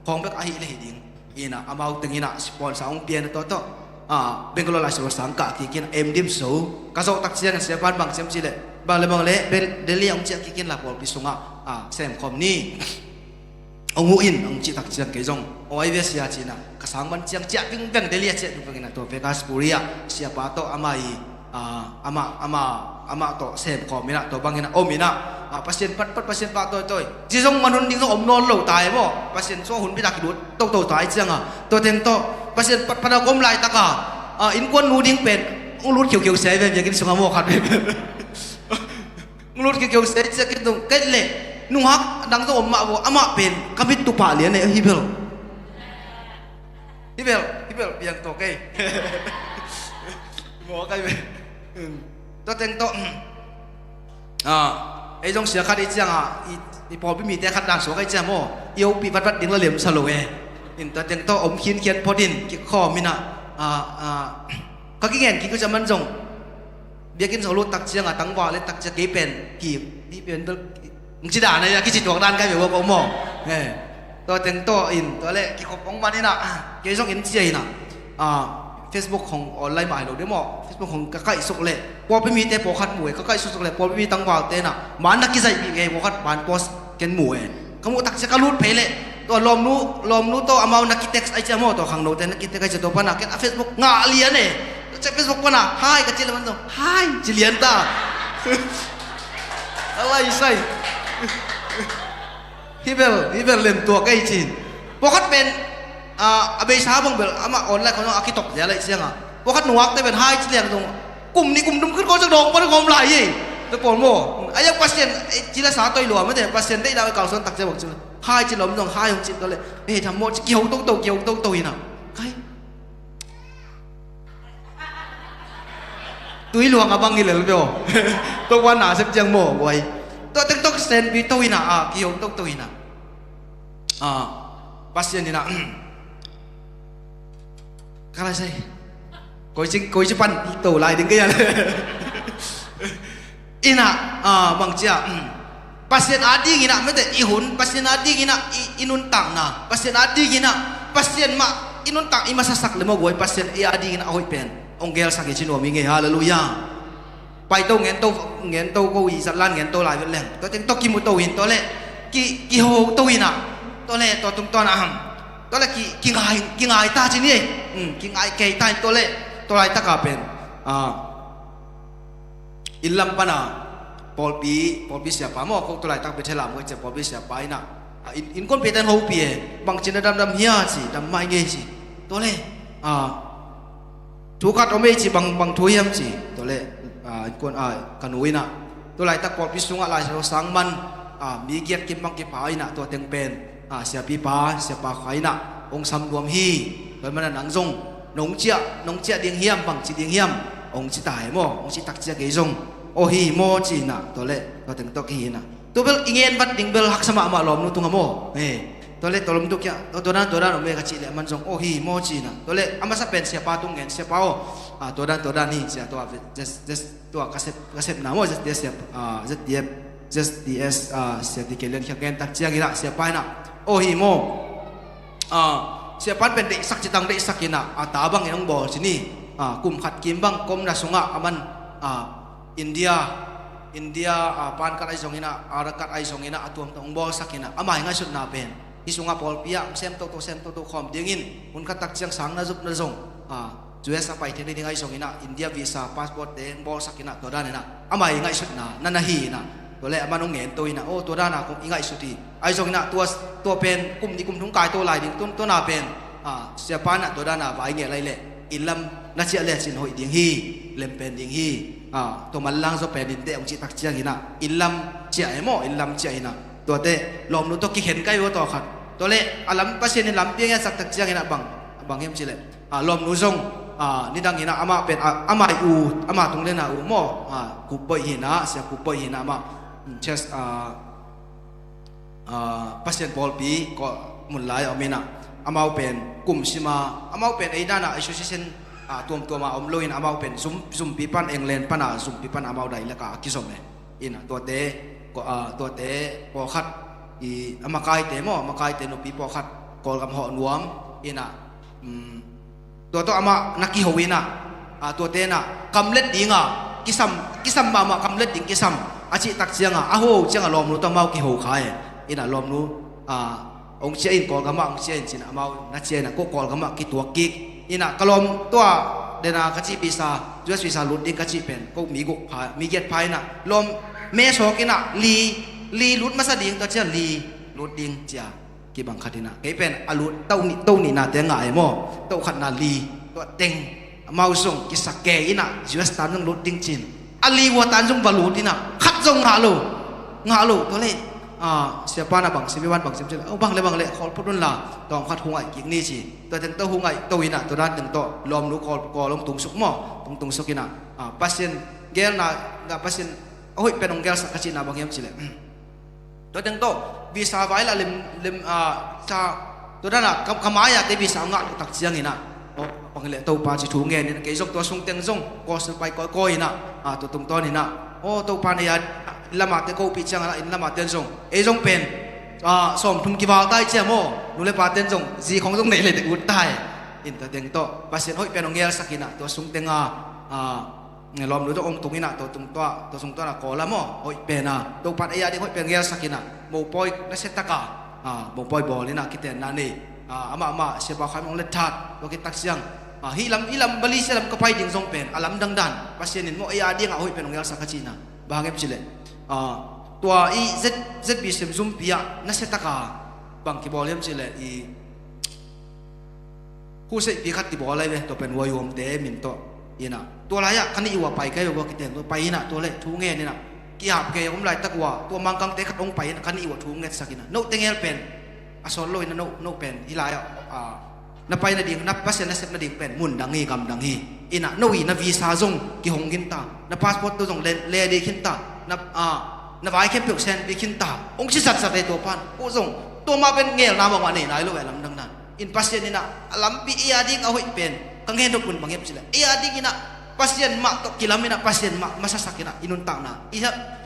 khawng bek ahih leh hi ding. Inah amau teng inah sponsor hong pia inah tua tawh, ah, Bangalore lai sung sang kah kik inah M.Div zo. Ka zawh tak ciang Siapa in bang ciam ci leh, bang leh bang leh, Bel-, Delhi hong ciah kik inla pawlpi sungah, ah, sem khawm ni. Hong huh in, hong cih tak ciang kei zong, aw, ahi ve Sia ci inah, ka sang man ciang ciah vingveng, Delhi ah ciah vingveng inah, tua Vegas Puri ah Siapa tawh amah i, ah, amah, amah, amah tawh sem khawm inah, tua bang inah om inah, ah, Pasian patpat, Pasian pah tawitawih. Ci zong man hun ding zong om nawn lo ta e maw. Pasian sung hun pi tak i lut toto ta i ciang a, tua teng tawh Pasian patpat a om laitak a, ah, innkuan nu ding pen hong lut khiukheu sia hi ve, biakinn sungah maw, khat ve. Hong lut khiukheu sia ciak in tung kei leh, nunghak dang zong om mah vaw, amah pen ka mit tu pah lian e, hi bel. Hi bel, hi bel, piang tawh kei. Maw kai ve. Hmm. Tua teng tawh, hmm. Ah, ei zong sia khat i ciang a, i, i pawlpi mite khat dan suak i ciang maw, i hopih vatvat ding la liam sa lo e. In tua teng tawh om khinkhian phot in, kikhawm inah, ah, ah, ka kingen kik uh ciang man zong, biakinn sung lut tak ciang a, tangval let tak ciang kei pen ki, kei pen bel, ng ci dan a, kici tuak dan kai ve ua ko maw. Eh. Tua teng tawh in, tua leh kikhop hong man inah, kei zong in cia inah, ah, Facebook hong online mah hi lo ding maw. Facebook hong ka kaihsuk leh pawlpi mite pawlkhat mu e, ka kaihsuk leh pawlpi mi tangvalte inah man na kizaih bih kei, pawlkhat man post ken mu e. Ka muh tak ciang ka lut phei leh, tua lawmnu, lawmnu tawh amau na kitext ai ciang maw, tua khangnote na kitext ai ciang, tua panah ken a Facebook ngah lian e. Tua ciang Facebook panah hi ka cih leh man zong hi ci lian ta. A lai sai. Hi bel, hi bel lem tua kei cin. Pawlkhat pen, ah, a beisa bang bel amah online khawng a kitok zel lai ciang a, pawlkhat nungakte pen hi ci lian zong, kum nih kum thum khit khawng ciang dawng pan khawm lai e. Tua pawl maw, a yak Pasian, eh, ci la sa toi lua mate, Pasian deihna kalsuan tak ciang bang ci la. Hai ci lom zong, hai hong ci tawh le. Eh, tham maw ci kiho toto, kiho toto hi na. Kai. Tui luang a bang hi lel veo. Tua wan na sep ciang maw, guai. Tua teng tok sen pi to hi na, ah, kiho toto hi na. Ah, Pasian hi na. Ka lai sai. Koi ci, koi ci pan to lai ding ka ya le. Ina, ah, bang cia, mm. Pasian a ding ina, mete i hun, Pasian a ding ina i, i nuntakna. Pasian a ding ina, Pasian mah i nuntak i masasak le maw guai, Pasian i a ding ina a hoih pen. Ong gelsak i ci nuam i ngei, halleluiah. Pai to ngen to, ngen to ko i zat lan ngen to lai vet leng. Tua teng to kimu to in to le, ki, kiho to ina. To le, tua tung tua na ham. To le ki, ki ngai, ki ngai ta ci ni. Hmm, ki ngai kei ta in to le, to lai taka pen. Ah, inn lam pana, pawlpi, pawlpi siapa maw, ko to lai tak Bethel lam ko cia pawlpi siapa ina. Ah, in, in kon pi ten ho pi e, bang ci na dam dam hia ci, dam mai ngei ci. To le, ah, thu khat om ei ci bang, bang thu hiam ci. Tua le, ah, in kuan, ah, ka nu ina. Tua laitak pawlpi sungah Lai Siangtho sang man, ah, mi giat kim bang kipa ina tua teng pen, ah, siapipa, siapa kha ina hong sam nuam hi. Tua mana nang zong, nong ciah, nong ciah ding hiam, bang ci ding hiam, hong ci ta hi maw, hong ci tak ciah kei zong. Aw hi maw ci ina, tua le, tua teng tua ki hi ina. Tua bel i ngen vat ding bel haksa mahmah lawmnu tungah maw. Eh, tua le tua lawmnu kia, tua, tua dan, tua dan om e ka cih leh a man zong, aw hi maw ci ina. Tua le a masa pen siapa tung ngen, siapa aw. Ah, tua dan, tua dan hi cia tua, Z, Z, tua ka sep, ka sepna maw, Z D S siapa, ah, Z D F, Z D S, ah, siapa ti kei lian khiak ngen tak ciang ina, siapa ina. Aw hi maw. Ah, siapa pen deihsak citang deihsak ina, ah, ta bang in hong bawl ci ni. Ah, kum khat kim bang, komna sungah a man, ah, India, India, ah, pan kat ai zong ina, ar kat ai zong ina, a tuam tawh hong bawlsak ina, amah i ngaihsutna pen. Hi sungah pawlpi ah, sem toto, sem toto khawm dingin, hun khat tak ciang sang na zup na zong, ah, U S a pai thei ding ai zong ina, India visa, passport te hong bawlsak ina, tua dan ina, amah i ngaihsutna, na na hi ina, tua le a man hong ngen to ina, oh, tua dan a kong i ngaihsut hi. Ai zong ina, tua, tua pen, kum ni kum thum kai to lai ding, tun, tua na pen, ah, siapa ina, tua dan a vai nge lai le, inn lam na ciah le cin hoih ding hi, lem pen ding hi, ah, tua manlang zaw pen in te hong cih tak ciang ina, inn lam ciah e maw, inn lam ciah ina. Tuate, lawmnu tawh kikhen kai ua tawh khat. Tua le, a lam Pasian in lampi a ngetsak tak ciang ina bang, bang hiam ci le. Ah, lawmnu zong, ah, nidang ina amah pen, ah, amah i u, amah tung le na u maw, ah, Kup Boih hi ina, sia Kup Boih hi ina amah, mm, chest, ah, ah, Pasian pawlpi ko mun lai a om ina, amau pen kum sima, amau pen ei dana association, ah, tuamtuama om lo in amau pen zum, zumpi pan England pana, zumpi pan amau dai laka a kizom e. Ina, tuate, ko, ah, tuate pawlkhat i, a makaite maw, a makaite nupi pawlkhat Kawlgam hawh nuam, ina, mm, tua tawh amah na kiho ina, ah, tuate ina, kamlet dinga, kisam, kisam mahmah kamlet ding kisam, a cih tak cianga, a ho cianga lawmnu tawh amau kiho kha e, ina lawmnu, ah, hong ciah in Kawlgamah, hong ciah in cin amau, na ciah ina, ko Kawlgamah kituak kik, ina, ka lawm tua, dena ka cih visa, U S visa lut ding ka cih pen, ko mi guk pha, mi giat pha ina, lawm, me sawk ina, li, li lut masa ding, tua cia li, lut ding cia, kibang khat ina. Kei pen, a lut, to ni, to ni na te ngah e maw, to khat na li, tua teng, amau zong, kisak ke ina, U S tan zong lut ding cin. A li ua tan zong va lut ina, khat zong ngah lo, ngah lo, tua le, ah, siapa na bang, siapa bang, siapa bang, oh, bang le, bang le, khawl phut un la, tawng khat hu ngaih kik ni ci. Tua teng to hu ngaih to ina, tua dan teng to, lawmnu kawl, kawl hong tung suk maw, hong tung suk ina. Ah, Pasian gelna, na Pasian a hoih pen hong gelsak ka cihna bang hiam ci le. Tua teng to, visa vai la lem, lem, ah, sa, tua dan a, ka, ka mai a te visa hong ngah tak ciang ina. Oh, bang le Topa ci thu ngen ina, kei zong tua sung teng zong, kawl sil pai kawikawi ina, ah, tua tung tawn ina. Oh, Topa nei a, lamah te ko pi ciang ina, inn lamah te zong. Ei zong pen, ah, sawm thum kival tai cia maw, nu le pa ten zong, zi khong zong nei le dek ut tai. In tua teng to, Pasian hoih pen hong gelsak ina, tua sung tenga, ah, lawmnu tawh hong tung ina, tua tung tua, tua sung tua na kawl a maw, hoih pen a, Topan ei a ding hoih pen gelsak ina, mopawi na se taka, ah, mopawi bawl ina, kitenna nei, ah, amah, amah, siapa khai mong le that, tua kitak siang, ah, hi lam, hi lam, Malaysia lam ka pai ding zong pen, a lamdang dan, Pasian in maw ei a ding a hoih pen hong gelsak ka cihna. Bang hang em ci le, ah, tua i Z, Z B C M zumpi ah na se taka bang kibawl hiam ci le, i khuseihpi khat kibawl lai ve, tua pen huayuamte min tawh ina. Tua lai ah ka nih ua pai kai ua kiten tua pai ina, tua le thu ngen ina. ki-ap kei om laitak uh ah, tua Mangkangte khat hong pai in ah, ka nih uh ah thu hong ngetsak in ah, note ngel pen a sawt lo in ah, no, no pen hih lai ah, ah, na pai nading, na Pasian na sep nading pen mun dang hi, gam dang hi. In ah no i na visa zong kihong khin ta, na passport tawh zong le, le ding khin ta, na, ah, na vai khempeuh senpi khin ta, hong ci zatzat e. Tua pan, tua zong, tua mah pen ngelna mah nei nai lo e, lamdang nan. In Pasian in ah a lampi, ei a ding a hoih pen, ka gen nop un bang hiam cih leh, ei a ding in ah Pasian mah tawh kilam in ah, Pasian mah masasak in ah i nuntakna, i,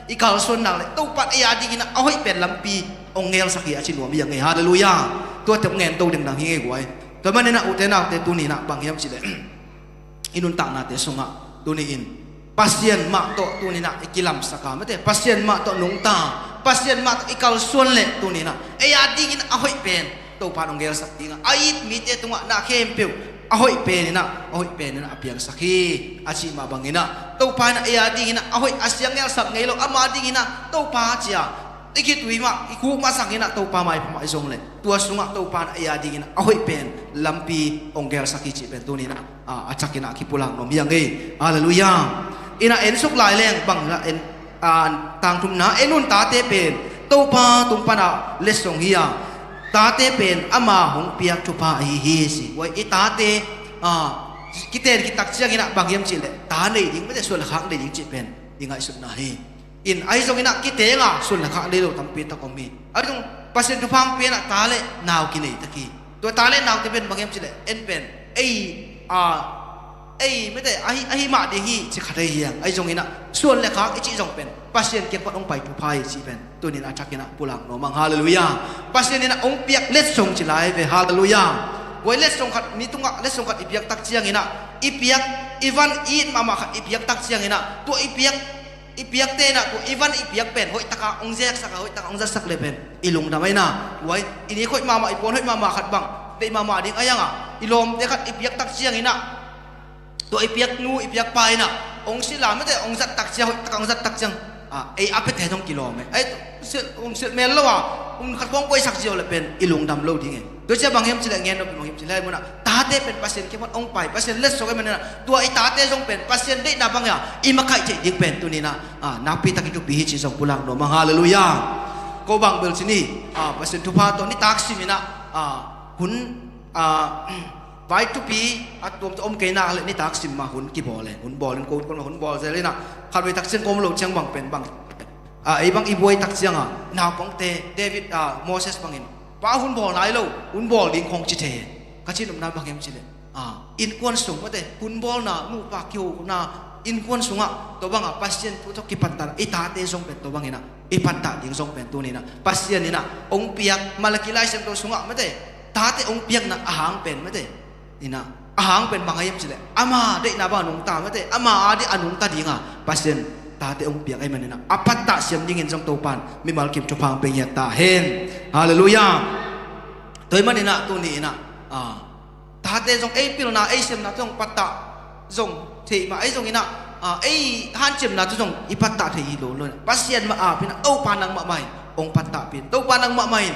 i kalsuan nak leh Topa in ei a ding in ah a hoih pen lampi hong ngelsak hi a ci nuam hi a ngei. Halleluiah. Tuate hong ngen to dingdang hi ngei guai. Tua manin ah ute naute, tuni in ah bang hiam cih leh, i nuntaknate sungah tuni in Pasian mah tawh tuni in ah i kilamsak a, mate, Pasian mah tawh nungta, Pasian mah tawh i kalsuan leh tuni in ah ei a ding in a hoih pen Topa in hong gelsak ding a, a it mite tungah na khempeuh a hoih pen in ah, a hoih pen in ah a piangsak hi a cih mah bang in ah, Topa in ah ei a ding in ah a hoih, a siang ngelsap ngei lo, ama ding in ah Topa ci a i khitui mah, i khuk mah sang in ah Topa maipha mah i zong leh, tua sungah Topa in ah ei a ding in ah a hoih pen lampi hong gelsak hi cih pen tuni in ah, ah, a thak in ah kipulak nuam hi a ngei. Halleluiah. In ah en suk lai leng bang in ah en, ah, tangthumna, ei nu tate pen Topa tung pan ah letsong hi a, tate pen ama hong piak thupha ahi hi ci. Huai, i tate, ah, kiten khit tak ciangin ah bang hiam cih leh, ta nei ding, mate, suan le khak nei ding cih pen i ngaihsutna hi. In ahi zongin ah kiteng a suan le khak nei lo tampi tak om hi. Ahi zong Pasian thupha hong pia in ah ta le nau kinei tak hi. Tua ta le naute pen bang hiam cih leh, en pen ei, a, ei, mate, ahi, ahi mah ding hi ci kha thei hi hang. Ahi zongin ah suan le khak i cih zong pen Pasian kiang pan hong pai thupha hi cih pen tuni in ah a thak in ah pulak nuam hang. Halleluiah. Pasian in ah hong piak letsong ci lai ve. Halleluiah. Huai letsong khat, mi tungah letsong khat i piak tak ciangin ah, i piak, i van, i it mahmah khat i piak tak ciangin ah, tua i piak, i piakte in ah tua i van i piak pen hoih tak a hong zeksak a, hoih tak a hong zatsak leh pen i lungdam ahi na. Huai, i nik hoih mahmah, i puan hoih mahmah khat bang deih mahmah ding a hi hang a, i lawmte khat i piak tak ciangin ah, tua i piaknu, i piakpa in ah hong silh a, mate, hong zat tak ciang, hoih tak a hong zat tak ciang, ah, ei a piate zong kilawm e. Ei, silh, hong silh mel lo a, hun khat khawng koihsak ziau leh pen i lungdam lo ding e. Tua ciang bang hiam cih leh, ngen nop bang hiam cih leh, ei mun ah tate pen Pasian kiang pan hong pai, Pasian letsong ahih manin ah, tua i tate zong pen Pasian deihna bang a i makaih theih ding pen tuni in ah, ah, nakpi takin thupi hi cih zong pulak nuam hang. Halleluiah. Ko bang bel ci ni, ah, Pasian thupha tawh nitak sim in ah, ah, hun, ah, vai thupi a tuamtuam om kei nak leh nitak sim mah hun kibawl e. Hun bawl in ko, ko hun bawl zel in ah, khatvei tak ciang ko om lo ciang bang pen bang, ah, ei bang i buai tak ciang a, naupangte, David, ah, Moses bangin, pa, hun bawl nai lo, hun bawl ding khawng ci thei. Ka cih nopna bang hiam cih leh, ah, innkuan sung, mate, hun bawlna, nupa kihona, innkuan sungah tua bang a Pasian thu tawh kipattah i tate zong pen tua bangin ah i pattah ding zong pen tuni in ah Pasian in ah hong piak, Malakhi Lai Siangtho sungah, mate, tate hong piakna a hang pen, mate, in ah a hang pen bang hiam cih leh, ama deihna bang a nungta, mate, ama a ding a nungta ding a Pasian tate hong piak ahih manin ah, a pattah siam dingin zong Topa in mimal kim thupha hong pia ngiat ta hen. Halleluiah. Tua ahih manin ah tuni in ah, ah, tate zong ei pilna, ei siamna tawh zong pattah zong thei mah, ei zong in ah, ah, ei hanciamna tawh zong i pattah thei hi lo lo in ah, Pasian mah ap in ah, Topa nang mahmah in hong pattahpih in, Topa nang mahmah in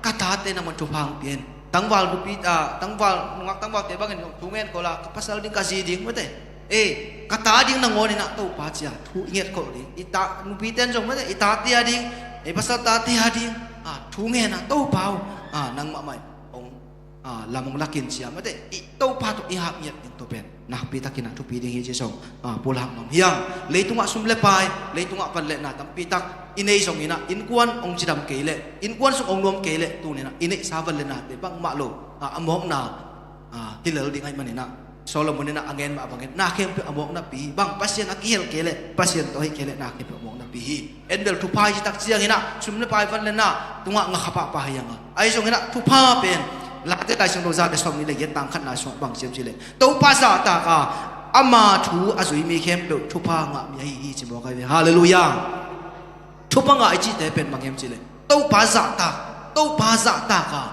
ka tate nang mah thupha hong pia in. Tangval nupi, ah, tangval, nungak tangvalte bangin thu ngen khol a, ka pasal ding, ka zi ding, mate, ei, ka ta ding nangawn in ah Topa ci a thu i nget khol ding. I ta, nupite in zong, mate, i tate a ding, ei, pasal tate a ding, ah, thu ngen a, Topa aw, ah, nang mahmah in hong, ah, lam hong lak in ci a, mate, i Topa tawh i hap ngiat ding, tua pen nakpi takin ah thupi ding hi cih zong, ah, pulak nuam hi hang. Leitungah sum le pai, leitungah van le na tampi tak i nei zongin ah, innkuan hong cidam kei leh, innkuan sung hong nuam kei leh, tuni in ah i neihsa van le nate bangmah lo, ah, a mawkna, ah, hi lel ding ahih manin ah, Solomon in ah a ngen mah bangin, na khempeuh a mawknapi hi. Bang, Pasian a kihel kei leh, Pasian tawh a hoih kei leh, na khempeuh a mawknapi hi. En bel thupha i cih tak ciangin ah, sum le pai, van le na tungah ngakha pahpah hi hang a, ahi zongin ah thupha pen Late Lai Siangtho za le sawmnih le giat, tang khatna sungah bang ci hiam cih leh, Topa zahtak a, ama thu a zui mi khempeuh thupha ngah mi ahi hi ci mawk ahi ve. Halleluiah. Thupha ngah i cihte pen bang hiam cih leh, Topa zahtak, Topa zahtak a,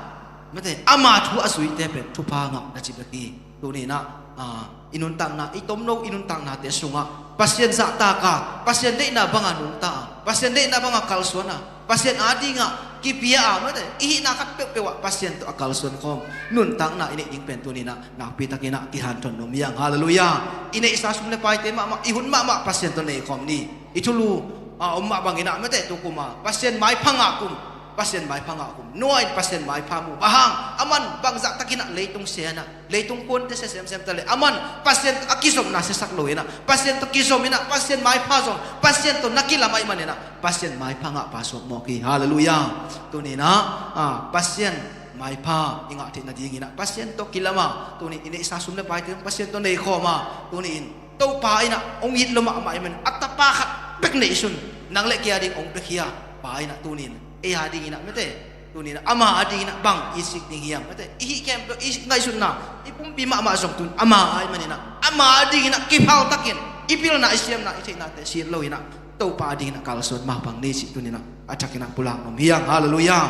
mate, ama thu a zuite pen thupha ngah na ci bek hi. Tuni in ah, ah, i nuntakna, i tomno i nuntaknate sungah Pasian zahtak a, Pasian deihna bang a nungta a, Pasian deihna bang a kalsuan a, Pasian a ding a kipia a, mate, i hihna khat peuhpeuh ah Pasian tawh a kalsuan khawm nuntakna i neih ding pen tuni in ah nakpi takin ah kihanthawn nuam hi hang. Halleluiah. I neihsa sum le paite mahmah, i hun mahmah Pasian tawh nei khawm ni. I thulu a om mah bangin ah mate, tu kum a Pasian maipha ngah kum, Pasian maipha ngah kum. Noah in Pasian maipha mu. Bang hang? Aman bangzah takin ah leitung sian ah, leitung khuante sia semsem ta leh, aman Pasian tawh a kizomna siasak lo in ah, Pasian tawh kizom in ah, Pasian maipha zong, Pasian tawh na kilam ahih manin ah Pasian maipha ngah pa suak mawk hi. Halleluiah. Tuni in ah, a, Pasian maipha i ngah theih nadingin ah Pasian tawh kilam a, tuni in i neihsa sum le paite Pasian tawh neikhawm a, tuni in Topa in ah hong it lo mahmah ahih manin a tapa khat bek neihsun, nang le kei a ding hong piakhia pa in ah tuni in ei a dingin ah mate, tuni in ah ama a dingin ah bang i sik ding hiam mate, i hih khempeuh, i ngaihsutna, i pumpi mahmah zong tun ama ahih manin ah ama a dingin ah kiphal takin i pilna, i siamna, i theihnate sit lo in ah Topa a dingin ah kalsuan mah bang ni cih tuni in ah a thakin ah pulak nuam hi hang. Halleluiah.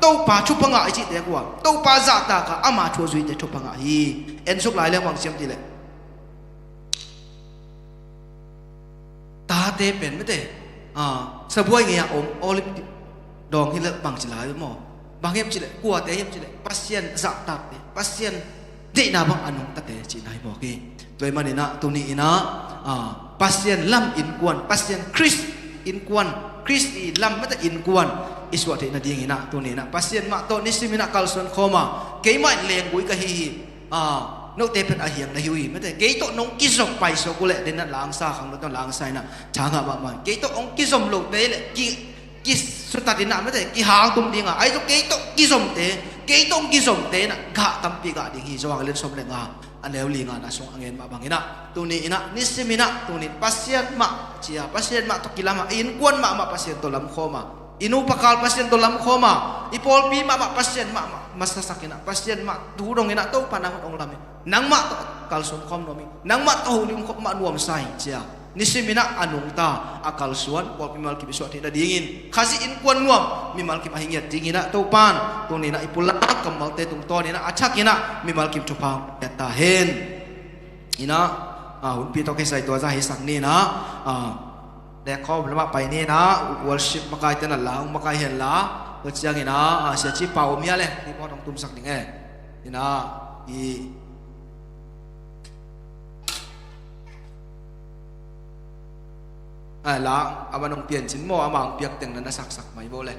Topa thupha ngah i cihte kua, Topa zahtak a ama thu a zuite thupha ngah hi. En suk lai leng bang ci hiam cih leh, tate pen mate, a, sabuai ngei a om olive dawng hi leh bang ci lai maw? Bang hiam cih leh, kuate hiam cih leh Pasian zahtakte, Pasian deihna bang a nungtate cihna hi mawk hi. Tua ahih manin ah tuni in ah, a, Pasian lam innkuan, Pasian Khrist innkuan, Khrist i lam mate innkuan i suah theih nadingin ah tuni in ah Pasian mah tawh nisim in ah kalsuan khawm a, keimah in lenggui ka hi hi. A, note pen a hiang na hi uh hi mate, kei tawh nong kizom paisuak uh leh den ah langsa, khangno tawh langsa in ah tha ngah mahmah. Kei tawh hong kizom lote leh ki, kisutat in ah mate, kihang tum ding a, ahi zong kei tawh kizomte, kei tawh hong kizomte in ah gah tampi gah ding hi. Johan lian sawm le nga, a neu li ngana sung a ngen mah bangin ah tuni in ah nisim in ah tuni in Pasian mah ci a, Pasian mah tawh kilam a, i innkuan mahmah Pasian tawh lamkhawm a, i nupa kal Pasian tawh lamkhawm a, i pawlpi mahmah Pasian mahmah masasak in ah, Pasian mah thu dong in ah Topa nang hong lam hi, nangmah tawh kalsuan khawm nuam hi, nangmah tawh holim khawm mah nuamsa hi ci a, nisim in ah a nungta, a kalsuan pawlpi mimalkim i suah theih nadingin Khazih innkuan nuam mimalkim a hi ngiat dingin ah Topa'n tuni in ah i pulak kammalte tungtawn in ah a thakin ah mimalkim thupha hong pia ta hen. In ah, a, hunpi tawh kisai tua zah hisak ni in ah, a, lekkhawm lamah pai ni in ah, worship makaite na la hong makai hen la, tua ciangin ah, a, Sia Ci Pau om hia leh, keyboard hong tumsak ding e. In ah, i, a, la, a, man hong piancin maw, a, man hong piak teng na na saksak mai bo leh.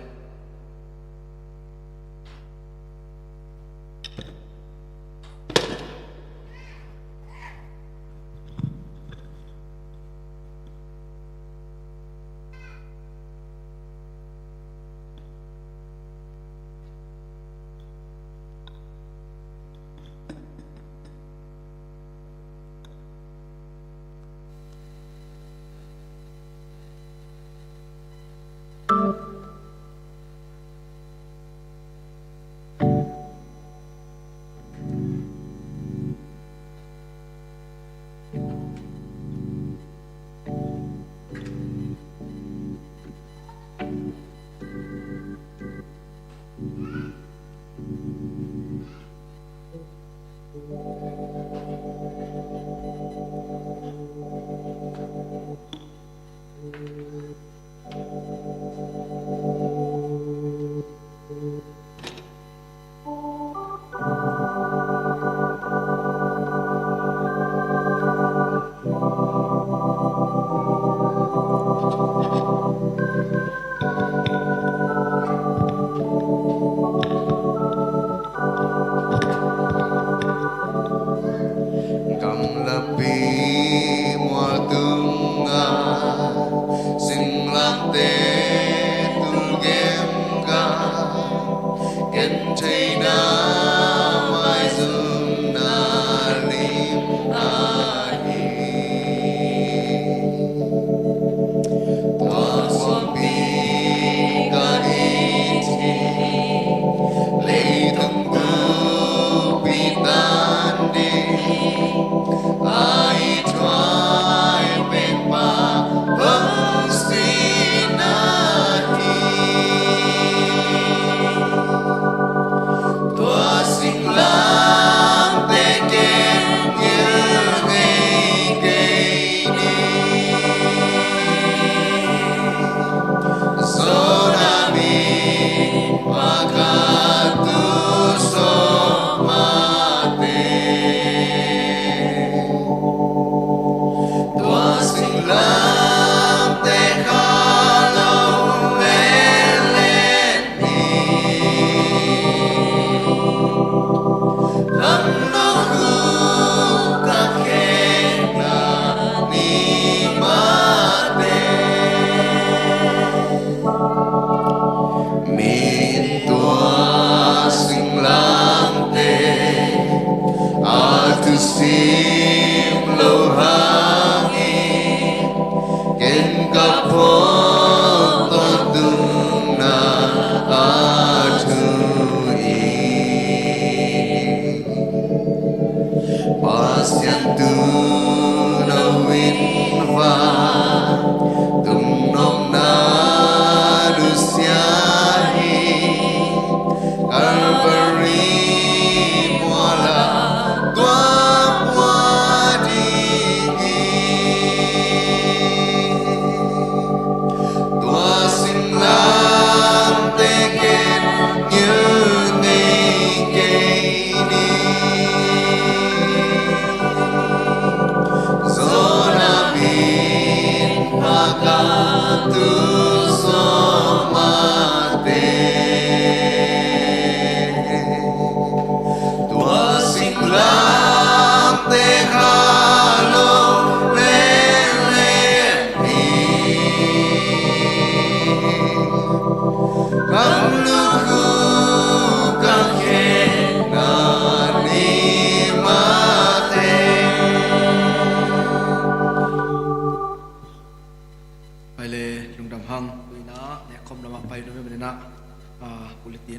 Gamlapi mual tungah singlamteh tul gemgam, gentheihna maizumna lim ahi. Tua suangpi ka it hi, leitung bupi tan ding, a i thuai pek pa bang sihna hi. Tua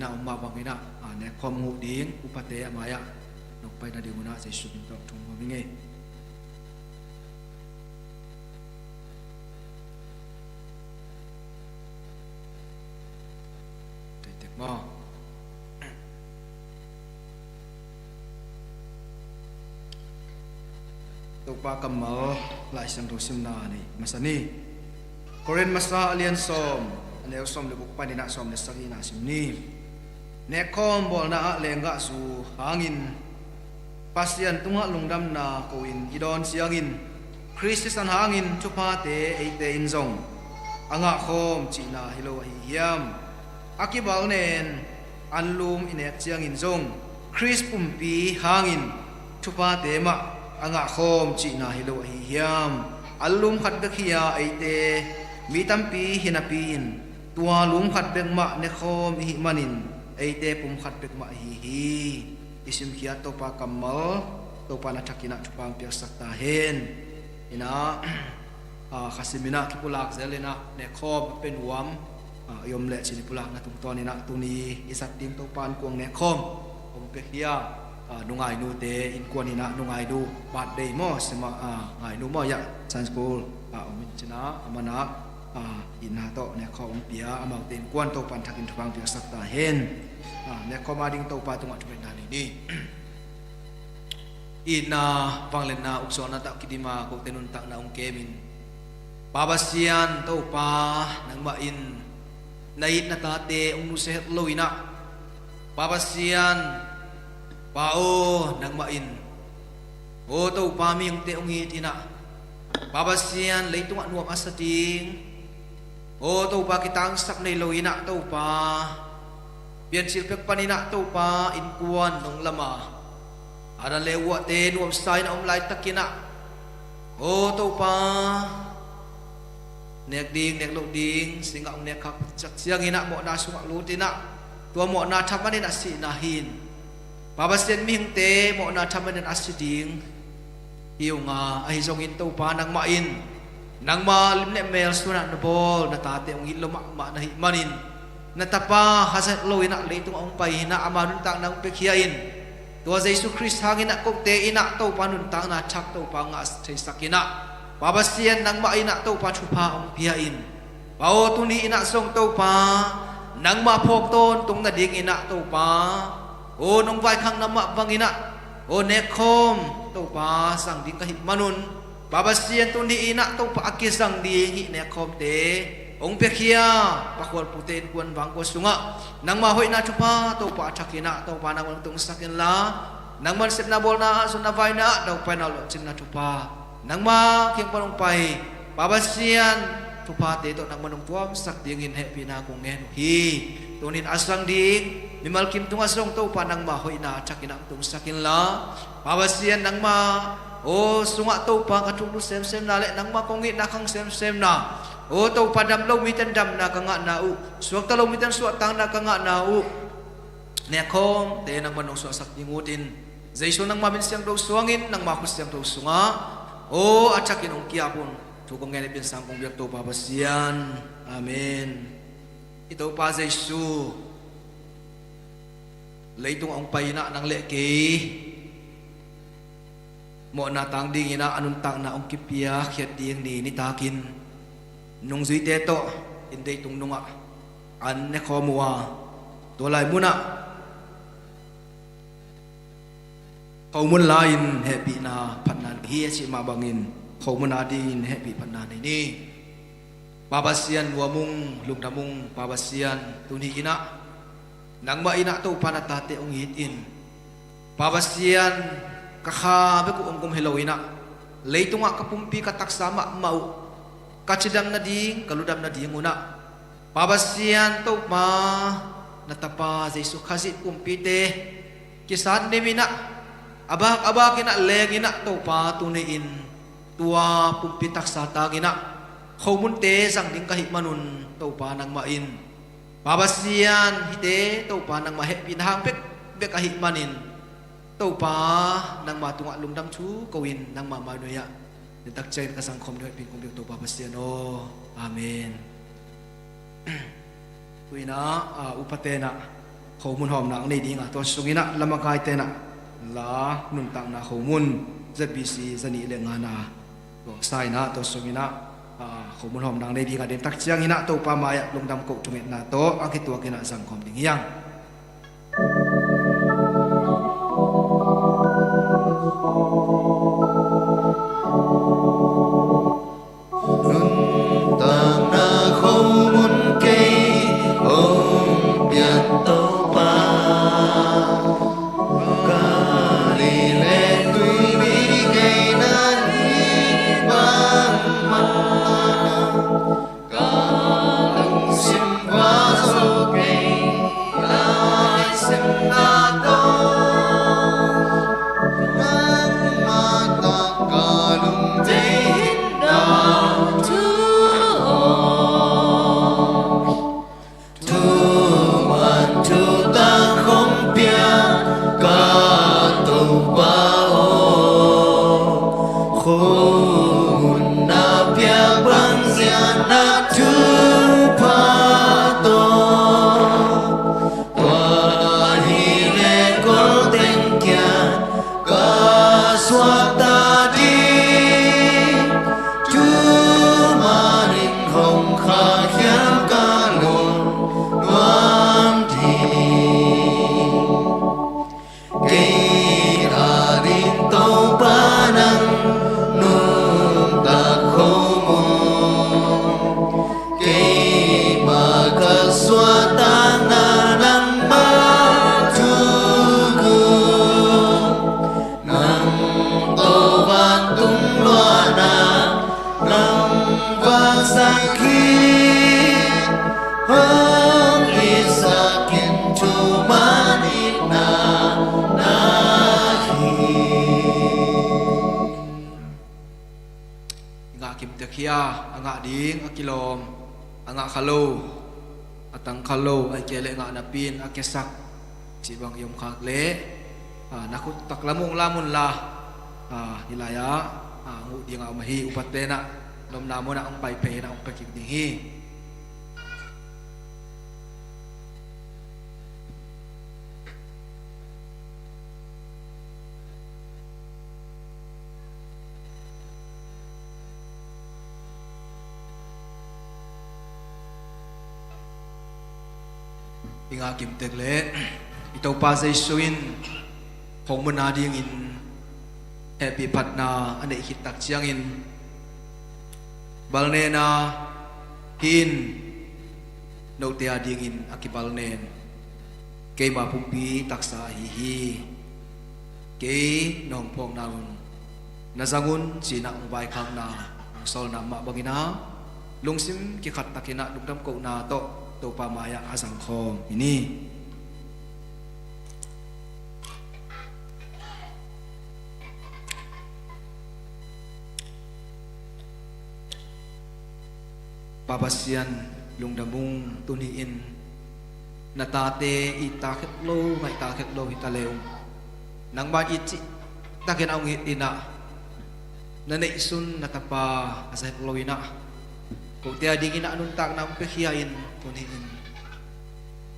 na om mah bangin ah, a, nekkhawm huh ding upate a mai-ah nong pai nading un ah Jesu min tawh thum ngawm hi ngei. Teitek maw? Topa kammal Lai Siangtho simna nei masa ni. Korin masa a lian sawm, a neu sawm le guk panin ah sawm le sagihna sim ni. Nekkhawm bawlna ah lenggahzu hangin Pasian tungah lungdamna ko-in i dawn ciangin Khrih sisan hangin thuphate eite in zong a ngahkhawm cihna hi lo ahi hiam? A kibalnen anlum i nek ciangin zong Khrih pumpi hangin thuphate mah a ngahkhawm cihna hi lo ahi hiam? Anlum khat bek hi-a eite mi tampi hi napi-in tua lum khat bek mah nekhawm i hih manin eite pum khat bek mah ihi hi. I simkhiat Topa kammal Topa na thakin ah thupha hong piaksak ta hen. Inah, a, khasim inah kipulak zel inah nekkhawm a pe nuam, a, i om leh cin i pulakna tungtawn inah tuni i zat ding Topa innkuan nekkhawm hong pia hi a, a, nungai nute innkuan inah nungai nu birthday maw, sima, a, ngai nu maw, ya, Sunday school, a, om in cin ah, a man ah, a, itna tawh nekkhawm hong pia amaute innkuan Topa in thakin thupha hong piaksak ta hen. A, nekkhawm a ding Topa tungah thungetna nei ni. Itna, vangliatna, ukzawlna tawh kidim a kote nuntakna hong kem in, Pa Pasian Topa, nangmah in na it na tate hong nusia het lo inah, Pa Pasian, Pa aw, nangmah in, aw Topa, mihingte hong it inah, Pa Pasian, leitungah nuam a sa ding, aw Topa, kitangsak nei lo inah Topa, piancil pek pan inah Topa, innkuan nong lam a, a dan le uahte nuamsa inah om laitakin ah, aw Topa, nek ding nek loh ding singah hong nek khak ciangin ah mawhna sungah lut inah tua mawhna thaman inah sihna hi in, Pa Pasian, mihingte mawhna thaman inah a si ding hi ung a, ahi zongin Topa, nangmah in nangma lim le mel suan ah na bawl na tate hong it lo mahmah na hih manin, na tapa kha zat lo inah leitungah hong pai inah ama nuntakna hong piakhia in, tua Jesu Khrih hangin ah kote inah Topa nuntakna thak Topa ngah theisak inah, Pa Pasian, nangmah inah Topa thupha hong pia in, Pa aw, tuni inah zong Topa, nangmah phawk tawntung nading inah Topa, aw nong vaikhakna mah bang inah, aw nekkhawm Topa zang ding ka hih manun, Pa Pasian, tuni inah Topa a kizang ding hih nekkhawmte hong piakhia, Pa Khualpute innkuan vangkua sungah nangma hoihna thupha Topa a thakin ah Topa nangman tungsak inla, nangman sepna bawlna ah, zonna vaina ah, daupaina lawhcinna thupha nangma kiang pan hong pai, Pa Pasian, thuphate tawh nangman hong tuamsak dingin hehpihna kong ngen uh hi. Tunin a zang ding mimal kim tungah zong Topa nangma hoihna a thakin ah hong tungsak inla, Pa Pasian, nangma aw sungah Topa ka thuklut semsemna le nangma kong itna khang semsemna, aw Topa, dam lo miten damna ka ngahna uh, suakta lo miten suahtakna ka ngahna uh, nekkhawmte nangman hong suahsak ding utin, Jesu nangma min siangtho suangin nangma khut siangtho sungah aw a thakin hong ki-ap un. Thu kong ngen a piansang kong biak Topa Pasian. Amen. I Topa Jesu, leitungah hong pai inah nang le kei mawhna tang ding inah a nuntakna hong kipiakkhiat ding ni nitakin nungzuite tawh in deitung nungah an nekhawm uh a, tua lai munah khomun lai-in hehpihna phatna nei hi a cih mah bangin, khomun a dingin hehpih phatna nei ni. Pa Pasian, nuam ung, lungdam ung, Pa Pasian, tuni inah nangmah inah Topa na tate hong it in, Pa Pasian, ka kha bek uh hong gum hi lo inah, leitungah ka pumpi ka taksa mahmah uh ka cidam nading, ka ludam nading un ah, Pa Pasian Topa, na Tapa Jesu Khazih pumpite kisat nim inah, a bak a bak inah leng inah Topa, tuni-in tua pumpi taksa tang inah khomunte zang ding ka hih manun, Topa nangmah in, Pa Pasian, hihte Topa nangmah hehpihna hang bekbek ahih manin, Topa nangma tungah lungdam thu ko-in nangma mainuai-ah nitak ciangin ka zangkhawm ding hehpih kong biak Topa Pasian aw. Amen. Tu inah, a, upa tenah khomun hawmna nei ding a, tua sungin ah lamakaite in ah la nuntakna khomun Z B C za nih le nga na tuangsa in ah, tua sungin ah, ah, khomun hawmna nei ding a, den tak ciangin ah Topa mai-ah lungdam koh thungetna tawh a kituakin ah zangkhawm ding hi hang. Nuntakna khomun kei hong piak Topa, ka lei le tuipi kei na hi bangmah, ka lungsim va zo kei, ka lungsim na tawh, nangmah tawh ka lungdam na thu aw. Thuman thutang hong piak ka Topa aw, khomun na piak bangzah na thupha tawh, tua hi le kol teng kiang ka suakta ding, thuman in hong khahkhia ka lungnuam ding. Kei a ding Topa nang nuntak khomun, keimah ka suahtakna nangmah thuguk, nang tawh vantung luahna nang vangsak hi. Hong itsak in thuman itna na hi. I ngah kimtek hi a, a ngah ding a kilawm, a ngah kha lo, a tang kha lo, ahih kei leh ngah napi in a kiasak cih bang i om khak leh, a, na khut taklam uh lam un la, a, hih lai-ah, a, nguh ding a om ahi upate in ah, nopna mun ah hong pai phei in ah hong pia kik ding hi. I ngah kimtek leh i Topa Jesu in khomun a dingin hehpih phatna a neih khit tak ciangin, balnena hi in, note a dingin a kibalnen, keima pumpi taksa ahi hi. Kei na hong phawkna un na zang un, ci-in ah hong vaikhakna, hong sawlna mah bangin ah, lungsim kikhat takin ah lungdam kohna tawh Topa mai-ah a zangkhawm hi ni. Pa Pasian, lungdam ung, tuni-in na tate it ta khek lo, ngaih ta khek lo hi ta le ung, nangmah it cih takin a hong it in ah, na neihsun na Tapa a za het lo in ah, kote a dingin ah a nuntakna hong piakhia in, tuni-in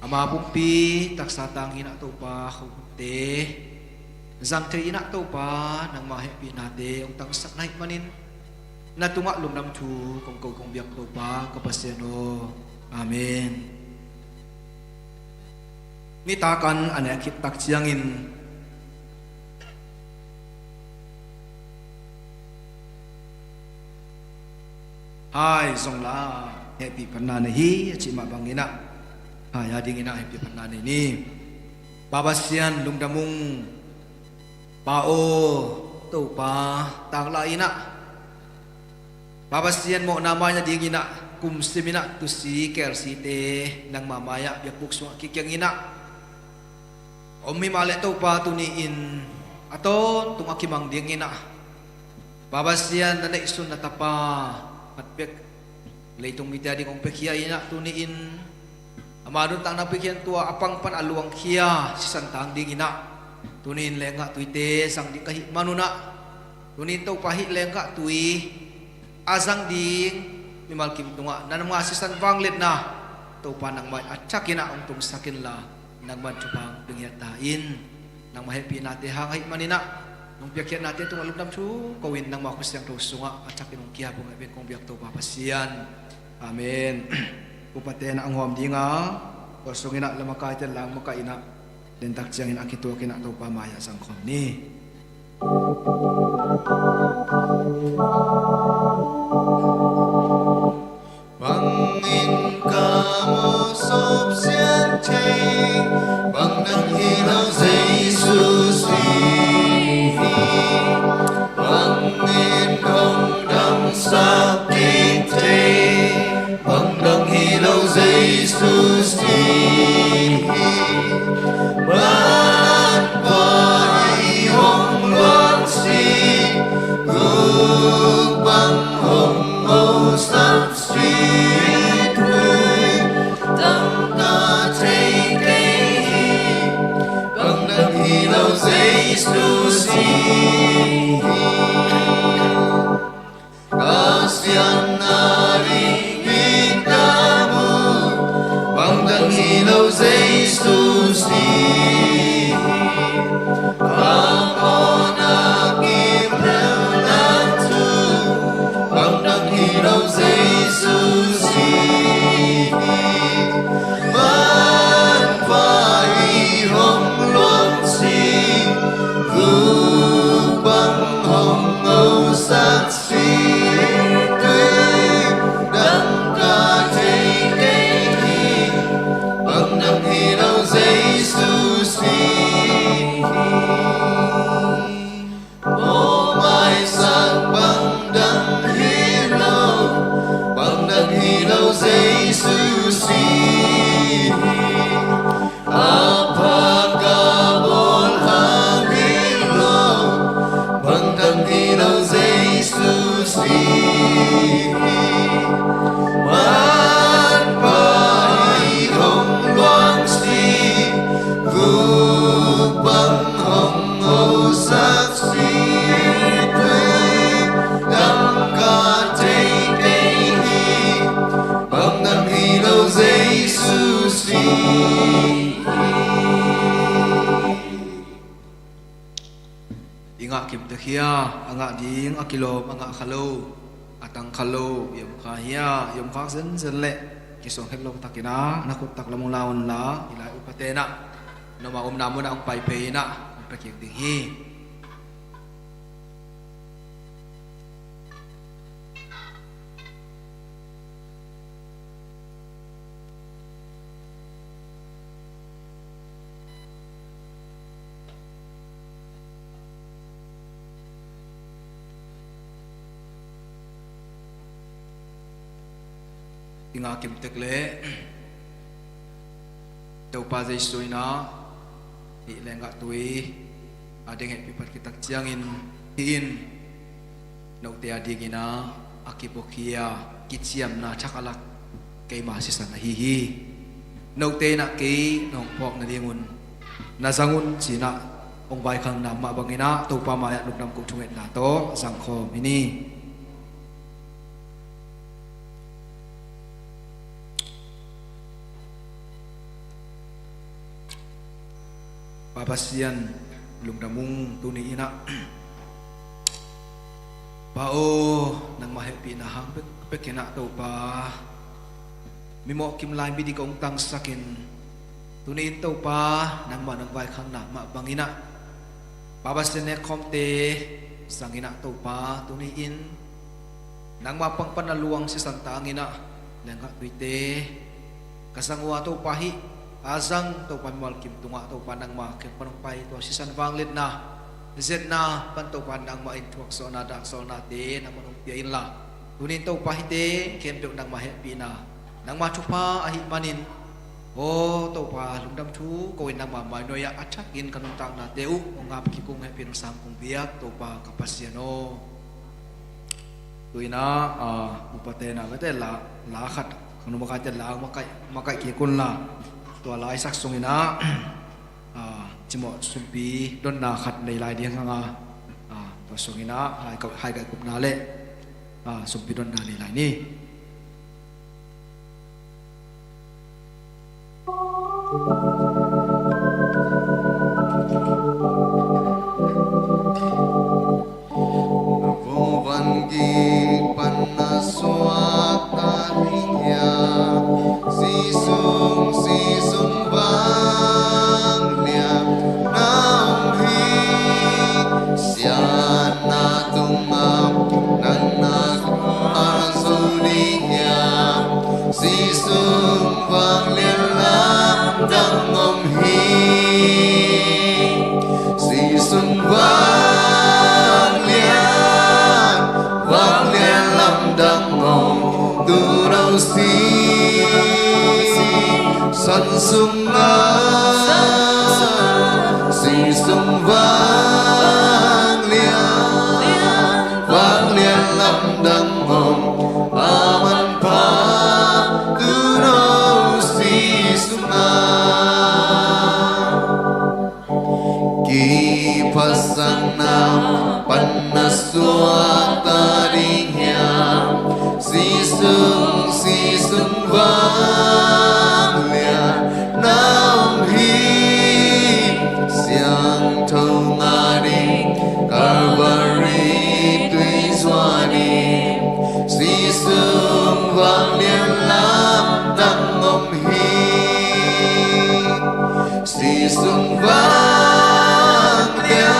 ama pumpi taksa tangin ah Topa, khomunte zang thei in ah Topa, nangmah hehpihnate hong tangsak na hih manin, na tungah lungdam thu kong ko kong biak Topa ka Pasian aw. Amen. Nitak an a nek khit tak ciangin, hai zong la hehpih phatna nei hi a cih mah bangin ah, hai a dingin ah hehpih phatna nei ni. Pa Pasian, lungdam ung. Pa aw, Topa, tangla in ah, Pa Pasian mawhna mai nadingin ah, kumsim in ah tusi kelsite nangma mai-ah biakbuk sungah kikiang in ah, om hi mah leh Topa, tuni-in a tawntung a kimang dingin ah, Pa Pasian, na neihsun na Tapa khat bek leitung mite a ding hong piakhia in ah, tuni-in ama nuntakna piakhia in, tua a pang pan a luangkhia sisan tang dingin ah, tuni-in lenggah tuite zang ding ka hih man un ah, tuni-in Topa, hih lenggah tui a zang ding mimal kim tungah na nunga sisan vangliatna Topa nangmah in a thakin ah hong tungsak inla, Nangman thupha hong pia ngiat ta in, nangmah hehpihnate hang ahih manin ah, nong piakkhiatnate tungah lungdam thu ko-in, nangmah khutsiangtho sungah a thakin hong kiap hong hehpih kong biak Topa Pasian. Amen. Upate in ah hong hawm ding a, tua sungin ah lamakaite in la hong makaih in ah, dentak ciangin a kituakin ah Topa mai-ah zangkhawm ni. Bangin ka mawh sawpsiat thei, bang dang hi lo Jesu si hi. Bangin hong damsak kik thei, bang dang hi lo Jesu si hi. Manpha i hong luangsi, guk bang hong mawhsak si hi. Tangka thei kei hi, bang dang hi lo Jesu si hi. Pasian ading hi ka mu, bang dang hi lo Jesu si hi. Ka mawhna kiphel nak thu, bang dang hi lo Jesu si hi. Manpha i hong luangsi, guk bang hong mawhsak si hi. Tangka thei kei hi, bang dang hi lo Jesu si hi. Mawhmaisak bang dang hi lo, bang dang hi lo Jesu si hi. A phak a bawl hang hi lo, bang dang hi lo Jesu si hi. Manpha i hong luangsi, guk bang hong mawhsak si hi. Tangka thei kei hi, bang dang hi lo Jesu si hi. I ngah kim tek hia, a ngah ding a kilawm a ngah kha lo, a tang kha lo i om kha hia? I om khak zenzen leh kisuang het lo takin ah na khut tak lam hong la un la, i lai upate in ah noma omna munah hong pai phei in ah hong pia kik ding hi. I ngah kim tek leh Topa Jesu in ah hih lenggah tui a ding hehpih phat khit tak ciangin, hih in note a dingin ah a kibuakhia kiciamna thak a lak keima sisan ahi hi. Note in ah kei nong phawk nadingun na zang un ci-in ah hong vaikhakna mah bangin ah Topa mai-ah lungdam koh thungetna tawh zangkhawm hi ni. Pa Pasian, lungdam ung. Tuni in ah Pa aw, nangmah hehpihna hang pek, pek in ah Topa, mi mawhkim lai midik hong tangsakin, tuni in Topa, nangmah nong vaikhakna mah bangin ah Pa Pasian nekkhawmte zangin ah Topa, tuni in nangmah pangpan a luang sisan tangin ah lenggah tuite ka zang uh a Topa, hih a zang Topa mimal kim tungah Topa nangmah kiang pan hong pai tua sisan vangliatna, zetna pan Topa nangmah in thuaksawhna, daksawhnate nangmah hong pia inla, tuni in Topa hihte khempeuh nangmah hehpihna, nangmah thupha ahih manin, aw Topa, lungdam thu ko-in nangmah mai nuai-ah a thakin ka nuntaknate uh hong ngap kik ung, hehpih hong sang kong biak Topa ka Pasian aw. Tu-in ah, ah, upate in ah vete la, la khat, khangno makaite la makaih, makaih kik unla, tua la i sak sungin ah, ah, cimawh sumpi donna khat nei lai ding hang a, ah, tua sungin ah hai ka, hai ka kupna le, ah, sumpi donna nei lai ni. San sungah, si sung vanglian, vanglian lamdang om, a manpha tuuno si sungah. Kiphatsakna pan na suahtak ding hiam? Si sung, si sung vanglian na om hi. Siangtho ngah ding Calvary tuizua nih. Si sung vanglian lamdang om hi. Si sung vanglian,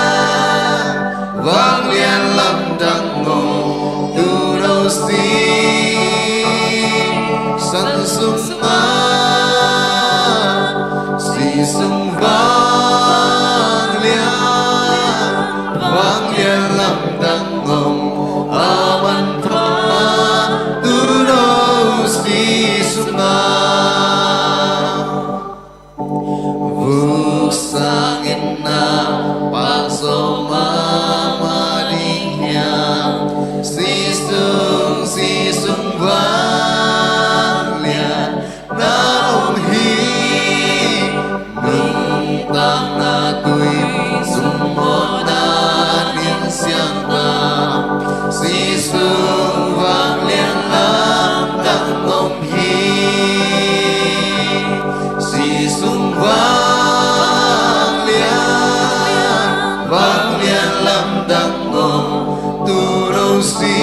vanglian lamdang om tuuno si. San sungah, si sung vanglian, vanglian lamdang om, a manpha tuuno si sungah. Vuk sangin na pahzaw mahmah ding hiam? Si sung, si sung vanglian na om hi. Nuntakna tui sung mawhna nin siangtho, si sung vanglian lamdang om hi. Si sung vanglian, vanglian lamdang om tuuno si.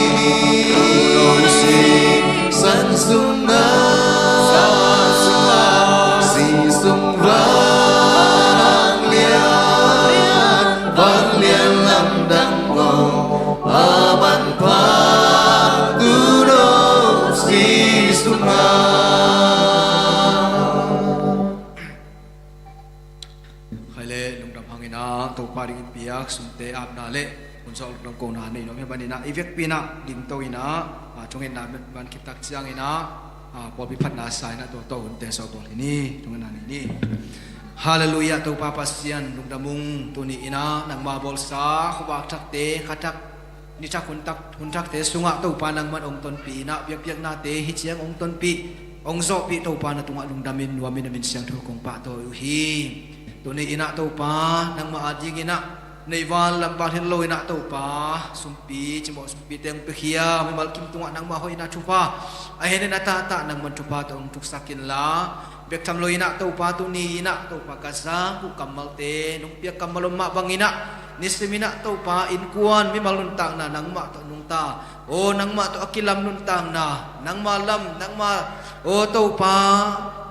San sungah, si sung vanglian, vanglian lamdang om, a manpha tuuno si sungah. Khai le lungdam hangin ah Topa dingin piak sumte apna le hun zawh lungdam kohna nei nuam hi. Manin ah i vekpi in ah dingto in ah, ah, thungetna man khit tak ciangin ah, ah, pawlpi phatna sa in ah toto hunte sawhbawl hi ni. Thungetna nei ni. Halleluiah, Topa Pasian lungdam ung. Tuni in ah nangma bawlsa khuavak thakte, kha thak, ni thak, hun thak, hun thakte sungah Topa nangman hong tonpih in ah biakpiaknate hih ciang hong tonpih, hong zawhpih Topa na tungah lungdamin nuamin a min siangtho kong pahtawi uh hi. Tuni in ah Topa nangmah adingin ah neihval lamval het lo in ah Topa sumpi, cimawh sumpite hong piakhia mimal kim tungah nangmah hoihna thupha, a henin a tahtah nangman thupha tawh hong thuksak inla, bek tham lo in ah Topa tuni in ah Topa Gaza buh kammalte nong piak kammal om mah bangin ah nisim in ah Topa innkuan mimal nuntakna nangmah tawh nungta, aw nangmah tawh a kilam nuntakna, nangma lam, nangma, aw Topa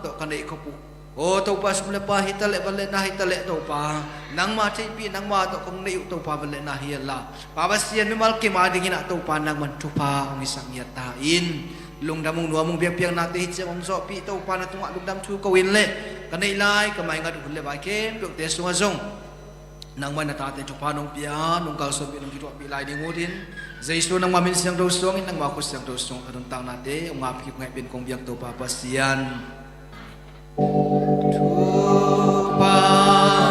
tawh ka neih khop uh, aw Topa sum le pai hi taleh, van le na hi taleh Topa nangma theihpih, nangma tawh kong neih uh Topa van le na hi inla, Pa Pasian mimal kim adingin ah Topa nangman thupha hong hisak ngiat ta in. Lungdam ung, nuam ung, biakpiaknate hih ciang hong zawhpih Topa na tungah lungdam thu ko in le ka neih lai ka maingat uh hun le vai khempeuhte sungah zong nangmah in na tate thupha nong pia, nong kalsuanpih, nong kithuahpih lai ding ut in, Jesu nangma min siangtho suangin, nangma khut siangtho suangin ka nuntaknate hong ngap kik ngaih pen kong biak Topa Pasian. Thupha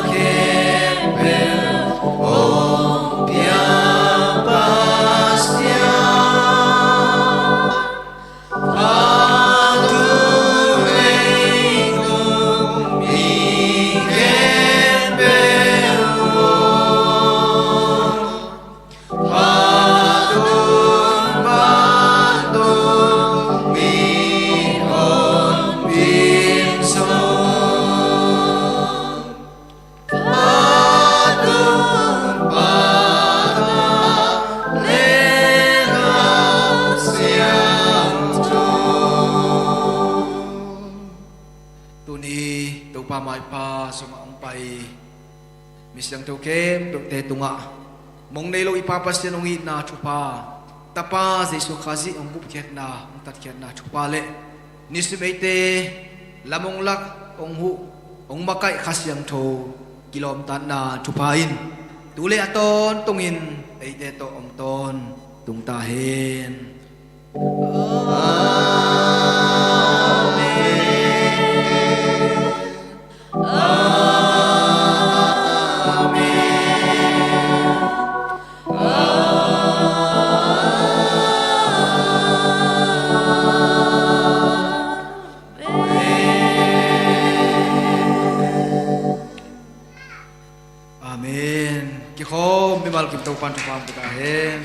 khempeuh hong pia Pasian, a tung leitung mi khempeuh aw. Pahtun, pahtun, mi honpin sung. Pahtun, pahtun, le Kha Siangtho. Tuni Topa maipha sungah hong pai mi siangtho khempeuhte tungah mong nei lo i Pa Pasian hong itna thupha, Tapa Jesu Khazih hong bupkhiatna, hong tatkhiatna thupha le nisim eite lam hong lak, hong huh, hong makaih Kha Siangtho kilawmtatna thupha in tu le a tawntungin eite tawh hong tawntung ta hen. Amen. Amen. Amen. Kikhawm, mimal kim Topa'n thupha hong pia ta hen.